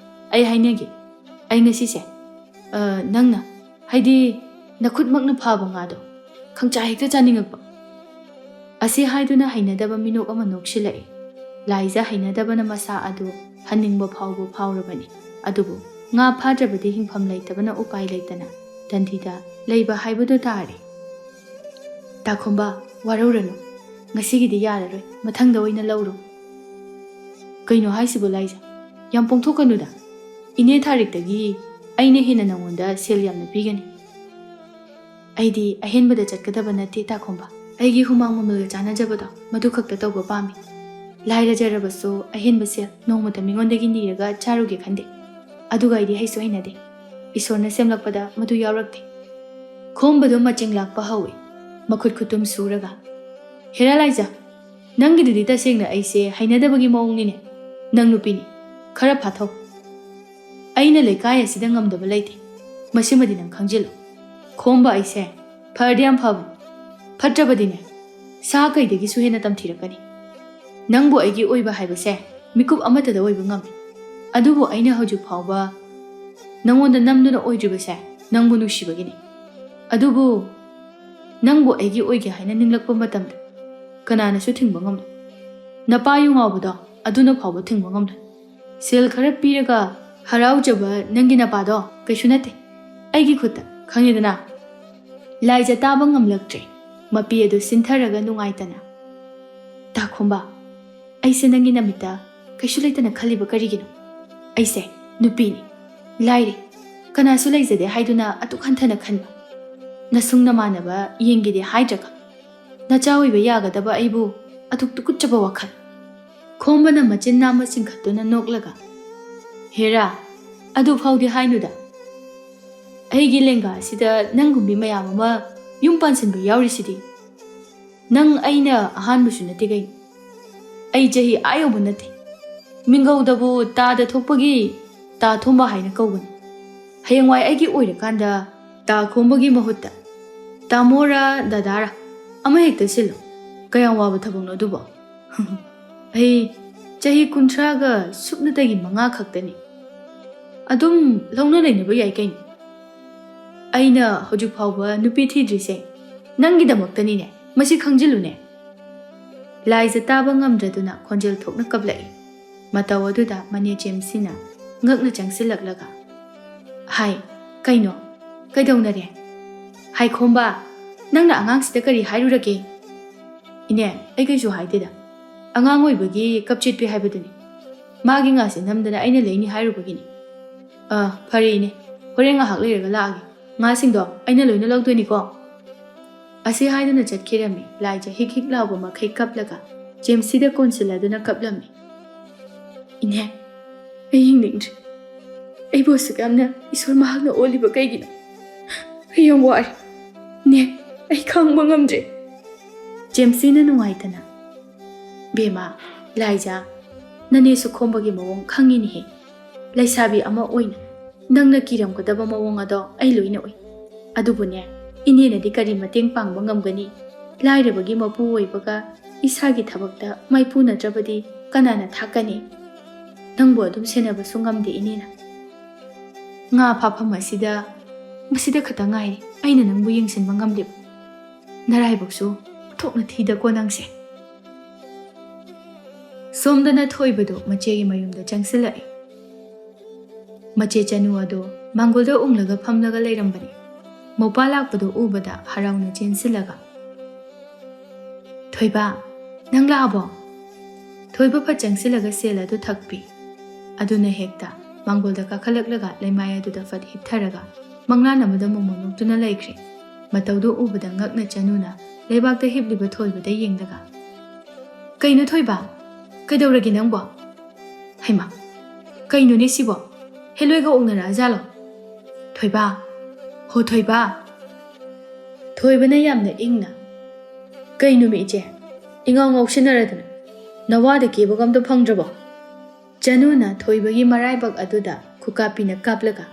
ꯑꯩ ꯍꯥꯏꯅꯒꯦ꯫ ꯑꯩ ꯉꯁꯤꯁꯦ, ꯑ, ꯅꯪꯅ, ꯍꯥꯏꯗꯤ ꯅꯈꯨꯠꯃꯛꯅ ꯐꯥꯕ ꯉꯥꯗꯣ ꯈꯪꯆꯥ ꯍꯦꯛꯇ ꯆꯥꯅꯤꯡꯉꯛꯄ꯫" ꯑꯁꯤ ꯍꯥꯏꯗꯨꯅ ꯍꯩꯅꯗꯕ ꯃꯤꯅꯣꯛ ꯑꯃ ꯅꯣꯛꯁꯤꯜꯂꯛꯏ꯫ ꯂꯥꯏꯖ ꯍꯩꯅꯗꯕꯅ ꯃꯁꯥ ꯑꯗꯨ ꯍꯟꯅꯤꯡꯕ ꯐꯥꯎꯕ ꯐꯥꯎꯔꯕꯅꯤ꯫ ꯑꯗꯨꯕꯨ ꯉꯥ ꯐꯥꯗ꯭ꯔꯕꯗꯤ ꯍꯤꯡꯐꯝ ꯂꯩꯇꯕꯅ ꯎꯄꯥꯏ ꯂꯩꯇꯅ ꯗꯟꯗꯤꯗ ꯂꯩꯕ ꯍꯥꯏꯕꯗꯨ ꯇꯥꯔꯦ꯫ "ꯇꯥꯈꯣꯝꯕ, ꯋꯥꯔꯧꯔꯅꯨ꯫ ꯉꯁꯤꯒꯤꯗꯤ ꯌꯥꯔꯔꯣꯏ, ꯃꯊꯪꯗ ꯑꯣꯏꯅ ꯂꯧꯔꯣ꯫" "ꯀꯩꯅꯣ ꯍꯥꯏꯁꯤꯕꯣ ꯂꯥꯏꯖ? ꯌꯥꯝ ꯄꯣꯡꯊꯣꯛꯀꯅꯨꯗ꯫ ꯏꯅꯦ ꯊꯥꯔꯤꯛꯇꯒꯤ ꯑꯩꯅ ꯍꯦꯟꯅ ꯅꯉꯣꯟꯗ ꯁꯦꯜ ꯌꯥꯝꯅ ꯄꯤꯒꯅꯤ꯫" "ꯑꯩꯗꯤ ꯑꯍꯦꯟꯕꯗ ꯆꯠꯀꯗꯕ ꯅꯠꯇꯦ ꯇꯥꯈꯣꯝꯕ꯫ ꯑꯩꯒꯤ ꯍꯨꯃꯥꯡ ꯃꯃꯜꯒ ꯆꯥꯟꯅꯖꯕꯗꯣ ꯃꯗꯨ ꯈꯛꯇ ꯇꯧꯕ ꯄꯥꯝꯃꯤ꯫ ꯂꯥꯏꯔꯖꯔꯕꯁꯨ ꯑꯍꯦꯟꯕ ꯁꯦꯜ ꯅꯣꯡꯃꯇ ꯃꯤꯉꯣꯟꯗꯒꯤ ꯅꯤꯔꯒ ꯆꯥꯔꯨꯒꯦ ꯈꯟꯗꯦ꯫ ꯑꯗꯨꯒ ꯑꯩꯗꯤ ꯍꯩꯁꯨ ꯍꯩꯅꯗꯦ꯫ ꯏꯁꯣꯔꯅ ꯁꯦꯝꯂꯛꯄꯗ ꯃꯗꯨ ꯌꯥꯎꯔꯛꯇꯦ꯫" ꯈꯣꯝꯕꯗꯨ ꯃꯆꯤꯡ ꯂꯥꯛꯄ ꯍꯧꯏ꯫ ꯃꯈꯨꯠ ꯈꯨꯇꯨꯝ ꯁꯨꯔꯒ, "ꯍꯦꯔꯥ ꯂꯥꯏꯖ, ꯅꯪꯒꯤꯗꯨꯗꯤ ꯇꯁꯦꯡꯅ ꯑꯩꯁꯦ ꯍꯩꯅꯗꯕꯒꯤ ꯃꯑꯣꯡꯅꯤꯅꯦ꯫ ꯅꯪ ꯅꯨꯄꯤꯅꯤ, ꯈꯔ ꯐꯥꯊꯧ꯫ ꯑꯩꯅ ꯂꯩꯀꯥꯏ ꯑꯁꯤꯗ ꯉꯝꯗꯕ ꯂꯩꯇꯦ, ꯃꯁꯤꯃꯗꯤ ꯅꯪ ꯈꯪꯖꯤꯜꯂꯨ꯫ ꯈꯣꯝꯕ ꯑꯩꯁꯦ ꯐꯔꯗꯤ ꯌꯥꯝ ꯐꯕꯅꯤ, ꯐꯠꯇ꯭ꯔꯕꯗꯤꯅꯦ ꯁꯥ ꯀꯩꯗꯒꯤꯁꯨ ꯍꯦꯟꯅ ꯇꯝꯊꯤꯔꯛꯀꯅꯤ꯫ ꯅꯪꯕꯨ ꯑꯩꯒꯤ ꯑꯣꯏꯕ ꯍꯥꯏꯕꯁꯦ ꯃꯤꯀꯨꯞ ꯑꯃꯠꯇꯗ ꯑꯣꯏꯕ ꯉꯝꯃꯤ꯫" ꯑꯗꯨꯕꯨ ꯑꯩꯅ ꯍꯧꯖꯤꯛ ꯐꯥꯎꯕ ꯅꯪꯉꯣꯟꯗ ꯅꯝꯗꯨꯅ ꯑꯣꯏꯗ꯭ꯔꯤꯕꯁꯦ ꯅꯪꯕꯨ ꯅꯨꯡꯁꯤꯕꯒꯤꯅꯤ꯫ ꯑꯗꯨꯕꯨ ꯅꯪꯕꯨ ꯑꯩꯒꯤ ꯑꯣꯏꯒꯦ ꯍꯥꯏꯅ ꯅꯤꯡꯂꯛꯄ ꯃꯇꯝꯗ ꯀꯅꯥꯅꯁꯨ ꯊꯤꯡꯕ ꯉꯝꯂꯣꯏ꯫ ꯅꯄꯥ ꯌꯨ ꯉꯥꯎꯕꯗꯣ ꯑꯗꯨꯅ ꯐꯥꯎꯕ ꯊꯤꯡꯕ ꯉꯝꯂꯣꯏ꯫ ꯁꯦꯜ ꯈꯔ ꯄꯤꯔꯒ ꯍꯔꯥꯎꯖꯕ ꯅꯪꯒꯤ ꯅꯄꯥꯗꯣ ꯀꯩꯁꯨ ꯅꯠꯇꯦ꯫ ꯑꯩꯒꯤ ꯈꯨꯠꯇ, ꯈꯪꯉꯦꯗꯅ? ꯂꯥꯏꯖ ꯇꯥꯕ ꯉꯝꯂꯛꯇ꯭ꯔꯦ꯫ ꯃꯄꯤ ꯑꯗꯨ ꯁꯤꯟꯊꯔꯒ ꯅꯨꯡꯉꯥꯏꯇꯅ, "ꯇꯥꯈꯣꯝꯕ, ꯑꯩꯁꯦ ꯅꯪꯒꯤ ꯅꯃꯤꯠꯇ ꯀꯩꯁꯨ ꯂꯩꯇꯅ ꯈꯜꯂꯤꯕ ꯀꯔꯤꯒꯤꯅꯣ? ꯑꯩꯁꯦ ꯅꯨꯄꯤꯅꯤ, ꯂꯥꯏꯔꯤ, ꯀꯅꯥꯁꯨ ꯂꯩꯖꯗꯦ ꯍꯥꯏꯗꯨꯅ ꯑꯗꯨꯛ ꯍꯟꯊꯅ ꯈꯟꯕ? ꯅꯁꯨꯡ ꯅꯃꯥꯟꯅꯕ ꯌꯦꯡꯒꯦꯗꯤ ꯍꯥꯏꯗ꯭ꯔꯒ, ꯅꯆꯥ ꯑꯣꯏꯕ ꯌꯥꯒꯗꯕ ꯑꯩꯕꯨ ꯑꯗꯨꯛ ꯇꯨꯀꯠꯆꯕ ꯋꯥꯈꯜ?" ꯈꯣꯝꯕꯅ ꯃꯆꯤꯟ ꯅꯥꯝꯃ ꯆꯤꯡꯈꯠꯇꯨꯅ ꯅꯣꯛꯂꯒ, "ꯍꯦꯔꯥ, ꯑꯗꯨ ꯐꯥꯎꯗꯤ ꯍꯥꯏꯅꯨꯗ꯫ ꯑꯩꯒꯤ ꯂꯦꯡꯒꯥ ꯑꯁꯤꯗ ꯅꯪꯒꯨꯝꯕꯤ ꯃꯌꯥꯝ ꯑꯃ ꯌꯨꯝ ꯄꯥꯟꯁꯤꯟꯕ ꯌꯥꯎꯔꯤꯁꯤꯗꯤ꯫ ꯅꯪ ꯑꯩꯅ ꯑꯍꯥꯟꯕꯁꯨ ꯅꯠꯇꯦ ꯀꯩꯅꯣ꯫ ꯑꯩ ꯆꯍꯤ ꯑꯥ ꯌꯧꯕ ꯅꯠꯇꯦ꯫ ꯃꯤꯡꯒꯧꯗꯕꯨ ꯇꯥꯗ ꯊꯣꯛꯄꯒꯤ ꯇꯥ ꯊꯣꯝꯕ ꯍꯥꯏꯅ ꯀꯧꯕꯅꯤ꯫ ꯍꯌꯦꯡꯋꯥꯏ ꯑꯩꯒꯤ ꯑꯣꯏꯔꯀꯥꯟꯗ ꯇꯥ ꯈꯣꯝꯕꯒꯤ ꯃꯍꯨꯠꯇ ꯇꯥꯃꯣꯔꯥ ꯗꯗꯥꯔꯥ ꯑꯃ ꯍꯦꯛꯇ ꯁꯤꯜꯂꯣ꯫ ꯀꯌꯥꯝ ꯋꯥꯕ ꯊꯕꯛꯅꯣ ꯑꯗꯨꯕꯣ?" "ꯑꯩ ꯆꯍꯤ ꯀꯨꯟꯊ꯭ꯔꯥꯒ ꯁꯨꯞꯅꯇꯒꯤ ꯃꯉꯥ ꯈꯛꯇꯅꯤ꯫ ꯑꯗꯨꯝ ꯂꯧꯅ ꯂꯩꯅꯕ ꯌꯥꯏ ꯀꯩꯅꯣ꯫ ꯑꯩꯅ ꯍꯧꯖꯤꯛ ꯐꯥꯎꯕ ꯅꯨꯄꯤ ꯊꯤꯗ꯭ꯔꯤꯁꯦ ꯅꯪꯒꯤꯗꯃꯛꯇꯅꯤꯅꯦ, ꯃꯁꯤ ꯈꯪꯖꯤꯜꯂꯨꯅꯦ꯫" ꯂꯥꯏꯖ ꯇꯥꯕ ꯉꯝꯗ꯭ꯔꯗꯨꯅ ꯈꯣꯟꯖꯦꯜ ꯊꯣꯛꯅ ꯀꯞꯂꯛꯏ꯫ ꯃꯇꯧ ꯑꯗꯨꯗ ꯃꯅꯦ ꯖꯦꯝꯁꯤꯅ ꯉꯛꯅ ꯆꯪꯁꯤꯜꯂꯛꯂꯒ, "ꯍꯥꯏ, ꯀꯩꯅꯣ? ꯀꯩꯗꯧꯅꯔꯦ? ꯍꯥꯏ ꯈꯣꯝꯕ, ꯅꯪꯅ ꯑꯉꯥꯡꯁꯤꯗ ꯀꯔꯤ ꯍꯥꯏꯔꯨꯔꯒꯦ?" "ꯏꯅꯦ, ꯑꯩ ꯀꯩꯁꯨ ꯍꯥꯏꯗꯦꯗ꯫ ꯑꯉꯥꯡ ꯑꯣꯏꯕꯒꯤ ꯀꯞꯆꯦꯠꯄꯤ ꯍꯥꯏꯕꯗꯨꯅꯤ꯫ ꯃꯥꯒꯤ ꯉꯥꯁꯦ ꯅꯝꯗꯅ ꯑꯩꯅ ꯂꯩꯅꯤ ꯍꯥꯏꯔꯨꯕꯒꯤꯅꯤ꯫ ꯑꯥ, ꯐꯔꯦ ꯏꯅꯦ, ꯍꯣꯔꯦꯟ ꯉꯥꯏꯍꯥꯛ ꯂꯩꯔꯒ ꯂꯥꯛꯑꯒꯦ꯫ ꯉꯥꯁꯤꯡꯗꯣ ꯑꯩꯅ ꯂꯣꯏꯅ ꯂꯧꯗꯣꯏꯅꯤꯀꯣ꯫" ꯑꯁꯤ ꯍꯥꯏꯗꯨꯅ ꯆꯠꯈꯤꯔꯝꯃꯤ꯫ ꯂꯥꯏꯖ ꯍꯤꯛ ꯍꯤꯛ ꯂꯥꯎꯕ ꯃꯈꯩ ꯀꯞꯂꯒ ꯖꯦꯝꯁꯤꯗ ꯀꯣꯟꯁꯤꯜꯂꯗꯨꯅ ꯀꯞꯂꯝꯃꯤ꯫ "ꯏꯅꯦ, ꯑꯩ ꯍꯤꯡꯅꯤꯡꯗ꯭ꯔꯦ꯫ ꯑꯩꯕꯨ ꯑꯁꯨꯛ ꯌꯥꯝꯅ ꯏꯁꯣꯔ ꯃꯍꯥꯛꯅ ꯑꯣꯠꯂꯤꯕ ꯀꯩꯒꯤꯅꯣ? ꯑꯩ ꯌꯥꯝ ꯋꯥꯔꯦ꯫ ꯏꯅꯦ, ꯑꯩ ꯈꯥꯡꯕ ꯉꯝꯗ꯭ꯔꯦ꯫" ꯖꯦꯝꯁꯤꯅ ꯅꯨꯡꯉꯥꯏꯇꯅ, "ꯕꯦꯝꯃ, ꯂꯥꯏꯖ, ꯅꯅꯦꯁꯨ ꯈꯣꯝꯕꯒꯤ ꯃꯑꯣꯡ ꯈꯪꯉꯤꯅꯦꯍꯦ꯫ ꯂꯩꯁꯥꯕꯤ ꯑꯃ ꯑꯣꯏꯅ ꯅꯪꯅ ꯀꯤꯔꯝꯒꯗꯕ ꯃꯑꯣꯡ ꯑꯗꯣ ꯑꯩ ꯂꯣꯏꯅ ꯎꯏ꯫ ꯑꯗꯨꯕꯨꯅꯦ, ꯏꯅꯦꯅꯗꯤ ꯀꯔꯤ ꯃꯇꯦꯡ ꯄꯥꯡꯕ ꯉꯝꯒꯅꯤ? ꯂꯥꯏꯔꯕꯒꯤ ꯃꯄꯨ ꯑꯣꯏꯕꯒ ꯏꯁꯥꯒꯤ ꯊꯕꯛꯇ ꯃꯥꯏꯄꯨꯅꯗ꯭ꯔꯕꯗꯤ ꯀꯅꯥꯅ ꯊꯥꯛꯀꯅꯤ?" ꯅꯪꯕꯨ ꯑꯗꯨꯝ ꯁꯦꯟꯅꯕꯁꯨ ꯉꯝꯗꯦ, ꯏꯅꯦꯅ꯫ ꯉꯥ ꯐꯥꯐꯝ ꯑꯁꯤꯗ ꯃꯁꯤꯗ ꯈꯛꯇ ꯉꯥꯏꯔꯦ ꯑꯩꯅ ꯅꯪꯕꯨ ꯌꯦꯡꯁꯤꯟꯕ ꯉꯝꯂꯤꯕ꯫ ꯅꯔꯥꯏꯕꯛꯁꯨ ꯊꯣꯛꯅ ꯊꯤꯗꯀꯣ ꯅꯪꯁꯦ꯫ ꯁꯣꯝꯗꯅ ꯊꯣꯏꯕꯗꯨ ꯃꯆꯦꯒꯤ ꯃꯌꯨꯝꯗ ꯆꯪꯁꯤꯜꯂꯛꯏ꯫ ꯃꯆꯦ ꯆꯅꯨ ꯑꯗꯨ ꯃꯥꯡꯒꯣꯜꯗ ꯎꯪꯂꯒ ꯐꯝꯂꯒ ꯂꯩꯔꯝꯕꯅꯤ꯫ ꯃꯧꯄꯥ ꯂꯥꯛꯄꯗꯨ ꯎꯕꯗ ꯍꯔꯥꯎꯅ ꯆꯦꯟꯁꯤꯜꯂꯒ, "ꯊꯣꯏꯕ, ꯅꯪ ꯂꯥꯛꯑꯕꯣ?" ꯊꯣꯏꯕ ꯐꯠ ꯆꯪꯁꯤꯜꯂꯒ ꯁꯦꯜ ꯑꯗꯨ ꯊꯛꯄꯤ꯫ ꯑꯗꯨꯅ ꯍꯦꯛꯇ ꯃꯥꯡꯒꯣꯜꯗ ꯀꯥꯈꯠꯂꯛꯂꯒ ꯂꯩꯃꯥꯏ ꯑꯗꯨꯗ ꯐꯠ ꯍꯤꯞꯊꯔꯒ ꯃꯪꯂꯥꯟ ꯑꯃꯗ ꯃꯣꯃꯣꯟ ꯅꯣꯛꯇꯨꯅ ꯂꯩꯈ꯭ꯔꯦ꯫ ꯃꯇꯧꯗꯨ ꯎꯕꯗ ꯉꯛꯅ ꯆꯅꯨꯅ ꯂꯩꯕꯥꯛꯇ ꯍꯤꯞꯂꯤꯕ ꯊꯣꯏꯕꯗ ꯌꯦꯡꯂꯒ, "ꯀꯩꯅꯣ ꯊꯣꯏꯕ? ꯀꯩꯗꯧꯔꯒꯦ ꯅꯪꯕꯣ? ꯍꯩꯃꯥ, ꯀꯩꯅꯣꯅꯦ ꯁꯤꯕꯣ? ꯍꯦꯂꯣꯏꯒ ꯑꯣꯛꯅꯔꯛꯑꯖꯥꯠꯂꯣ? ꯊꯣꯏꯕ, ꯍꯣ ꯊꯣꯏꯕ!" ꯊꯣꯏꯕꯅ ꯌꯥꯝꯅ ꯏꯪꯅ, "ꯀꯩꯅꯣꯃꯤ ꯏꯆꯦ, ꯏꯉꯥꯎ ꯉꯥꯎꯁꯤꯟꯅꯔꯗꯅ ꯅꯋꯥꯗ ꯀꯦꯕꯒ ꯑꯝꯇ ꯐꯪꯗ꯭ꯔꯕꯣ?" ꯆꯅꯨꯅ ꯊꯣꯏꯕꯒꯤ ꯃꯔꯥꯏꯕꯛ ꯑꯗꯨꯗ ꯈꯨꯀꯥꯞꯄꯤꯅ ꯀꯥꯞꯂꯒ,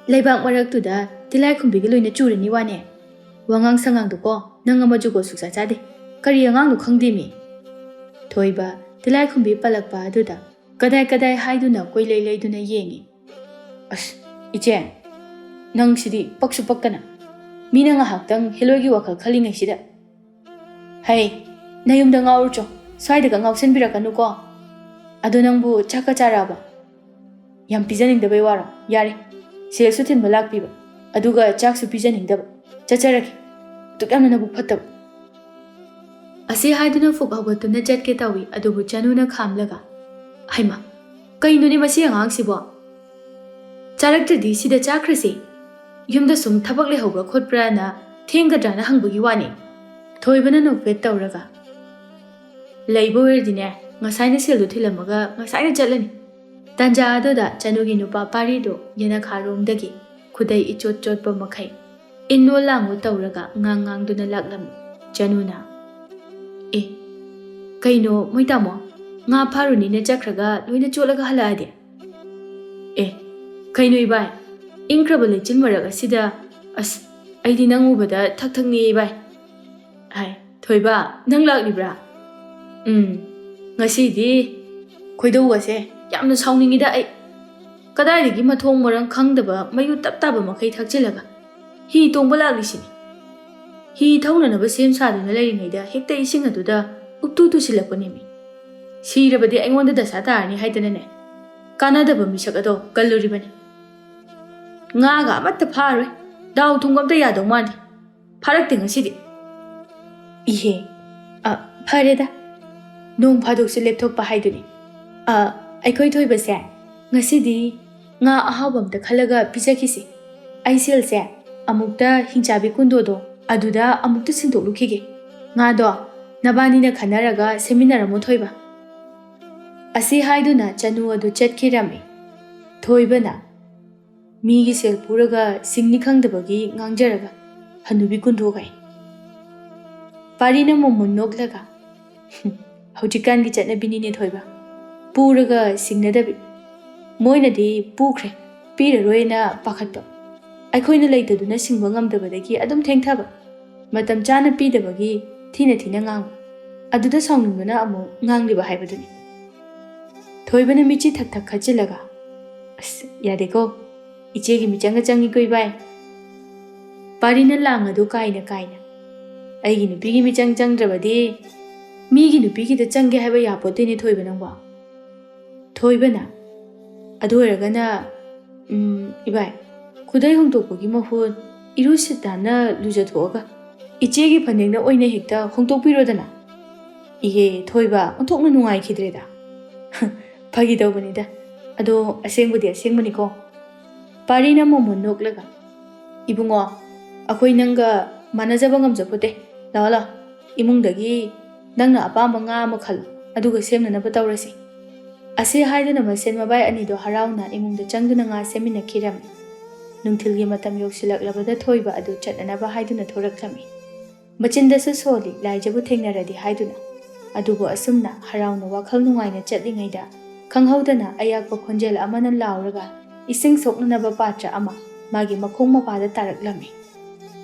"ꯂꯩꯕꯥꯛ ꯃꯔꯛꯇꯨꯗ ꯇꯤꯜꯂꯥꯏꯈꯨꯝꯕꯤꯒ ꯂꯣꯏꯅ ꯆꯨꯔꯅꯤ ꯋꯥꯅꯦ꯫ ꯋꯥꯉꯥꯡ ꯁꯉꯥꯡꯗꯨꯀꯣ ꯅꯪ ꯑꯃ ꯖꯨꯒꯣꯠ ꯁꯨꯛꯆꯥ ꯆꯥꯗꯦ꯫ ꯀꯔꯤ ꯑꯉꯥꯡꯅꯣ ꯈꯪꯗꯦꯃꯤ!" ꯊꯣꯏꯕ ꯇꯤꯜꯂꯥꯏꯈꯨꯝꯕꯤ ꯄꯜꯂꯛꯄ ꯑꯗꯨꯗ ꯀꯗꯥꯏ ꯀꯗꯥꯏ ꯍꯥꯏꯗꯨꯅ ꯀꯣꯏꯂꯩ ꯂꯩꯗꯨꯅ ꯌꯦꯡꯉꯤ꯫ "ꯑꯁ, ꯏꯆꯦ, ꯅꯪ ꯁꯤꯗꯤ ꯄꯛꯁꯨ ꯄꯛꯇꯅ꯫ ꯃꯤꯅ ꯉꯥꯏꯍꯥꯛꯇꯪ ꯍꯦꯂꯣꯏꯒꯤ ꯋꯥꯈꯜ ꯈꯜꯂꯤꯉꯩꯁꯤꯗ꯫ ꯍꯩ, ꯅꯌꯨꯝꯗ ꯉꯥꯎꯔꯨꯆꯣ, ꯁ꯭ꯋꯥꯏꯗꯒ ꯉꯥꯎꯁꯟꯕꯤꯔꯛꯀꯅꯨꯀꯣ꯫ ꯑꯗꯣ ꯅꯪꯕꯨ ꯆꯥꯛꯀ ꯆꯥꯔꯛꯑꯕ? ꯌꯥꯝ ꯄꯤꯖꯅꯤꯡꯗꯕꯩ ꯋꯥꯔꯣ? ꯌꯥꯔꯦ, ꯁꯦꯜꯁꯨ ꯊꯤꯟꯕ ꯂꯥꯛꯄꯤꯕ, ꯑꯗꯨꯒ ꯆꯥꯛꯁꯨ ꯄꯤꯖꯅꯤꯡꯗꯕ꯫ ꯆꯠꯆꯔꯒꯦ꯫ ꯑꯗꯨꯛ ꯌꯥꯝꯅ ꯅꯕꯨꯛ ꯐꯠꯇꯕ꯫" ꯑꯁꯤ ꯍꯥꯏꯗꯨꯅ ꯐꯨꯛ ꯍꯧꯒꯠꯇꯨꯅ ꯆꯠꯀꯦ ꯇꯧꯏ, ꯑꯗꯨꯕꯨ ꯆꯅꯨꯅ ꯈꯥꯝꯂꯒ, "ꯍꯩꯃꯥ, ꯀꯩꯅꯣꯅꯦ ꯃꯁꯤ ꯑꯉꯥꯡꯁꯤꯕꯣ? ꯆꯥꯔꯛꯇ꯭ꯔꯗꯤ ꯁꯤꯗ ꯆꯥꯈ꯭ꯔꯁꯤ꯫ ꯌꯨꯝꯗ ꯁꯨꯝ ꯊꯕꯛ ꯂꯩꯍꯧꯕ꯭ꯔꯥ ꯈꯣꯠꯄ꯭ꯔꯥꯅ ꯊꯦꯡꯒꯗ꯭ꯔꯥꯅ ꯍꯪꯕꯒꯤ ꯋꯥꯅꯤ꯫" ꯊꯣꯏꯕꯅ ꯅꯣꯛꯐꯦꯠ ꯇꯧꯔꯒ, "ꯂꯩꯕ ꯑꯣꯏꯔꯗꯤꯅꯦ, ꯉꯁꯥꯏꯅ ꯁꯦꯜꯗꯨ ꯊꯤꯜꯂꯝꯃꯒ ꯉꯁꯥꯏꯅ ꯆꯠꯂꯅꯤ꯫" ꯇꯥꯟꯖꯥ ꯑꯗꯨꯗ ꯆꯅꯨꯒꯤ ꯅꯨꯄꯥ ꯄꯥꯔꯤꯗꯨ ꯌꯦꯅꯈꯥꯔꯣꯝꯗꯒꯤ ꯈꯨꯗꯩ ꯏꯆꯣꯠ ꯆꯣꯠꯄ ꯃꯈꯩ ꯏꯟꯅꯣ ꯂꯥꯡꯉꯣ ꯇꯧꯔꯒ ꯉꯥꯡ ꯉꯥꯡꯗꯨꯅ ꯂꯥꯛꯂꯝꯃꯤ꯫ ꯆꯅꯨꯅ, "ꯑꯦ, ꯀꯩꯅꯣ ꯃꯣꯏ ꯇꯥꯃꯣ, ꯉꯥ ꯐꯥꯔꯨꯅꯤꯅ ꯆꯠꯈ꯭ꯔꯒ ꯂꯣꯏꯅ ꯆꯣꯠꯂꯒ ꯍꯜꯂꯛꯑꯗꯤ?" "ꯑꯦ, ꯀꯩꯅꯣ ꯏꯕꯥꯏ, ꯏꯪꯈ꯭ꯔꯕ ꯂꯩꯆꯤꯜ ꯃꯔꯛ ꯑꯁꯤꯗ, ꯑꯁ, ꯑꯩꯗꯤ ꯅꯪ ꯎꯕꯗ ꯊꯛ ꯊꯛ ꯅꯤꯛꯑꯦ ꯏꯕꯥꯏ꯫ ꯍꯥꯏ, ꯊꯣꯏꯕ, ꯅꯪ ꯂꯥꯛꯂꯤꯕ꯭ꯔꯥ? ꯎꯝ, ꯉꯁꯤꯗꯤ ꯈꯣꯏꯗꯧꯒꯁꯦ ꯌꯥꯝꯅ ꯁꯥꯎꯅꯤꯡꯉꯤꯗ ꯑꯩ꯫ ꯀꯗꯥꯏꯗꯒꯤ ꯃꯊꯣꯡ ꯃꯔꯝ ꯈꯪꯗꯕ ꯃꯩꯌꯨ ꯇꯞ ꯇꯥꯕ ꯃꯈꯩ ꯊꯛꯆꯤꯜꯂꯒ ꯍꯤ ꯇꯣꯡꯕ ꯂꯥꯛꯂꯤꯁꯤꯅꯤ? ꯍꯤ ꯊꯧꯅꯅꯕ ꯁꯦꯝ ꯁꯥꯗꯨꯅ ꯂꯩꯔꯤꯉꯩꯗ ꯍꯦꯛꯇ ꯏꯁꯤꯡ ꯑꯗꯨꯗ ꯎꯞꯇꯨ ꯇꯨꯁꯤꯜꯂꯛꯄꯅꯦꯃꯤ꯫ ꯁꯤꯔꯕꯗꯤ ꯑꯩꯉꯣꯟꯗ ꯗꯁꯥ ꯇꯥꯔꯅꯤ ꯍꯥꯏꯗꯅꯅꯦ, ꯀꯥꯟꯅꯗꯕ ꯃꯤꯁꯛ ꯑꯗꯣ ꯀꯜꯂꯨꯔꯤꯕꯅꯤ꯫ ꯉꯥꯒ ꯑꯃꯠꯇ ꯐꯥꯔꯣꯏ꯫ ꯗꯥꯎ ꯊꯨꯝꯒ ꯑꯝꯇ ꯌꯥꯗꯧ ꯃꯥꯟꯗꯦ꯫ ꯐꯥꯔꯛꯇꯦ ꯉꯁꯤꯗꯤ꯫ ꯏꯍꯦ, ꯑ, ꯐꯔꯦꯗ꯫ ꯅꯣꯡ ꯐꯥꯗꯣꯛꯁꯨ ꯂꯦꯞꯊꯣꯛꯄ ꯍꯥꯏꯗꯨꯅꯤ꯫ ꯑ, ꯑꯩꯈꯣꯏ ꯊꯣꯏꯕꯁꯦ ꯉꯁꯤꯗꯤ ꯉꯥ ꯑꯍꯥꯎꯕ ꯑꯝꯇ ꯈꯜꯂꯒ ꯄꯤꯖꯈꯤꯁꯦ꯫ ꯑꯩ ꯁꯦꯜꯁꯦ ꯑꯃꯨꯛꯇ ꯍꯤꯡꯆꯥꯕꯤ ꯀꯨꯟꯗꯣꯗꯣ ꯑꯗꯨꯗ ꯑꯃꯨꯛꯇ ꯁꯤꯟꯗꯣꯛꯂꯨꯈꯤꯒꯦ꯫ ꯉꯥꯗꯣ ꯅꯕꯥꯅꯤꯅ ꯈꯟꯅꯔꯒ ꯁꯦꯝꯃꯤꯟꯅꯔꯝꯃꯣ ꯊꯣꯏꯕ꯫ ꯑꯁꯤ ꯍꯥꯏꯗꯨꯅ ꯆꯅꯨ ꯑꯗꯨ ꯆꯠꯈꯤꯔꯝꯃꯤ꯫ ꯊꯣꯏꯕꯅ ꯃꯤꯒꯤ ꯁꯦꯜ ꯄꯨꯔꯒ ꯁꯤꯡꯅꯤ ꯈꯪꯗꯕꯒꯤ ꯉꯥꯡꯖꯔꯒ ꯍꯅꯨꯕꯤ ꯀꯨꯟꯗꯣꯒꯥꯏ꯫ ꯄꯥꯔꯤꯅ ꯃꯣꯃꯣꯟ ꯅꯣꯛꯂꯒ, "ꯍꯧꯖꯤꯛꯀꯥꯟꯒꯤ ꯆꯠꯅꯕꯤꯅꯤꯅꯦ ꯊꯣꯏꯕ, ꯄꯨꯔꯒ ꯁꯤꯡꯅꯗꯕꯤ꯫ ꯃꯣꯏꯅꯗꯤ ꯄꯨꯈ꯭ꯔꯦ, ꯄꯤꯔꯔꯣꯏꯅ ꯄꯥꯈꯠꯄ, ꯑꯩꯈꯣꯏꯅ ꯂꯩꯇꯗꯨꯅ ꯁꯤꯡꯕ ꯉꯝꯗꯕꯗꯒꯤ ꯑꯗꯨꯝ ꯊꯦꯡꯊꯕ, ꯃꯇꯝ ꯆꯥꯅ ꯄꯤꯗꯕꯒꯤ ꯊꯤꯅ ꯊꯤꯅ ꯉꯥꯡꯕ, ꯑꯗꯨꯗ ꯁꯥꯎꯅꯤꯡꯗꯨꯅ ꯑꯃꯨꯛ ꯉꯥꯡꯂꯤꯕ ꯍꯥꯏꯕꯗꯨꯅꯤ꯫" ꯊꯣꯏꯕꯅ ꯃꯤꯠꯆꯤ ꯊꯛ ꯊꯛ ꯈꯠꯆꯤꯜꯂꯒ, "ꯑꯁ, ꯌꯥꯗꯦꯀꯣ, ꯏꯆꯦꯒꯤ ꯃꯤꯆꯪꯒ ꯆꯪꯉꯤꯀꯣ ꯏꯕꯥꯏ꯫ ꯄꯥꯔꯤꯅ ꯂꯥꯡ ꯑꯗꯨ ꯀꯥꯏꯅ ꯀꯥꯏꯅ, ꯑꯩꯒꯤ ꯅꯨꯄꯤꯒꯤ ꯃꯤꯆꯪ ꯆꯪꯗ꯭ꯔꯕꯗꯤ ꯃꯤꯒꯤ ꯅꯨꯄꯤꯒꯤꯗ ꯆꯪꯒꯦ ꯍꯥꯏꯕ ꯌꯥꯄꯣꯠꯇꯦꯅꯦ ꯊꯣꯏꯕ ꯅꯪꯕꯣ꯫" ꯊꯣꯏꯕꯅ, "ꯑꯗꯨ ꯑꯣꯏꯔꯒꯅ, ꯎꯝ, ꯏꯕꯥꯏ, ꯈꯨꯗꯩ ꯍꯣꯡꯗꯣꯛꯄꯒꯤ ꯃꯍꯨꯠ ꯏꯔꯨ ꯁꯤꯠ ꯅꯥꯟꯅ ꯂꯨꯖꯊꯣꯛꯑꯒ ꯏꯆꯦꯒꯤ ꯐꯅꯦꯛꯅ ꯑꯣꯏꯅ ꯍꯦꯛꯇ ꯍꯣꯡꯗꯣꯛꯄꯤꯔꯣꯗꯅ꯫" ꯏꯍꯦ, ꯊꯣꯏꯕ ꯑꯣꯟꯊꯣꯛꯅ ꯅꯨꯡꯉꯥꯏꯈꯤꯗ꯭ꯔꯦꯗ꯫ "ꯐꯥꯒꯤ ꯇꯧꯕꯅꯤꯗ, ꯑꯗꯣ ꯑꯁꯦꯡꯕꯗꯤ ꯑꯁꯦꯡꯕꯅꯤꯀꯣ꯫" ꯄꯥꯔꯤꯅ ꯃꯣꯃꯣꯟ ꯅꯣꯛꯂꯒ, "ꯏꯕꯨꯡꯉꯣ, ꯑꯩꯈꯣꯏ ꯅꯪꯒ ꯃꯥꯟꯅꯖꯕ ꯉꯝꯖꯄꯣꯠꯇꯦ꯫ ꯂꯥꯛꯑꯣ, ꯂꯥꯛꯑꯣ, ꯏꯃꯨꯡꯗꯒꯤ ꯅꯪꯅ ꯑꯄꯥꯝꯕ ꯉꯥ ꯑꯃ ꯈꯜꯂꯣ, ꯑꯗꯨꯒ ꯁꯦꯝꯅꯅꯕ ꯇꯧꯔꯁꯤ꯫" ꯑꯁꯤ ꯍꯥꯏꯗꯨꯅ ꯃꯁꯦꯟ ꯃꯕꯥꯏ ꯑꯅꯤꯗꯣ ꯍꯔꯥꯎꯅ ꯏꯃꯨꯡꯗ ꯆꯪꯗꯨꯅ ꯉꯥ ꯁꯦꯝꯃꯤꯟꯅꯈꯤꯔꯝꯃꯤ꯫ ꯅꯨꯡꯊꯤꯜꯒꯤ ꯃꯇꯝ ꯌꯧꯁꯤꯜꯂꯛꯂꯕꯗ ꯊꯣꯏꯕ ꯑꯗꯨ ꯆꯠꯅꯅꯕ ꯍꯥꯏꯗꯨꯅ ꯊꯣꯔꯛꯂꯝꯃꯤ꯫ ꯃꯆꯤꯟꯗꯁꯨ ꯁꯣꯜꯂꯤ, ꯂꯥꯏꯖꯕꯨ ꯊꯦꯡꯅꯔꯗꯤ ꯍꯥꯏꯗꯨꯅ꯫ ꯑꯗꯨꯕꯨ ꯑꯁꯨꯝꯅ ꯍꯔꯥꯎꯅ ꯋꯥꯈꯜ ꯅꯨꯡꯉꯥꯏꯅ ꯆꯠꯂꯤꯉꯩꯗ ꯈꯪꯍꯧꯗꯅ ꯑꯌꯥꯛꯄ ꯈꯣꯟꯖꯦꯜ ꯑꯃꯅ ꯂꯥꯎꯔꯒ ꯏꯁꯤꯡ ꯁꯣꯛꯅꯅꯕ ꯄꯥꯇ꯭ꯔ ꯑꯃ ꯃꯥꯒꯤ ꯃꯈꯣꯡ ꯃꯄꯥꯗ ꯇꯥꯔꯛꯂꯝꯃꯤ꯫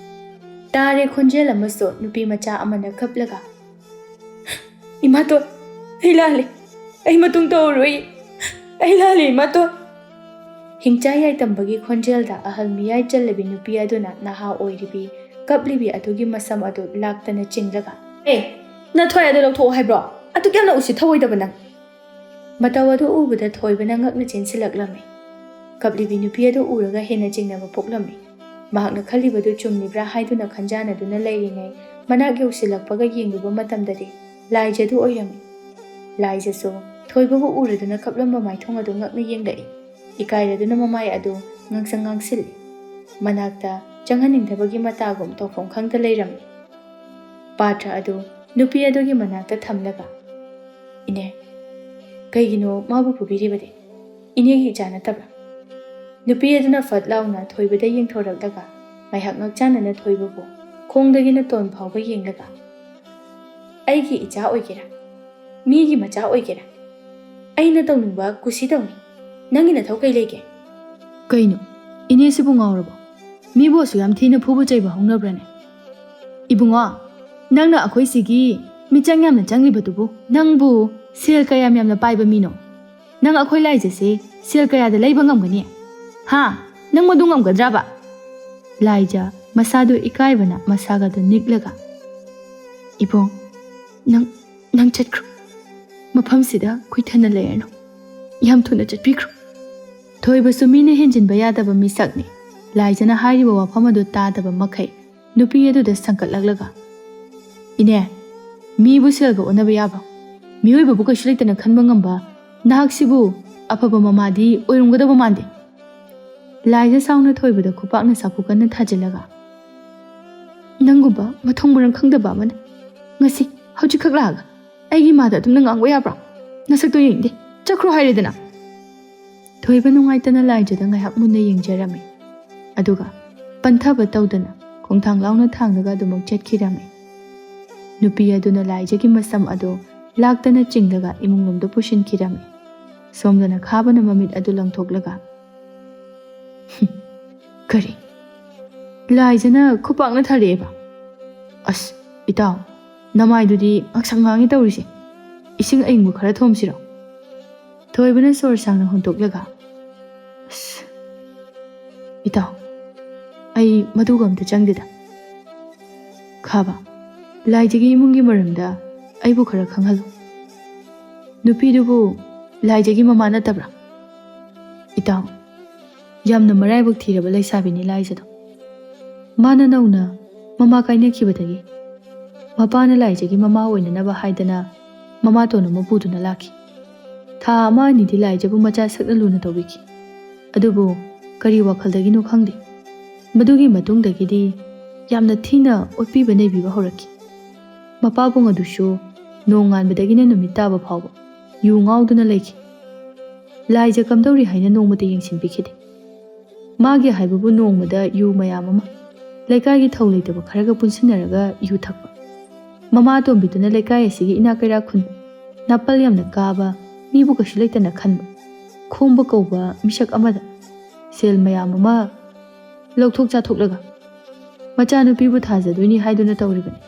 ꯇꯥꯔꯦ ꯈꯣꯟꯖꯦꯜ ꯑꯃꯁꯨ ꯅꯨꯄꯤ ꯃꯆꯥ ꯑꯃꯅ ꯀꯞꯂꯒ, "ꯏꯃꯥꯇꯣꯟ, ꯑꯩ ꯂꯥꯜꯂꯦ, ꯑꯩ ꯃꯇꯨꯡ ꯇꯧꯔꯔꯣꯏ, ꯑꯩ ꯂꯥꯜꯂꯤ ꯏꯃꯥꯇꯣꯟ꯫ ꯍꯤꯡꯆꯥ ꯌꯥꯏꯇꯝꯕꯒꯤ ꯈꯣꯟꯖꯦꯜꯗ ꯑꯍꯜ ꯃꯤꯌꯥꯏ ꯆꯜꯂꯕꯤ ꯅꯨꯄꯤ ꯑꯗꯨꯅ ꯅꯍꯥ ꯑꯣꯏꯔꯤꯕꯤ ꯀꯞꯂꯤꯕꯤ ꯑꯗꯨꯒꯤ ꯃꯁꯝ ꯑꯗꯨ ꯂꯥꯛꯇꯅ ꯆꯤꯡꯂꯒ, "ꯑꯦ, ꯅꯊ꯭ꯋꯥꯏ ꯑꯗꯨ ꯂꯧꯊꯣꯛꯑꯣ ꯍꯥꯏꯕ꯭ꯔꯣ? ꯑꯗꯨꯛ ꯌꯥꯝꯅ ꯎꯁꯤꯠ ꯊꯑꯣꯏꯗꯕ ꯅꯪ!" ꯃꯇꯧ ꯑꯗꯨ ꯎꯕꯗ ꯊꯣꯏꯕꯅ ꯉꯛꯅ ꯆꯦꯟꯁꯤꯜꯂꯛꯂꯝꯃꯤ꯫ ꯀꯞꯂꯤꯕꯤ ꯅꯨꯄꯤ ꯑꯗꯨ ꯎꯔꯒ ꯍꯦꯟꯅ ꯆꯤꯡꯅꯕ ꯄꯣꯛꯂꯝꯃꯤ꯫ ꯃꯍꯥꯛꯅ ꯈꯜꯂꯤꯕꯗꯨ ꯆꯨꯝꯂꯤꯕ꯭ꯔꯥ ꯍꯥꯏꯗꯨꯅ ꯈꯟꯖꯥꯟꯅꯗꯨꯅ ꯂꯩꯔꯤꯉꯩ, ꯃꯅꯥꯛ ꯌꯧꯁꯤꯜꯂꯛꯄꯒ ꯌꯦꯡꯂꯨꯕ ꯃꯇꯝꯗꯗꯤ ꯂꯥꯏꯖꯗꯨ ꯑꯣꯏꯔꯝꯃꯤ꯫ ꯂꯥꯏꯖꯁꯨ ꯊꯣꯏꯕꯕꯨ ꯎꯔꯗꯨꯅ ꯀꯞꯂꯝꯕ ꯃꯥꯏꯊꯣꯡ ꯑꯗꯨ ꯉꯛꯅ ꯌꯦꯡꯂꯛꯏ꯫ ꯏꯀꯥꯏꯔꯗꯨꯅ ꯃꯃꯥꯏ ꯑꯗꯨ ꯉꯥꯡꯁꯪ ꯉꯥꯡꯁꯤꯜꯂꯤ꯫ ꯃꯅꯥꯛꯇ ꯆꯪꯍꯟꯅꯤꯡꯗꯕꯒꯤ ꯃꯇꯥꯒꯨꯝ ꯇꯧꯐꯝ ꯈꯪꯗ ꯂꯩꯔꯝꯃꯤ꯫ ꯄꯥꯇ꯭ꯔ ꯑꯗꯨ ꯅꯨꯄꯤ ꯑꯗꯨꯒꯤ ꯃꯅꯥꯛꯇ ꯊꯝꯂꯒ, "ꯏꯅꯦ, ꯀꯩꯒꯤꯅꯣ ꯃꯥꯕꯨ ꯐꯨꯕꯤꯔꯤꯕꯗꯤ? ꯏꯅꯦꯒꯤ ꯏꯆꯥ ꯅꯠꯇꯕ꯭ꯔꯥ?" ꯅꯨꯄꯤ ꯑꯗꯨꯅ ꯐꯠ ꯂꯥꯎꯅ ꯊꯣꯏꯕꯗ ꯌꯦꯡꯊꯣꯔꯛꯂꯒ, ꯉꯥꯏꯍꯥꯛ ꯉꯛꯆꯥꯟꯅꯅ ꯊꯣꯏꯕꯕꯨ ꯈꯣꯡꯗꯒꯤꯅ ꯇꯣꯟ ꯐꯥꯎꯕ ꯌꯦꯡꯂꯒ, "ꯑꯩꯒꯤ ꯏꯆꯥ ꯑꯣꯏꯒꯦꯔꯥ, ꯃꯤꯒꯤ ꯃꯆꯥ ꯑꯣꯏꯒꯦꯔꯥ, ꯑꯩꯅ ꯇꯧꯅꯤꯡꯕ ꯀꯨꯁꯤ ꯇꯧꯅꯤ꯫ ꯅꯪꯒꯤ ꯅꯊꯧ ꯀꯩ ꯂꯩꯒꯦ?" "ꯀꯩꯅꯣ, ꯏꯅꯦꯁꯤꯕꯨ ꯉꯥꯎꯔꯕꯣ? ꯃꯤꯕꯨ ꯑꯁꯨꯛ ꯌꯥꯝ ꯊꯤꯅ ꯐꯨꯕ ꯆꯩꯕ ꯍꯧꯅꯕ꯭ꯔꯅꯦ?" "ꯏꯕꯨꯡꯉꯣ, ꯅꯪꯅ ꯑꯩꯈꯣꯏ ꯁꯤꯒꯤ ꯃꯤꯆꯪ ꯌꯥꯝꯅ ꯆꯪꯂꯤꯕꯗꯨꯕꯨ ꯅꯪꯕꯨ ꯁꯦꯜ ꯀꯌꯥꯝ ꯌꯥꯝꯅ ꯄꯥꯏꯕ ꯃꯤꯅꯣ? ꯅꯪ ꯑꯩꯈꯣꯏ ꯂꯥꯏꯖꯁꯦ ꯁꯦꯜ ꯀꯌꯥꯗ ꯂꯩꯕ ꯉꯝꯒꯅꯤ? ꯍꯥ? ꯅꯪ ꯃꯗꯨ ꯉꯝꯒꯗ꯭ꯔꯕ?" ꯂꯥꯏꯖ ꯃꯁꯥꯗꯨ ꯏꯀꯥꯏꯕꯅ ꯃꯁꯥꯒꯗꯨ ꯅꯤꯛꯂꯒ, "ꯏꯕꯨꯡ, ꯅꯪ, ꯅꯪ ꯆꯠꯈ꯭ꯔꯣ꯫ ꯃꯐꯝꯁꯤꯗ ꯀꯨꯏꯊꯅ ꯂꯩꯔꯅꯨ꯫ ꯌꯥꯝ ꯊꯨꯅ ꯆꯠꯄꯤꯈ꯭ꯔꯣ꯫" ꯊꯣꯏꯕꯁꯨ ꯃꯤꯅ ꯍꯦꯟꯖꯤꯟꯕ ꯌꯥꯗꯕ ꯃꯤꯁꯛꯅꯤ꯫ ꯂꯥꯏꯖꯅ ꯍꯥꯏꯔꯤꯕ ꯋꯥꯐꯝ ꯑꯗꯨ ꯇꯥꯗꯕ ꯃꯈꯩ ꯅꯨꯄꯤ ꯑꯗꯨꯗ ꯁꯪꯀꯠꯂꯛꯂꯒ, "ꯏꯅꯦ, ꯃꯤꯕꯨ ꯁꯦꯜꯒ ꯑꯣꯟꯅꯕ ꯌꯥꯕ꯭ꯔꯣ? ꯃꯤꯑꯣꯏꯕꯕꯨ ꯀꯩꯁꯨ ꯂꯩꯇꯅ ꯈꯟꯕ ꯉꯝꯕ ꯅꯍꯥꯛꯁꯤꯕꯨ ꯑꯐꯕ ꯃꯃꯥꯗꯤ ꯑꯣꯏꯔꯝꯒꯗꯕ ꯃꯥꯟꯗꯦ꯫" ꯂꯥꯏꯖ ꯁꯥꯎꯅ ꯊꯣꯏꯕꯗ ꯈꯨꯄꯥꯛꯅ ꯁꯥꯐꯨ ꯀꯟꯅ ꯊꯥꯖꯤꯜꯂꯒ, "ꯅꯪꯒꯨꯝꯕ ꯃꯊꯣꯡ ꯃꯔꯝ ꯈꯪꯗꯕ ꯑꯃꯅ ꯉꯁꯤ ꯍꯧꯖꯤꯛꯈꯛ ꯂꯥꯛꯑꯒ ꯑꯩꯒꯤ ꯏꯃꯥꯗ ꯑꯗꯨꯝꯅ ꯉꯥꯡꯕ ꯌꯥꯕ꯭ꯔꯥ? ꯅꯁꯛꯇꯣ ꯌꯦꯡꯅꯤꯡꯗꯦ꯫ ꯆꯠꯈ꯭ꯔꯣ ꯍꯥꯏꯔꯦꯗꯅ꯫" ꯊꯣꯏꯕ ꯅꯨꯡꯉꯥꯏꯇꯅ ꯂꯥꯏꯖꯗ ꯉꯥꯏꯍꯥꯛ ꯃꯨꯟꯅ ꯌꯦꯡꯖꯔꯝꯃꯤ꯫ ꯑꯗꯨꯒ ꯄꯟꯊꯕ ꯇꯧꯗꯅ ꯈꯣꯡꯊꯥꯡ ꯂꯥꯎꯅ ꯊꯥꯡꯂꯒ ꯑꯗꯨꯃꯛ ꯆꯠꯈꯤꯔꯝꯃꯤ꯫ ꯅꯨꯄꯤ ꯑꯗꯨꯅ ꯂꯥꯏꯖꯒꯤ ꯃꯁꯝ ꯑꯗꯨ ꯂꯥꯛꯇꯅ ꯆꯤꯡꯂꯒ ꯏꯃꯨꯡꯂꯣꯝꯗ ꯄꯨꯁꯤꯟꯈꯤꯔꯝꯃꯤ꯫ ꯁꯣꯝꯗꯅ ꯈꯥꯕꯅ ꯃꯃꯤꯠ ꯑꯗꯨ ꯂꯪꯊꯣꯛꯂꯒ, "ꯍꯨꯝ, ꯀꯔꯤ? ꯂꯥꯏꯖꯅ ꯈꯨꯄꯥꯛꯅ ꯊꯥꯔꯛꯑꯦꯕ? ꯑꯁ, ꯏꯇꯥꯎ, ꯅꯃꯥꯏꯗꯨꯗꯤ ꯉꯥꯡꯁꯪ ꯉꯥꯡꯉꯤ ꯇꯧꯔꯤꯁꯦ꯫ ꯏꯁꯤꯡ ꯑꯏꯪꯕ ꯈꯔ ꯊꯣꯝꯁꯤꯔꯣ?" ꯊꯣꯏꯕꯅ ꯁꯣꯔ ꯁꯥꯡꯅ ꯍꯣꯟꯗꯣꯛꯂꯒ, "ꯑꯁ, ꯏꯇꯥꯎ, ꯑꯩ ꯃꯗꯨꯒ ꯑꯝꯇ ꯆꯪꯗꯦꯗ꯫ ꯈꯥꯕ, ꯂꯥꯏꯖꯒꯤ ꯏꯃꯨꯡꯒꯤ ꯃꯔꯝꯗ ꯑꯩꯕꯨ ꯈꯔ ꯈꯪꯍꯜꯂꯨ꯫ ꯅꯨꯄꯤꯗꯨꯕꯨ ꯂꯥꯏꯖꯒꯤ ꯃꯃꯥ ꯅꯠꯇꯕ꯭ꯔꯥ?" "ꯏꯇꯥꯎ, ꯌꯥꯝꯅ ꯃꯔꯥꯏꯕꯛ ꯊꯤꯔꯕ ꯂꯩꯁꯥꯕꯤꯅꯤ ꯂꯥꯏꯖꯗꯣ꯫ ꯃꯥꯅ ꯅꯧꯅ ꯃꯃꯥ ꯀꯥꯏꯅꯈꯤꯕꯗꯒꯤ ꯃꯄꯥꯅ ꯂꯥꯏꯖꯒꯤ ꯃꯃꯥ ꯑꯣꯏꯅꯅꯕ ꯍꯥꯏꯗꯅ ꯃꯃꯥꯇꯣꯟ ꯑꯃ ꯄꯨꯗꯨꯅ ꯂꯥꯛꯈꯤ꯫ ꯊꯥ ꯑꯃ ꯑꯅꯤꯗꯤ ꯂꯥꯏꯖꯕꯨ ꯃꯆꯥ ꯁꯛꯅ ꯂꯨꯅ ꯇꯧꯕꯤꯈꯤ꯫ ꯑꯗꯨꯕꯨ ꯀꯔꯤ ꯋꯥꯈꯜꯗꯒꯤꯅꯣ ꯈꯪꯗꯦ, ꯃꯗꯨꯒꯤ ꯃꯇꯨꯡꯗꯒꯤꯗꯤ ꯌꯥꯝꯅ ꯊꯤꯅ ꯑꯣꯠꯄꯤꯕ ꯅꯩꯕꯤꯕ ꯍꯧꯔꯛꯈꯤ꯫ ꯃꯄꯥꯕꯨꯡ ꯑꯗꯨꯁꯨ ꯅꯣꯡꯉꯥꯟꯕꯗꯒꯤꯅ ꯅꯨꯃꯤꯠ ꯇꯥꯕ ꯐꯥꯎꯕ ꯌꯨ ꯉꯥꯎꯗꯨꯅ ꯂꯩꯈꯤ꯫ ꯂꯥꯏꯖ ꯀꯝꯗꯧꯔꯤ ꯍꯥꯏꯅ ꯅꯣꯡꯃꯇ ꯌꯦꯡꯁꯤꯟꯕꯤꯈꯤꯗꯦ꯫ ꯃꯥꯒꯤ ꯍꯥꯏꯕꯕꯨ ꯅꯣꯡꯃꯗ ꯌꯨ ꯃꯌꯥꯝ ꯑꯃ, ꯂꯩꯀꯥꯏꯒꯤ ꯊꯧ ꯂꯩꯇꯕ ꯈꯔꯒ ꯄꯨꯟꯁꯤꯟꯅꯔꯒ ꯌꯨ ꯊꯛꯄ꯫ ꯃꯃꯥ ꯑꯇꯣꯝꯕꯤꯗꯨꯅ ꯂꯩꯀꯥꯏ ꯑꯁꯤꯒꯤ ꯏꯅꯥꯛ ꯀꯩꯔꯥꯛ ꯈꯨꯟꯕ, ꯅꯥꯄꯜ ꯌꯥꯝꯅ ꯀꯥꯕ, ꯃꯤꯕꯨ ꯀꯩꯁꯨ ꯂꯩꯇꯅ ꯈꯟꯕ, ꯈꯣꯝꯕ ꯀꯧꯕ ꯃꯤꯁꯛ ꯑꯃꯗ ꯁꯦꯜ ꯃꯌꯥꯝ ꯑꯃ ꯂꯧꯊꯣꯛ ꯆꯥꯊꯣꯛꯂꯒ ꯃꯆꯥꯅꯨꯄꯤꯕꯨ ꯊꯥꯖꯗꯣꯏꯅꯤ ꯍꯥꯏꯗꯨꯅ ꯇꯧꯔꯤꯕꯅꯤ꯫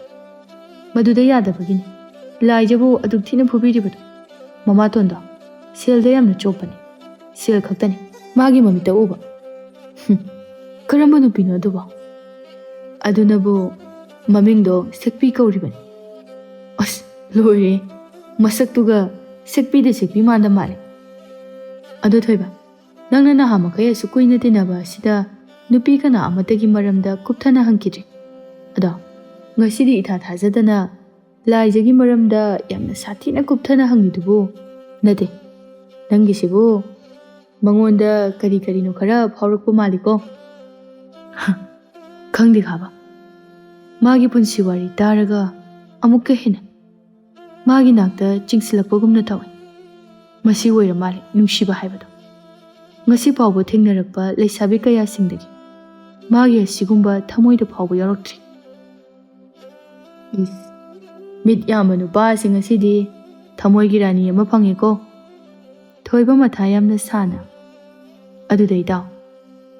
ꯃꯗꯨꯗ ꯌꯥꯗꯕꯒꯤꯅꯤ ꯂꯥꯏꯖꯕꯨ ꯑꯗꯨꯛ ꯊꯤꯅ ꯐꯨꯕꯤꯔꯤꯕꯗꯣ꯫ ꯃꯃꯥꯇꯣꯟꯗꯣ ꯁꯦꯜꯗ ꯌꯥꯝꯅ ꯆꯣꯞꯄꯅꯤ꯫ ꯁꯦꯜ ꯈꯛꯇꯅꯤ ꯃꯥꯒꯤ ꯃꯃꯤꯠꯇ ꯎꯕ꯫ ꯍꯨꯝ, ꯀꯔꯝꯕ ꯅꯨꯄꯤꯅꯣ ꯑꯗꯨꯕꯣ? ꯑꯗꯨꯅꯕꯨ ꯃꯃꯤꯡꯗꯣ ꯁꯦꯛꯄꯤ ꯀꯧꯔꯤꯕꯅꯤ꯫ ꯑꯁ, ꯂꯣꯏꯔꯦ, ꯃꯁꯛꯇꯨꯒ ꯁꯦꯛꯄꯤꯗ ꯁꯦꯛꯄꯤ ꯃꯥꯟꯗ ꯃꯥꯜꯂꯦ꯫ ꯑꯗꯣ ꯊꯣꯏꯕ, ꯅꯪꯅ ꯅꯍꯥ ꯃꯈꯩ ꯑꯁꯨꯛ ꯀꯨꯏꯅ ꯇꯤꯟꯅꯕ ꯑꯁꯤꯗ ꯅꯨꯄꯤ ꯀꯅꯥ ꯑꯃꯠꯇꯒꯤ ꯃꯔꯝꯗ ꯀꯨꯞꯊꯅ ꯍꯪꯈꯤꯗ꯭ꯔꯤ꯫ ꯑꯗꯣ ꯉꯁꯤꯗꯤ ꯏꯊꯥ ꯊꯥꯖꯗꯅ ꯂꯥꯏꯖꯒꯤ ꯃꯔꯝꯗ ꯌꯥꯝꯅ ꯁꯥꯊꯤꯅ ꯀꯨꯞꯊꯅ ꯍꯪꯉꯤꯗꯨꯕꯨ? ꯅꯠꯇꯦ, ꯅꯪꯒꯤꯁꯤꯕꯨ ꯃꯉꯣꯟꯗ ꯀꯔꯤ ꯀꯔꯤꯅꯣ ꯈꯔ ꯐꯥꯎꯔꯛꯄ ꯃꯥꯜꯂꯤꯀꯣ꯫ ꯈꯪꯗꯦ ꯈꯥꯕ, ꯃꯥꯒꯤ ꯄꯨꯟꯁꯤ ꯋꯥꯔꯤ ꯇꯥꯔꯒ ꯑꯃꯨꯛꯀ ꯍꯦꯟꯅ ꯃꯥꯒꯤ ꯅꯥꯛꯇ ꯆꯤꯡꯁꯤꯜꯂꯛꯄꯒꯨꯝꯅ ꯇꯧꯏ꯫ ꯃꯁꯤ ꯑꯣꯏꯔ ꯃꯥꯜꯂꯦ ꯅꯨꯡꯁꯤꯕ ꯍꯥꯏꯕꯗꯣ꯫ ꯉꯁꯤ ꯐꯥꯎꯕ ꯊꯦꯡꯅꯔꯛꯄ ꯂꯩꯁꯥꯕꯤ ꯀꯌꯥꯁꯤꯡꯗꯒꯤ ꯃꯥꯒꯤ ꯑꯁꯤꯒꯨꯝꯕ ꯊꯃꯣꯏꯗ ꯐꯥꯎꯕ ꯌꯥꯎꯔꯛꯇ꯭ꯔꯤ꯫ ꯏꯁ, ꯃꯤꯠ ꯌꯥꯝꯕ ꯅꯨꯄꯥ ꯑꯁꯤ ꯉꯁꯤꯗꯤ ꯊꯃꯣꯏꯒꯤ ꯔꯥꯅꯤ ꯑꯃ ꯐꯪꯉꯦꯀꯣ꯫ ꯊꯣꯏꯕ ꯃꯊꯥ ꯌꯥꯝꯅ ꯁꯥꯅ, "ꯑꯗꯨꯗ ꯏꯇꯥꯎ,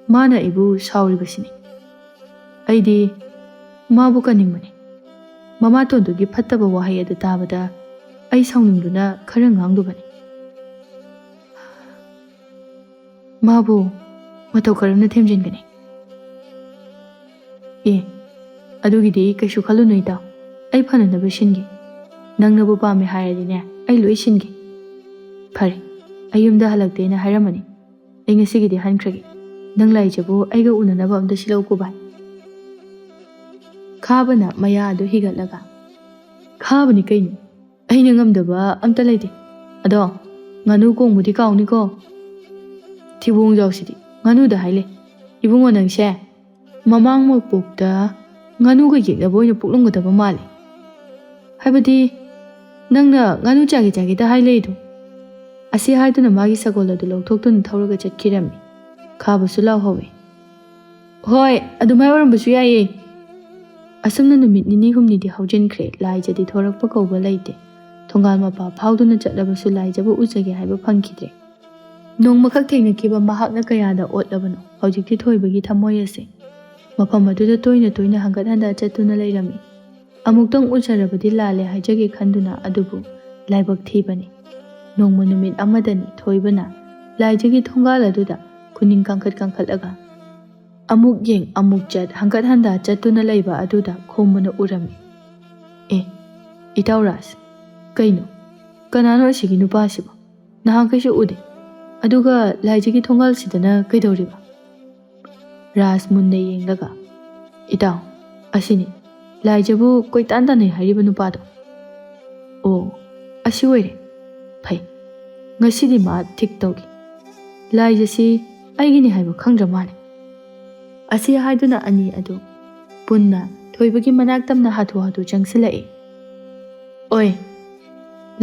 ꯃꯥꯅ ꯑꯩꯕꯨ ꯁꯥꯎꯔꯤꯕꯁꯤꯅꯤ꯫ ꯑꯩꯗꯤ ꯃꯥꯕꯨ ꯀꯟꯅꯤꯡꯕꯅꯤ꯫ ꯃꯃꯥꯇꯣꯟꯗꯨꯒꯤ ꯐꯠꯇꯕ ꯋꯥꯍꯩ ꯑꯗꯨ ꯇꯥꯕꯗ ꯑꯩ ꯁꯥꯎꯅꯤꯡꯗꯨꯅ ꯈꯔ ꯉꯥꯡꯂꯨꯕꯅꯤ꯫ ꯃꯥꯕꯨ ꯃꯇꯧ ꯀꯔꯝꯅ ꯊꯦꯝꯖꯤꯟꯒꯅꯤ? ꯑꯦ, ꯑꯗꯨꯒꯤꯗꯤ ꯀꯩꯁꯨ ꯈꯜꯂꯨꯅꯨ ꯏꯇꯥꯎ, ꯑꯩ ꯐꯅꯅꯕ ꯁꯤꯟꯒꯦ꯫ ꯅꯪꯅꯕꯨ ꯄꯥꯝꯃꯦ ꯍꯥꯏꯔꯗꯤꯅꯦ, ꯑꯩ ꯂꯣꯏ ꯁꯤꯟꯒꯦ꯫ ꯐꯔꯦ, ꯑꯩ ꯌꯨꯝꯗ ꯍꯜꯂꯛꯇꯦꯅ ꯍꯥꯏꯔꯝꯃꯅꯤ꯫ ꯑꯩ ꯉꯁꯤꯒꯤꯗꯤ ꯍꯟꯈ꯭ꯔꯒꯦ꯫ ꯅꯪ ꯂꯥꯏꯖꯕꯨ ꯑꯩꯒ ꯎꯅꯅꯕ ꯑꯝꯇ ꯁꯤꯜꯂꯛꯎꯀꯣ ꯚꯥꯏ꯫ ꯈꯥꯕꯅ ꯃꯌꯥ ꯑꯗꯨ ꯍꯤꯒꯠꯂꯒ, "ꯈꯥꯕꯅꯤ ꯀꯩꯅꯣ, ꯑꯩꯅ ꯉꯝꯗꯕ ꯑꯝꯇ ꯂꯩꯇꯦ꯫ ꯑꯗꯣ ꯉꯥꯅꯨ ꯀꯣꯡꯕꯗꯤ ꯀꯥꯎꯅꯤꯀꯣ꯫" ꯊꯤꯕꯣꯡꯖꯥꯎꯁꯤꯗꯤ ꯉꯥꯅꯨꯗ ꯍꯥꯏꯂꯦ꯫ ꯏꯕꯨꯡꯉꯣ ꯅꯪꯁꯦ ꯃꯃꯥꯡ ꯃꯄꯣꯛꯇ ꯉꯥꯅꯨꯒ ꯌꯦꯛꯅꯕ ꯑꯣꯏꯅ ꯄꯣꯛꯂꯝꯒꯗꯕ ꯃꯥꯜꯂꯦ꯫ ꯍꯥꯏꯕꯗꯤ ꯅꯪꯅ ꯉꯥꯅꯨ ꯆꯥꯒꯦ ꯆꯥꯒꯦꯗ ꯍꯥꯏ ꯂꯩꯗꯣ꯫ ꯑꯁꯤ ꯍꯥꯏꯗꯨꯅ ꯃꯥꯒꯤ ꯁꯒꯣꯜ ꯑꯗꯨ ꯂꯧꯊꯣꯛꯇꯨꯅ ꯊꯧꯔꯒ ꯆꯠꯈꯤꯔꯝꯃꯤ꯫ ꯈꯥꯕꯁꯨ ꯂꯥꯎꯍꯧꯋꯤ꯫ ꯍꯣꯏ, ꯑꯗꯨꯃꯥꯏ ꯑꯣꯏꯔꯝꯕꯁꯨ ꯌꯥꯏꯌꯦ꯫ ꯑꯁꯨꯝꯅ ꯅꯨꯃꯤꯠ ꯅꯤꯅꯤ ꯍꯨꯝꯅꯤꯗꯤ ꯍꯧꯖꯤꯟꯈ꯭ꯔꯦ꯫ ꯂꯥꯏꯖꯗꯤ ꯊꯣꯔꯛꯄ ꯀꯧꯕ ꯂꯩꯇꯦ꯫ ꯊꯣꯡꯒꯥꯜ ꯃꯄꯥ ꯐꯥꯎꯗꯨꯅ ꯆꯠꯂꯕꯁꯨ ꯂꯥꯏꯖꯕꯨ ꯎꯖꯒꯦ ꯍꯥꯏꯕ ꯐꯪꯈꯤꯗ꯭ꯔꯦ꯫ ꯅꯣꯡꯃꯈꯛ ꯊꯦꯡꯅꯈꯤꯕ ꯃꯍꯥꯛꯅ ꯀꯌꯥꯗ ꯑꯣꯠꯂꯕꯅꯣ ꯍꯧꯖꯤꯛꯇꯤ ꯊꯣꯏꯕꯒꯤ ꯊꯃꯣꯏ ꯑꯁꯦ꯫ ꯃꯐꯝ ꯑꯗꯨꯗ ꯇꯣꯏꯅ ꯇꯣꯏꯅ ꯍꯪꯒꯠ ꯍꯟꯗ ꯆꯠꯇꯨꯅ ꯂꯩꯔꯝꯃꯤ꯫ ꯑꯃꯨꯛꯇꯪ ꯎꯖꯔꯕꯗꯤ ꯂꯥꯜꯂꯦ ꯍꯥꯏꯖꯒꯦ ꯈꯟꯗꯨꯅ, ꯑꯗꯨꯕꯨ ꯂꯥꯏꯕꯛ ꯊꯤꯕꯅꯤ꯫ ꯅꯣꯡꯃ ꯅꯨꯃꯤꯠ ꯑꯃꯗꯅꯤ ꯊꯣꯏꯕꯅ ꯂꯥꯏꯖꯒꯤ ꯊꯣꯡꯒꯥꯜ ꯑꯗꯨꯗ ꯈꯨꯅꯤꯡ ꯀꯥꯡꯈꯠ ꯀꯥꯡꯈꯠꯂꯒ ꯑꯃꯨꯛ ꯌꯦꯡ ꯑꯃꯨꯛ ꯆꯠ ꯍꯪꯒꯠ ꯍꯟꯗ ꯆꯠꯇꯨꯅ ꯂꯩꯕ ꯑꯗꯨꯗ ꯈꯣꯝꯕꯅ ꯎꯔꯝꯃꯤ꯫ "ꯑꯦ, ꯏꯇꯥꯎ ꯔꯥꯖ, ꯀꯩꯅꯣ? ꯀꯅꯥꯅꯣ ꯑꯁꯤꯒꯤ ꯅꯨꯄꯥꯁꯤꯕꯣ? ꯅꯍꯥꯟꯈꯩꯁꯨ ꯎꯗꯦ꯫ ꯑꯗꯨꯒ ꯂꯥꯏꯖꯒꯤ ꯊꯣꯡꯒꯥꯜꯁꯤꯗꯅ ꯀꯩꯗꯧꯔꯤꯕ?" ꯔꯥꯖ ꯃꯨꯟꯅ ꯌꯦꯡꯂꯒ, "ꯏꯇꯥꯎ, ꯑꯁꯤꯅꯤ ꯂꯥꯏꯖꯕꯨ ꯀꯣꯏꯇꯥꯟ ꯇꯥꯟꯅꯩ ꯍꯥꯏꯔꯤꯕ ꯅꯨꯄꯥꯗꯣ꯫" "ꯑꯣ, ꯑꯁꯤ ꯑꯣꯏꯔꯦ꯫ ꯐꯩ, ꯉꯁꯤꯗꯤ ꯃꯥ ꯊꯤꯛ ꯇꯧꯒꯦ꯫ ꯂꯥꯏꯖꯁꯤ ꯑꯩꯒꯤꯅꯤ ꯍꯥꯏꯕ ꯈꯪꯗ꯭ꯔ ꯃꯥꯜꯂꯦ꯫" ꯑꯁꯤ ꯍꯥꯏꯗꯨꯅ ꯑꯅꯤ ꯑꯗꯨ ꯄꯨꯟꯅ ꯊꯣꯏꯕꯒꯤ ꯃꯅꯥꯛ ꯇꯝꯅ ꯍꯥꯊꯨ ꯍꯥꯊꯨ ꯆꯪꯁꯤꯜꯂꯛꯏ꯫ "ꯑꯣꯏ,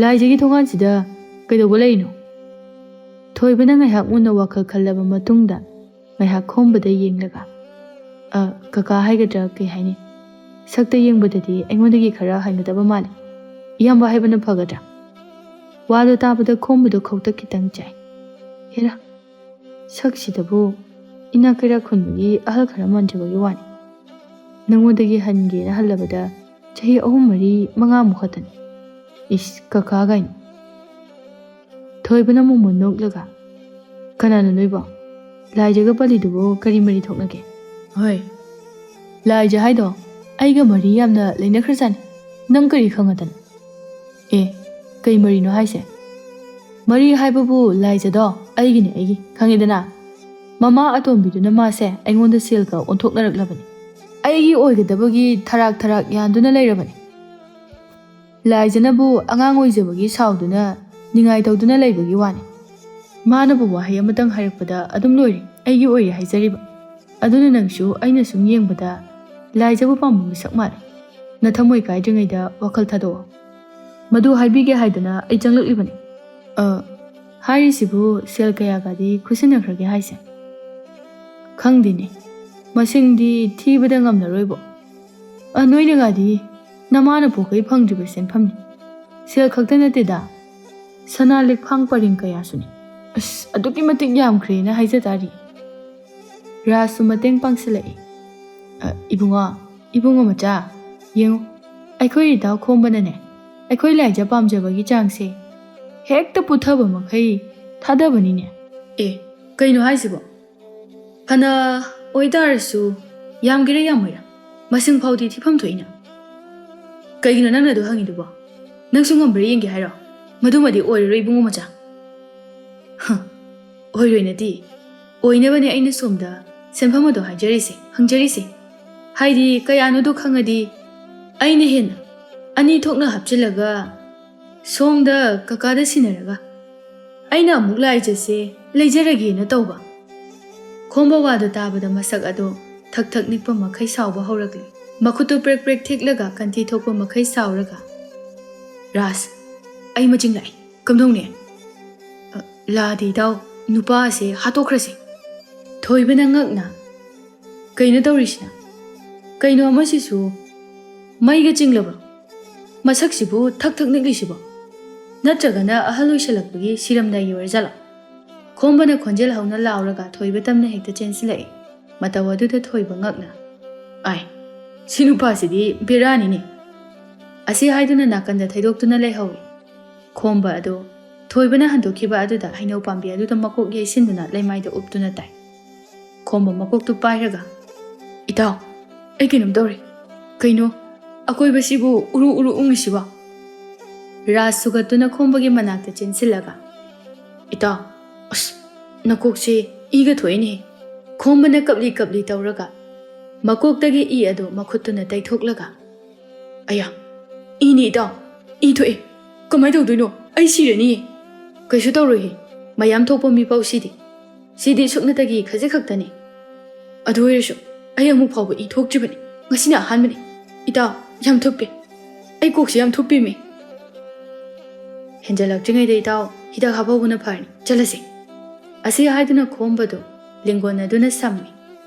ꯂꯥꯏꯖꯒꯤ ꯊꯣꯡꯒꯥꯟꯁꯤꯗ ꯀꯩꯗꯧꯕ ꯂꯩꯔꯤꯅꯣ?" ꯊꯣꯏꯕꯅ ꯉꯥꯏꯍꯥꯛ ꯃꯨꯟꯅ ꯋꯥꯈꯜ ꯈꯜꯂꯕ ꯃꯇꯨꯡꯗ ꯉꯥꯏꯍꯥꯛ ꯈꯣꯝꯕꯗ ꯌꯦꯡꯂꯒ, "ꯑ, ꯀꯀꯥ ꯍꯥꯏꯒꯗ꯭ꯔꯥ ꯀꯩ ꯍꯥꯏꯅꯤ? ꯁꯛꯇ ꯌꯦꯡꯕꯗꯗꯤ ꯑꯩꯉꯣꯟꯗꯒꯤ ꯈꯔ ꯍꯟꯒꯗꯕ ꯃꯥꯜꯂꯤ꯫ ꯏꯌꯥꯝꯕ ꯍꯥꯏꯕꯅ ꯐꯒꯗ꯭ꯔꯥ?" ꯋꯥꯗꯣ ꯇꯥꯕꯗ ꯈꯣꯝꯕꯗꯣ ꯈꯧꯇꯛ ꯈꯤꯇꯪ ꯆꯥꯏ꯫ "ꯍꯦꯔꯥ, ꯁꯛꯁꯤꯗꯕꯨ ꯏꯅꯥꯛ ꯀꯩꯔꯥꯛ ꯈꯨꯟꯕꯒꯤ ꯑꯍꯜ ꯈꯔ ꯃꯥꯟꯖꯕꯒꯤ ꯋꯥꯅꯤ꯫ ꯅꯉꯣꯟꯗꯒꯤ ꯍꯟꯒꯦꯅ ꯍꯜꯂꯕꯗ ꯆꯍꯤ ꯑꯍꯨꯝ, ꯃꯔꯤ, ꯃꯉꯥꯃꯨꯛ ꯈꯛꯇꯅꯤ꯫ ꯏꯁ, ꯀꯀꯥ ꯀꯥꯏꯅ꯫" ꯊꯣꯏꯕꯅ ꯃꯣꯃꯣꯟ ꯅꯣꯛꯂꯒ, ꯀꯅꯥꯅꯣ ꯅꯣꯏꯕꯣ? ꯂꯥꯏꯖꯒ ꯄꯜꯂꯤꯗꯨꯕꯨ ꯀꯔꯤ ꯃꯔꯤ ꯊꯣꯛꯅꯒꯦ? ꯍꯣꯏ, ꯂꯥꯏꯖ ꯍꯥꯏꯗꯣ ꯑꯩꯒ ꯃꯔꯤ ꯌꯥꯝꯅ ꯂꯩꯅꯈ꯭ꯔꯖꯥꯠꯅꯤ꯫ ꯅꯪ ꯀꯔꯤ ꯈꯪꯉꯗꯅ? ꯑꯦ, ꯀꯩ ꯃꯔꯤꯅꯣ ꯍꯥꯏꯁꯦ? ꯃꯔꯤ ꯍꯥꯏꯕꯕꯨ ꯂꯥꯏꯖꯗꯣ ꯑꯩꯒꯤꯅꯦ, ꯑꯩꯒꯤ, ꯈꯪꯉꯦꯗꯅ? ꯃꯃꯥ ꯑꯇꯣꯝꯕꯤꯗꯨꯅ ꯃꯥꯁꯦ ꯑꯩꯉꯣꯟꯗ ꯁꯦꯜꯒ ꯑꯣꯟꯊꯣꯛꯅꯔꯛꯂꯕꯅꯤ꯫ ꯑꯩꯒꯤ ꯑꯣꯏꯒꯗꯕꯒꯤ ꯊꯔꯥꯛ ꯊꯔꯥꯛ ꯌꯥꯟꯗꯨꯅ ꯂꯩꯔꯕꯅꯤ꯫ ꯂꯥꯏꯖꯅꯕꯨ ꯑꯉꯥꯡ ꯑꯣꯏꯖꯕꯒꯤ ꯁꯥꯎꯗꯨꯅ ꯅꯤꯡꯉꯥꯏ ꯇꯧꯗꯨꯅ ꯂꯩꯕꯒꯤ ꯋꯥꯅꯤ꯫ ꯃꯥꯅꯕꯨ ꯋꯥꯍꯩ ꯑꯃꯇꯪ ꯍꯥꯏꯔꯛꯄꯗ ꯑꯗꯨꯝ ꯂꯣꯏꯔꯦ ꯑꯩꯒꯤ ꯑꯣꯏꯔꯦ ꯍꯥꯏꯖꯔꯤꯕ꯫ ꯑꯗꯨꯅ ꯅꯪꯁꯨ ꯑꯩꯅ ꯁꯨꯝ ꯌꯦꯡꯕꯗ ꯂꯥꯏꯖꯕꯨ ꯄꯥꯝꯕ ꯃꯤꯁꯛ ꯃꯥꯜꯂꯦ꯫ ꯅꯊꯃꯣꯏ ꯀꯥꯏꯗ꯭ꯔꯤꯉꯩꯗ ꯋꯥꯈꯜ ꯊꯥꯗꯣꯛꯑꯣ꯫ ꯃꯗꯨ ꯍꯥꯏꯕꯤꯒꯦ ꯍꯥꯏꯗꯅ ꯑꯩ ꯆꯪꯂꯛꯂꯤꯕꯅꯤ꯫ ꯑ, ꯍꯥꯏꯔꯤꯁꯤꯕꯨ ꯁꯦꯜ ꯀꯌꯥꯒꯗꯤ ꯈꯨꯠꯁꯤꯟꯅꯈ꯭ꯔꯒꯦ ꯍꯥꯏꯁꯦ? ꯈꯪꯗꯦꯅꯦ, ꯃꯁꯤꯡꯗꯤ ꯊꯤꯕꯗ ꯉꯝꯂꯔꯣꯏꯕꯣ꯫ ꯑ, ꯅꯣꯏꯅꯒꯗꯤ ꯅꯃꯥꯅ ꯄꯣꯛꯀꯩ ꯐꯪꯗ꯭ꯔꯤꯕ ꯁꯦꯟꯐꯝꯅꯤ꯫ ꯁꯦꯜ ꯈꯛꯇ ꯅꯠꯇꯦꯗ, ꯁꯅꯥ ꯂꯤꯛꯐꯥꯡ ꯄꯔꯤꯡ ꯀꯌꯥꯁꯨꯅꯤ꯫ ꯑꯁ, ꯑꯗꯨꯛꯀꯤ ꯃꯇꯤꯛ ꯌꯥꯝꯈ꯭ꯔꯦꯅ ꯍꯥꯏꯖ ꯇꯥꯔꯤ꯫ ꯔꯥꯖꯁꯨ ꯃꯇꯦꯡ ꯄꯥꯡꯁꯤꯜꯂꯛꯏ꯫ ꯑ, ꯏꯕꯨꯡꯉꯣ, ꯏꯕꯨꯡꯉꯣ ꯃꯆꯥ, ꯌꯦꯡꯉꯨ, ꯑꯩꯈꯣꯏ ꯏꯇꯥꯎ ꯈꯣꯝꯕꯅꯅꯦ, ꯑꯩꯈꯣꯏ ꯂꯥꯏꯖ ꯄꯥꯝꯖꯕꯒꯤ ꯆꯥꯡꯁꯦ ꯍꯦꯛꯇ ꯄꯨꯊꯕ ꯃꯈꯩ ꯊꯥꯗꯕꯅꯤꯅꯦ꯫ ꯑꯦ, ꯀꯩꯅꯣ ꯍꯥꯏꯁꯤꯕꯣ? ꯐꯅ ꯑꯣꯏꯇꯥꯔꯁꯨ, ꯌꯥꯝꯒꯦꯔꯥ ꯌꯥꯝꯃꯣꯏꯔꯥ, ꯃꯁꯤꯡ ꯐꯥꯎꯗꯤ ꯊꯤꯐꯝ ꯊꯣꯛꯏꯅ꯫ ꯀꯩꯒꯤꯅꯣ ꯅꯪꯅ ꯑꯗꯨ ꯍꯪꯉꯤꯗꯨꯕꯣ? ꯅꯪꯁꯨ ꯉꯝꯕ꯭ꯔꯥ ꯌꯦꯡꯒꯦ ꯍꯥꯏꯔꯣ? ꯃꯗꯨꯃꯗꯤ ꯑꯣꯏꯔꯔꯣꯏ, ꯏꯕꯨꯡꯉꯣ ꯃꯆꯥ꯫ ꯍ, ꯑꯣꯏꯔꯣꯏ ꯅꯠꯇꯦ꯫ ꯑꯣꯏꯅꯕꯅꯦ ꯑꯩꯅ ꯁꯣꯝꯗ ꯁꯦꯟꯐꯝ ꯑꯗꯣ ꯍꯥꯏꯖꯔꯤꯁꯦ, ꯍꯪꯖꯔꯤꯁꯦ꯫ ꯍꯥꯏꯗꯤ ꯀꯌꯥꯅꯣꯗꯣ ꯈꯪꯉꯗꯤ ꯑꯩꯅ ꯍꯦꯟꯅ ꯑꯅꯤ ꯊꯣꯛꯅ ꯍꯥꯞꯆꯤꯜꯂꯒ ꯁꯣꯝꯗ ꯀꯀꯥꯗ ꯁꯤꯟꯅꯔꯒ ꯑꯩꯅ ꯑꯃꯨꯛ ꯂꯥꯏꯖꯁꯦ ꯂꯩꯖꯔꯒꯦꯅ ꯇꯧꯕ꯫ ꯈꯣꯝꯕ ꯋꯥꯗꯨ ꯇꯥꯕꯗ ꯃꯁꯛ ꯑꯗꯣ ꯊꯛ ꯊꯛ ꯅꯤꯛꯄ ꯃꯈꯩ ꯁꯥꯎꯕ ꯍꯧꯔꯛꯂꯦ꯫ ꯃꯈꯨꯠꯇꯨ ꯄ꯭ꯔꯦꯛ ꯄ꯭ꯔꯦꯛ ꯊꯦꯛꯂꯒ ꯀꯟꯊꯤ ꯊꯣꯛꯄ ꯃꯈꯩ ꯁꯥꯎꯔꯒ, "ꯔꯥꯖ, ꯑꯩ ꯃꯆꯤꯡ ꯂꯥꯛꯏ꯫ ꯀꯝꯗꯧꯅꯤ?" "ꯑ, ꯂꯥꯗꯦ ꯏꯇꯥꯎ, ꯅꯨꯄꯥ ꯑꯁꯦ ꯍꯥꯠꯇꯣꯛꯈ꯭ꯔꯁꯤ꯫" ꯊꯣꯏꯕꯅ ꯉꯛꯅ, "ꯀꯩꯅꯣ ꯇꯧꯔꯤꯁꯤꯅ? ꯀꯩꯅꯣ ꯑꯃꯁꯤꯁꯨ ꯃꯩꯒ ꯆꯤꯡꯂꯕ꯭ꯔꯣ? ꯃꯁꯛꯁꯤꯕꯨ ꯊꯛ ꯊꯛ ꯅꯤꯛꯂꯤꯁꯤꯕꯣ? ꯅꯠꯇ꯭ꯔꯒꯅ ꯑꯍꯜ ꯑꯣꯏꯁꯜꯂꯛꯄꯒꯤ ꯁꯤꯔꯝꯗꯥꯏꯒꯤ ꯑꯣꯏꯔꯖꯥꯠꯂꯣ?" ꯈꯣꯝꯕꯅ ꯈꯣꯟꯖꯦꯜ ꯍꯧꯅ ꯂꯥꯎꯔꯒ ꯊꯣꯏꯕ ꯇꯝꯅ ꯍꯦꯛꯇ ꯆꯦꯟꯁꯤꯜꯂꯛꯏ꯫ ꯃꯇꯧ ꯑꯗꯨꯗ ꯊꯣꯏꯕ ꯉꯛꯅ, "ꯑꯥꯏ, ꯁꯤ ꯅꯨꯄꯥꯁꯤꯗꯤ ꯕꯦꯔꯥꯅꯤꯅꯦ!" ꯑꯁꯤ ꯍꯥꯏꯗꯨꯅ ꯅꯥꯀꯟꯗ ꯊꯩꯗꯣꯛꯇꯨꯅ ꯂꯩꯍꯧꯏ꯫ ꯈꯣꯝꯕ ꯑꯗꯨ ꯊꯣꯏꯕꯅ ꯍꯟꯗꯣꯛꯈꯤꯕ ꯑꯗꯨꯗ ꯍꯩꯅꯧ ꯄꯥꯝꯕꯤ ꯑꯗꯨꯗ ꯃꯀꯣꯛ ꯌꯩꯁꯤꯟꯗꯨꯅ ꯂꯩꯃꯥꯏꯗ ꯎꯞꯇꯨꯅ ꯇꯥꯏ꯫ ꯈꯣꯝꯕ ꯃꯀꯣꯛꯇꯨ ꯄꯥꯏꯔꯒ, "ꯏꯇꯥꯎ, ꯑꯩ ꯀꯩꯅꯣꯝ ꯇꯧꯔꯦ꯫ ꯀꯩꯅꯣ? ꯑꯀꯣꯏꯕꯁꯤꯕꯨ ꯎꯔꯨ ꯎꯔꯨ ꯎꯪꯉꯤꯁꯤꯕꯣ?" ꯔꯥꯖ ꯁꯨꯒꯠꯇꯨꯅ ꯈꯣꯝꯕꯒꯤ ꯃꯅꯥꯛꯇ ꯆꯦꯟꯁꯤꯜꯂꯒ, "ꯏꯇꯥꯎ, ꯑꯁ, ꯅꯀꯣꯛꯁꯦ ꯏꯒ ꯊꯣꯛꯏꯅꯦ꯫" ꯈꯣꯝꯕꯅ ꯀꯞꯂꯤ ꯀꯞꯂꯤ ꯇꯧꯔꯒ ꯃꯀꯣꯛꯇꯒꯤ ꯏ ꯑꯗꯨ ꯃꯈꯨꯠꯇꯨꯅ ꯇꯩꯊꯣꯛꯂꯒ, "ꯑꯌꯥ, ꯏꯅꯤ ꯏꯇꯥꯎ, ꯏ ꯊꯣꯛꯑꯦ꯫ ꯀꯃꯥꯏꯅ ꯇꯧꯗꯣꯏꯅꯣ? ꯑꯩ ꯁꯤꯔꯅꯤꯌꯦ꯫" "ꯀꯩꯁꯨ ꯇꯧꯔꯣꯏꯍꯦ, ꯃꯌꯥꯝ ꯊꯣꯛꯄ ꯃꯤꯐꯥꯎ ꯁꯤꯗꯦ꯫ ꯁꯤꯗꯤ ꯁꯨꯞꯅꯇꯒꯤ ꯈꯖꯤꯛ ꯈꯛꯇꯅꯤ꯫ ꯑꯗꯨ ꯑꯣꯏꯔꯁꯨ ꯑꯩ ꯑꯃꯨꯛ ꯐꯥꯎꯕ ꯏ ꯊꯣꯛꯇ꯭ꯔꯤꯕꯅꯤ꯫ ꯉꯁꯤꯅ ꯑꯍꯥꯟꯕꯅꯤ꯫ ꯏꯇꯥꯎ, ꯌꯥꯝ ꯊꯨꯞꯄꯦ꯫ ꯑꯩ ꯀꯣꯛꯁꯦ ꯌꯥꯝ ꯊꯨꯞꯄꯦꯃꯤ꯫" "ꯍꯦꯟꯖꯜꯂꯛꯇ꯭ꯔꯤꯉꯩꯗ ꯏꯇꯥꯎ, ꯍꯤꯗꯥꯛ ꯍꯥꯞꯍꯧꯕꯅ ꯐꯔꯅꯤ꯫ ꯆꯠꯂꯁꯦ꯫" ꯑꯁꯤ ꯍꯥꯏꯗꯨꯅ ꯈꯣꯝꯕꯗꯨ ꯂꯦꯡꯒꯣꯟ ꯑꯗꯨꯅ ꯁꯝꯃꯤ꯫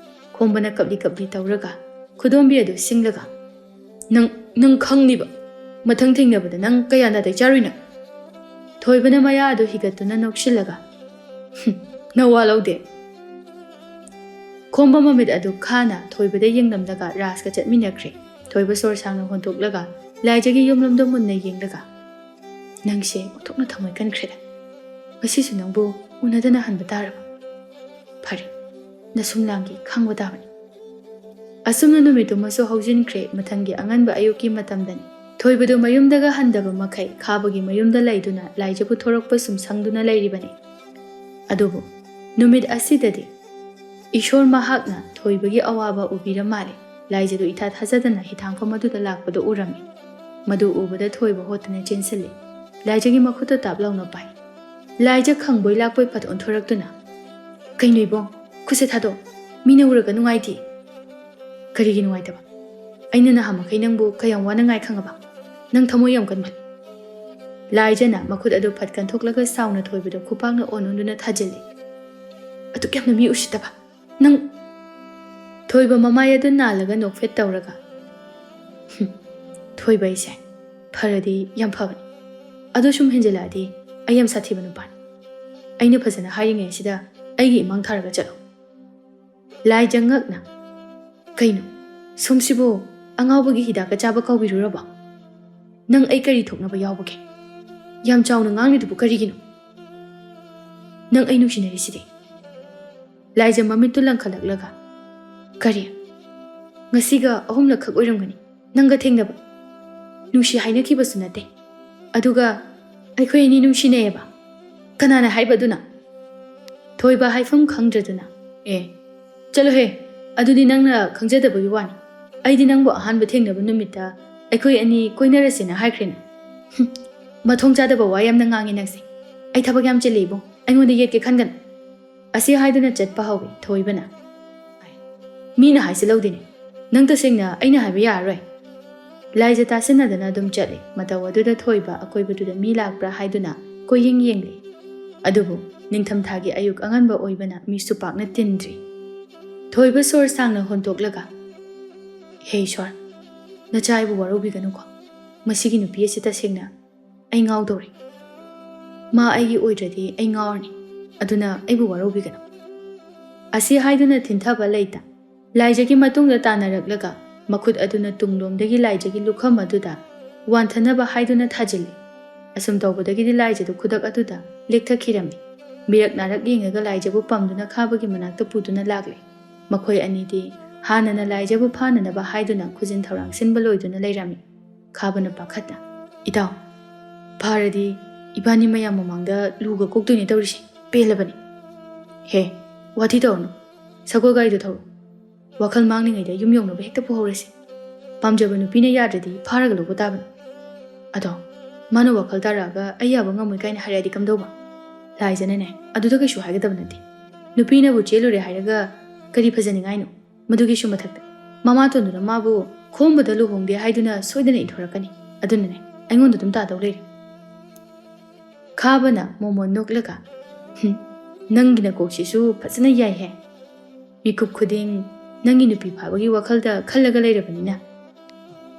ꯈꯣꯝꯕꯅ ꯀꯞꯂꯤ ꯀꯞꯂꯤ ꯇꯧꯔꯒ ꯈꯨꯗꯣꯝꯕꯤ ꯑꯗꯨ ꯁꯤꯡꯂꯒ, "ꯅꯪ, ꯅꯪ ꯈꯪꯅꯤꯕ꯫ ꯃꯊꯪ ꯊꯦꯡꯅꯕꯗ ꯅꯪ ꯀꯌꯥ ꯅꯥꯇꯩ ꯆꯥꯔꯣꯏ ꯅꯪ꯫" ꯊꯣꯏꯕꯅ ꯃꯌꯥ ꯑꯗꯨ ꯍꯤꯒꯠꯇꯨꯅ ꯅꯣꯛꯁꯤꯜꯂꯒ, "ꯍꯨꯝ, ꯅꯋꯥ ꯂꯧꯗꯦ꯫" ꯈꯣꯝꯕ ꯃꯃꯤꯠ ꯑꯗꯨ ꯈꯥꯅ ꯊꯣꯏꯕꯗ ꯌꯦꯡꯂꯝꯂꯒ ꯔꯥꯖꯀ ꯆꯠꯃꯤꯟꯅꯈ꯭ꯔꯦ꯫ ꯊꯣꯏꯕ ꯁꯣꯔ ꯁꯥꯡꯅ ꯍꯣꯟꯗꯣꯛꯂꯒ ꯂꯥꯏꯖꯒꯤ ꯌꯨꯝꯂꯣꯝꯗ ꯃꯨꯟꯅ ꯌꯦꯡꯂꯒ, "ꯅꯪꯁꯦ ꯑꯣꯟꯊꯣꯛꯅ ꯊꯃꯣꯏ ꯀꯟꯈ꯭ꯔꯦꯗ꯫ ꯉꯁꯤꯁꯨ ꯅꯪꯕꯨ ꯎꯅꯗꯅ ꯍꯟꯕ ꯇꯥꯔꯕ? ꯐꯔꯦ, ꯅꯁꯨꯝꯂꯥꯡꯒꯤ ꯈꯪꯕ ꯇꯥꯕꯅꯤ꯫" ꯑꯁꯨꯝꯅ ꯅꯨꯃꯤꯠꯇꯨꯃꯁꯨ ꯍꯧꯖꯤꯟꯈ꯭ꯔꯦ꯫ ꯃꯊꯪꯒꯤ ꯑꯉꯟꯕ ꯑꯌꯨꯛꯀꯤ ꯃꯇꯝꯗꯅꯤ꯫ ꯊꯣꯏꯕꯗꯨ ꯃꯌꯨꯝꯗꯒ ꯍꯟꯗꯕ ꯃꯈꯩ ꯈꯥꯕꯒꯤ ꯃꯌꯨꯝꯗ ꯂꯩꯗꯨꯅ ꯂꯥꯏꯖꯕꯨ ꯊꯣꯔꯛꯄ ꯁꯨꯝ ꯁꯪꯗꯨꯅ ꯂꯩꯔꯤꯕꯅꯤ꯫ ꯑꯗꯨꯕꯨ ꯅꯨꯃꯤꯠ ꯑꯁꯤꯗꯗꯤ ꯏꯁꯣꯔ ꯃꯍꯥꯛꯅ ꯊꯣꯏꯕꯒꯤ ꯑꯋꯥꯕ ꯎꯕꯤꯔ ꯃꯥꯜꯂꯦ꯫ ꯂꯥꯏꯖꯗꯨ ꯏꯊꯥ ꯊꯥꯖꯗꯅ ꯍꯤꯊꯥꯡꯐꯝ ꯑꯗꯨꯗ ꯂꯥꯛꯄꯗꯨ ꯎꯔꯝꯃꯤ꯫ ꯃꯗꯨ ꯎꯕꯗ ꯊꯣꯏꯕ ꯍꯣꯠꯇꯨꯅ ꯆꯦꯟꯁꯤꯜꯂꯤ꯫ ꯂꯥꯏꯖꯒꯤ ꯃꯈꯨꯠꯇ ꯇꯥꯞ ꯂꯥꯎꯅ ꯄꯥꯏ꯫ ꯂꯥꯏꯖ ꯈꯪꯕꯣꯏ ꯂꯥꯛꯄꯣꯏ ꯐꯠ ꯑꯣꯟꯊꯣꯔꯛꯇꯨꯅ, "ꯀꯩꯅꯣ ꯏꯕꯨꯡ? ꯈꯨꯠꯁꯦ ꯊꯥꯗꯣꯛ꯫ ꯃꯤꯅ ꯎꯔꯒ ꯅꯨꯡꯉꯥꯏꯇꯦ꯫" "ꯀꯔꯤꯒꯤ ꯅꯨꯡꯉꯥꯏꯇꯕ? ꯑꯩꯅ ꯅꯍꯥꯟ ꯃꯈꯩ ꯅꯪꯕꯨ ꯀꯌꯥꯝ ꯋꯥꯅ ꯉꯥꯏ ꯈꯪꯉꯕ? ꯅꯪ ꯊꯃꯣꯏ ꯌꯥꯝ ꯀꯟꯃꯜꯂꯤ꯫" ꯂꯥꯏꯖꯅ ꯃꯈꯨꯠ ꯑꯗꯨ ꯐꯠ ꯀꯟꯊꯣꯛꯂꯒ ꯁꯥꯎꯅ ꯊꯣꯏꯕꯗ ꯈꯨꯄꯥꯛꯅ ꯑꯣꯟ ꯑꯣꯟꯗꯨꯅ ꯊꯥꯖꯤꯜꯂꯤ꯫ "ꯑꯗꯨꯛ ꯌꯥꯝꯅ ꯃꯤ ꯎꯁꯤꯠꯇꯕ ꯅꯪ!" ꯊꯣꯏꯕ ꯃꯃꯥꯏ ꯑꯗꯨ ꯅꯥꯜꯂꯒ ꯅꯣꯛꯐꯦꯠ ꯇꯧꯔꯒ, "ꯍꯨꯝ, ꯊꯣꯏꯕ ꯑꯩꯁꯦ ꯐꯔꯗꯤ ꯌꯥꯝ ꯐꯕꯅꯤ꯫ ꯑꯗꯨ ꯁꯨꯝ ꯍꯦꯟꯖꯤꯜꯂꯛꯑꯗꯤ ꯑꯩ ꯌꯥꯝ ꯁꯥꯊꯤꯕ ꯅꯨꯄꯥꯅꯤ꯫ ꯑꯩꯅ ꯐꯖꯅ ꯍꯥꯏꯔꯤꯉꯩꯁꯤꯗ ꯑꯩꯒꯤ ꯏꯃꯥꯡ ꯊꯥꯔꯒ ꯆꯠꯂꯣ꯫" ꯂꯥꯏꯖ ꯉꯛꯅ, "ꯀꯩꯅꯣ, ꯁꯣꯝꯁꯤꯕꯨ ꯑꯉꯥꯎꯕꯒꯤ ꯍꯤꯗꯥꯛꯀ ꯆꯥꯕ ꯀꯥꯎꯕꯤꯔꯨꯔꯕꯣ? ꯅꯪ ꯑꯩ ꯀꯔꯤ ꯊꯣꯛꯅꯕ ꯌꯥꯎꯕꯒꯦ?" ꯌꯥꯝ ꯆꯥꯎꯅ ꯉꯥꯡꯂꯤꯗꯨꯕꯨ ꯀꯔꯤꯒꯤꯅꯣ? ꯅꯪ ꯑꯩ ꯅꯨꯡꯁꯤꯅꯔꯤꯁꯤꯗꯤ꯫ ꯂꯥꯏꯖ ꯃꯃꯤꯠꯇꯨ ꯂꯪꯈꯠꯂꯛꯂꯒ, "ꯀꯔꯤ? ꯉꯁꯤꯒ ꯑꯍꯨꯝꯂꯛꯈꯛ ꯑꯣꯏꯔꯝꯒꯅꯤ ꯅꯪꯒ ꯊꯦꯡꯅꯕ꯫ ꯅꯨꯡꯁꯤ ꯍꯥꯏꯅꯈꯤꯕꯁꯨ ꯅꯠꯇꯦ꯫ ꯑꯗꯨꯒ ꯑꯩꯈꯣꯏ ꯑꯅꯤ ꯅꯨꯡꯁꯤꯅꯩꯌꯦꯕ꯫ ꯀꯅꯥꯅ ꯍꯥꯏꯕ ꯑꯗꯨꯅ?" ꯊꯣꯏꯕ ꯍꯥꯏꯐꯝ ꯈꯪꯗ꯭ꯔꯗꯨꯅ, "ꯑꯦ, ꯆꯠꯂꯣꯍꯦ, ꯑꯗꯨꯗꯤ ꯅꯪꯅ ꯈꯪꯖꯗꯕꯒꯤ ꯋꯥꯅꯤ꯫ ꯑꯩꯗꯤ ꯅꯪꯕꯨ ꯑꯍꯥꯟꯕ ꯊꯦꯡꯅꯕ ꯅꯨꯃꯤꯠꯇ ꯑꯩꯈꯣꯏ ꯑꯅꯤ ꯀꯣꯏꯅꯔꯁꯦꯅ ꯍꯥꯏꯈ꯭ꯔꯦꯅ꯫ ꯍꯨꯝ, ꯃꯊꯣꯡ ꯆꯥꯗꯕ ꯋꯥ ꯌꯥꯝꯅ ꯉꯥꯡꯉꯤ ꯅꯪꯁꯦ꯫ ꯑꯩ ꯊꯕꯛ ꯌꯥꯝ ꯆꯤꯜꯂꯤ ꯏꯕꯨꯡ, ꯑꯩꯉꯣꯟꯗ ꯌꯦꯠꯀꯦ ꯈꯟꯒꯅꯨ"꯫ ꯑꯁꯤ ꯍꯥꯏꯗꯨꯅ ꯆꯠꯄ ꯍꯧꯏ ꯊꯣꯏꯕꯅ꯫ "ꯃꯤꯅ ꯍꯥꯏꯁꯤ ꯂꯧꯗꯦꯅꯦ꯫ ꯅꯪ ꯇꯁꯦꯡꯅ ꯑꯩꯅ ꯍꯥꯏꯕ ꯌꯥꯔꯔꯣꯏ"꯫ ꯂꯥꯏꯖ ꯇꯥꯁꯤꯟꯅꯗꯅ ꯑꯗꯨꯝ ꯆꯠꯂꯤ꯫ ꯃꯇꯧ ꯑꯗꯨꯗ ꯊꯣꯏꯕ ꯑꯀꯣꯏꯕꯗꯨꯗ ꯃꯤ ꯂꯥꯛꯄ꯭ꯔꯥ ꯍꯥꯏꯗꯨꯅ ꯀꯣꯏꯌꯦꯡ ꯌꯦꯡꯂꯤ꯫ ꯑꯗꯨꯕꯨ ꯅꯤꯡꯊꯝꯊꯥꯒꯤ ꯑꯌꯨꯛ ꯑꯉꯟꯕ ꯑꯣꯏꯕꯅ ꯃꯤꯁꯨ ꯄꯥꯛꯅ ꯇꯤꯟꯗ꯭ꯔꯤ꯫ ꯊꯣꯏꯕ ꯁꯣꯔ ꯁꯥꯡꯅ ꯍꯣꯟꯗꯣꯛꯂꯒ, "ꯍꯦ ꯏꯁ꯭ꯋꯔ, ꯅꯆꯥ ꯑꯩꯕꯨ ꯋꯥꯔꯧꯕꯤꯒꯅꯨꯀꯣ꯫ ꯃꯁꯤꯒꯤ ꯅꯨꯄꯤ ꯑꯁꯤ ꯇꯁꯦꯡꯅ ꯑꯩ ꯉꯥꯎꯗꯧꯔꯦ꯫ ꯃꯥ ꯑꯩꯒꯤ ꯑꯣꯏꯗ꯭ꯔꯗꯤ ꯑꯩ ꯉꯥꯎꯔꯅꯤ꯫ ꯑꯗꯨꯅ ꯑꯩꯕꯨ ꯋꯥꯔꯧꯕꯤꯒꯅꯨ"꯫ ꯑꯁꯤ ꯍꯥꯏꯗꯨꯅ ꯊꯤꯟꯊꯕ ꯂꯩꯇ, ꯂꯥꯏꯖꯒꯤ ꯃꯇꯨꯡꯗ ꯇꯥꯟꯅꯔꯛꯂꯒ ꯃꯈꯨꯠ ꯑꯗꯨꯅ ꯇꯨꯡꯂꯣꯝꯗꯒꯤ ꯂꯥꯏꯖꯒꯤ ꯂꯨꯈꯝ ꯑꯗꯨꯗ ꯋꯥꯟꯊꯅꯕ ꯍꯥꯏꯗꯨꯅ ꯊꯥꯖꯤꯜꯂꯤ꯫ ꯑꯁꯨꯝ ꯇꯧꯕꯗꯒꯤꯗꯤ ꯂꯥꯏꯖꯗꯨ ꯈꯨꯗꯛ ꯑꯗꯨꯗ ꯂꯦꯛꯊꯈꯤꯔꯝꯃꯤ꯫ ꯃꯤꯔꯛ ꯅꯥꯔꯛ ꯌꯦꯡꯂꯒ ꯂꯥꯏꯖꯕꯨ ꯄꯝꯗꯨꯅ ꯈꯥꯕꯒꯤ ꯃꯅꯥꯛꯇ ꯄꯨꯗꯨꯅ ꯂꯥꯛꯂꯦ꯫ ꯃꯈꯣꯏ ꯑꯅꯤꯗꯤ ꯍꯥꯟꯅꯅ ꯂꯥꯏꯖꯕꯨ ꯐꯥꯅꯅꯕ ꯍꯥꯏꯗꯨꯅ ꯈꯨꯖꯤꯟ ꯊꯧꯔꯥꯡ ꯁꯤꯟꯕ ꯂꯣꯏꯗꯨꯅ ꯂꯩꯔꯝꯃꯤ꯫ ꯈꯥꯕꯅ ꯄꯥꯈꯠꯅ, "ꯏꯇꯥꯎ, ꯐꯥꯔꯗꯤ ꯏꯕꯥꯅꯤ ꯃꯌꯥꯝ ꯃꯃꯥꯡꯗ ꯂꯨꯒ ꯀꯣꯛꯇꯣꯏꯅꯦ ꯇꯧꯔꯤꯁꯦ꯫ ꯄꯦꯜꯂꯕꯅꯤ꯫ ꯍꯦ, ꯋꯥꯊꯤ ꯇꯧꯔꯅꯨ꯫ ꯁꯒꯣꯜ ꯒꯥꯔꯤꯗꯣ ꯊꯧꯔꯣ꯫ ꯋꯥꯈꯜ ꯃꯥꯡꯂꯤꯉꯩꯗ ꯌꯨꯝ ꯌꯧꯅꯕ ꯍꯦꯛꯇ ꯄꯨꯍꯧꯔꯁꯤ꯫ ꯄꯥꯝꯖꯕ ꯅꯨꯄꯤꯅ ꯌꯥꯗ꯭ꯔꯗꯤ ꯐꯥꯔꯒ ꯂꯧꯕ ꯇꯥꯕꯅꯤ꯫ ꯑꯗꯣ ꯃꯥꯅ ꯋꯥꯈꯜ ꯇꯥꯔꯛꯑꯒ ꯑꯩ ꯌꯥꯕ ꯉꯝꯃꯣꯏ ꯀꯥꯏꯅ ꯍꯥꯏꯔꯛꯑꯗꯤ ꯀꯝꯗꯧꯕ? ꯂꯥꯏꯖꯅꯅꯦ, ꯑꯗꯨꯗ ꯀꯩꯁꯨ ꯍꯥꯏꯒꯗꯕ ꯅꯠꯇꯦ꯫ ꯅꯨꯄꯤꯅꯕꯨ ꯆꯦꯜꯂꯨꯔꯦ ꯍꯥꯏꯔꯒ ꯀꯔꯤ ꯐꯖꯅꯤꯡꯉꯥꯏꯅꯣ? ꯃꯗꯨꯒꯤꯁꯨ ꯃꯊꯛꯇ ꯃꯃꯥꯇꯣꯟꯗꯨꯅ ꯃꯥꯕꯨ ꯈꯣꯝꯕꯗ ꯂꯨꯍꯣꯡꯗꯦ ꯍꯥꯏꯗꯨꯅ ꯁꯣꯏꯗꯅ ꯏꯟꯊꯣꯔꯛꯀꯅꯤ꯫ ꯑꯗꯨꯅꯅꯦ ꯑꯩꯉꯣꯟꯗ ꯑꯗꯨꯝ ꯇꯥꯗꯧ ꯂꯩꯔꯦ"꯫ ꯈꯥꯕꯅ ꯃꯣꯃꯣꯟ ꯅꯣꯛꯂꯒ, "ꯍꯨꯝ, ꯅꯪꯒꯤ ꯅꯀꯣꯛꯁꯤꯁꯨ ꯐꯖꯅ ꯌꯥꯏꯍꯦ꯫ ꯃꯤꯀꯨꯞ ꯈꯨꯗꯤꯡ ꯅꯪꯒꯤ ꯅꯨꯄꯤ ꯐꯥꯕꯒꯤ ꯋꯥꯈꯜꯗ ꯈꯜꯂꯒ ꯂꯩꯔꯕꯅꯤꯅ"꯫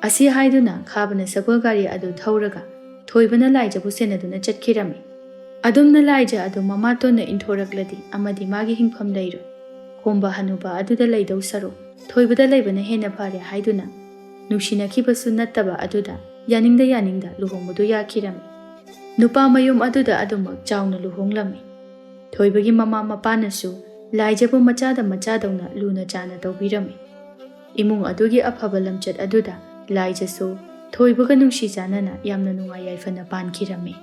ꯑꯁꯤ ꯍꯥꯏꯗꯨꯅ ꯈꯥꯕꯅ ꯁꯒꯣꯜ ꯒꯥꯔꯤ ꯑꯗꯨ ꯊꯧꯔꯒ ꯊꯣꯏꯕꯅ ꯂꯥꯏꯖꯕꯨ ꯁꯦꯟꯅꯗꯨꯅ ꯆꯠꯈꯤꯔꯝꯃꯤ꯫ ꯑꯗꯨꯝꯅ ꯂꯥꯏꯖ ꯑꯗꯨ ꯃꯃꯥꯇꯣꯟꯅ ꯏꯟꯊꯣꯔꯛꯂꯗꯤ ꯑꯃꯗꯤ ꯃꯥꯒꯤ ꯍꯤꯡꯐꯝ ꯂꯩꯔꯣꯏ꯫ ꯈꯣꯝꯕ ꯍꯅꯨꯕ ꯑꯗꯨꯗ ꯂꯩꯗꯧ ꯁꯔꯨꯛ ꯊꯣꯏꯕꯗ ꯂꯩꯕꯅ ꯍꯦꯟꯅ ꯐꯔꯦ ꯍꯥꯏꯗꯨꯅ ꯅꯨꯡꯁꯤꯅꯈꯤꯕꯁꯨ ꯅꯠꯇꯕ ꯑꯗꯨꯗ ꯌꯥꯅꯤꯡꯗ ꯌꯥꯅꯤꯡꯗ ꯂꯨꯍꯣꯡꯕꯗꯨ ꯌꯥꯈꯤꯔꯝꯃꯤ꯫ ꯅꯨꯄꯥ ꯃꯌꯨꯝ ꯑꯗꯨꯗ ꯑꯗꯨꯃꯛ ꯆꯥꯎꯅ ꯂꯨꯍꯣꯡꯂꯝꯃꯤ꯫ ꯊꯣꯏꯕꯒꯤ ꯃꯃꯥ ꯃꯄꯥꯅꯁꯨ ꯂꯥꯏꯖꯕꯨ ꯃꯆꯥꯗ ꯃꯆꯥꯗꯧꯅ ꯂꯨꯅ ꯆꯥꯅ ꯇꯧꯕꯤꯔꯝꯃꯤ꯫ ꯏꯃꯨꯡ ꯑꯗꯨꯒꯤ ꯑꯐꯕ ꯂꯝꯆꯠ ꯑꯗꯨꯗ ꯂꯥꯏꯖꯁꯨ ꯊꯣꯏꯕꯒ ꯅꯨꯡꯁꯤ ꯆꯥꯟꯅꯅ ꯌꯥꯝꯅ ꯅꯨꯡꯉꯥꯏ ꯌꯥꯏꯐꯅ ꯄꯥꯟꯈꯤꯔꯝꯃꯤ꯫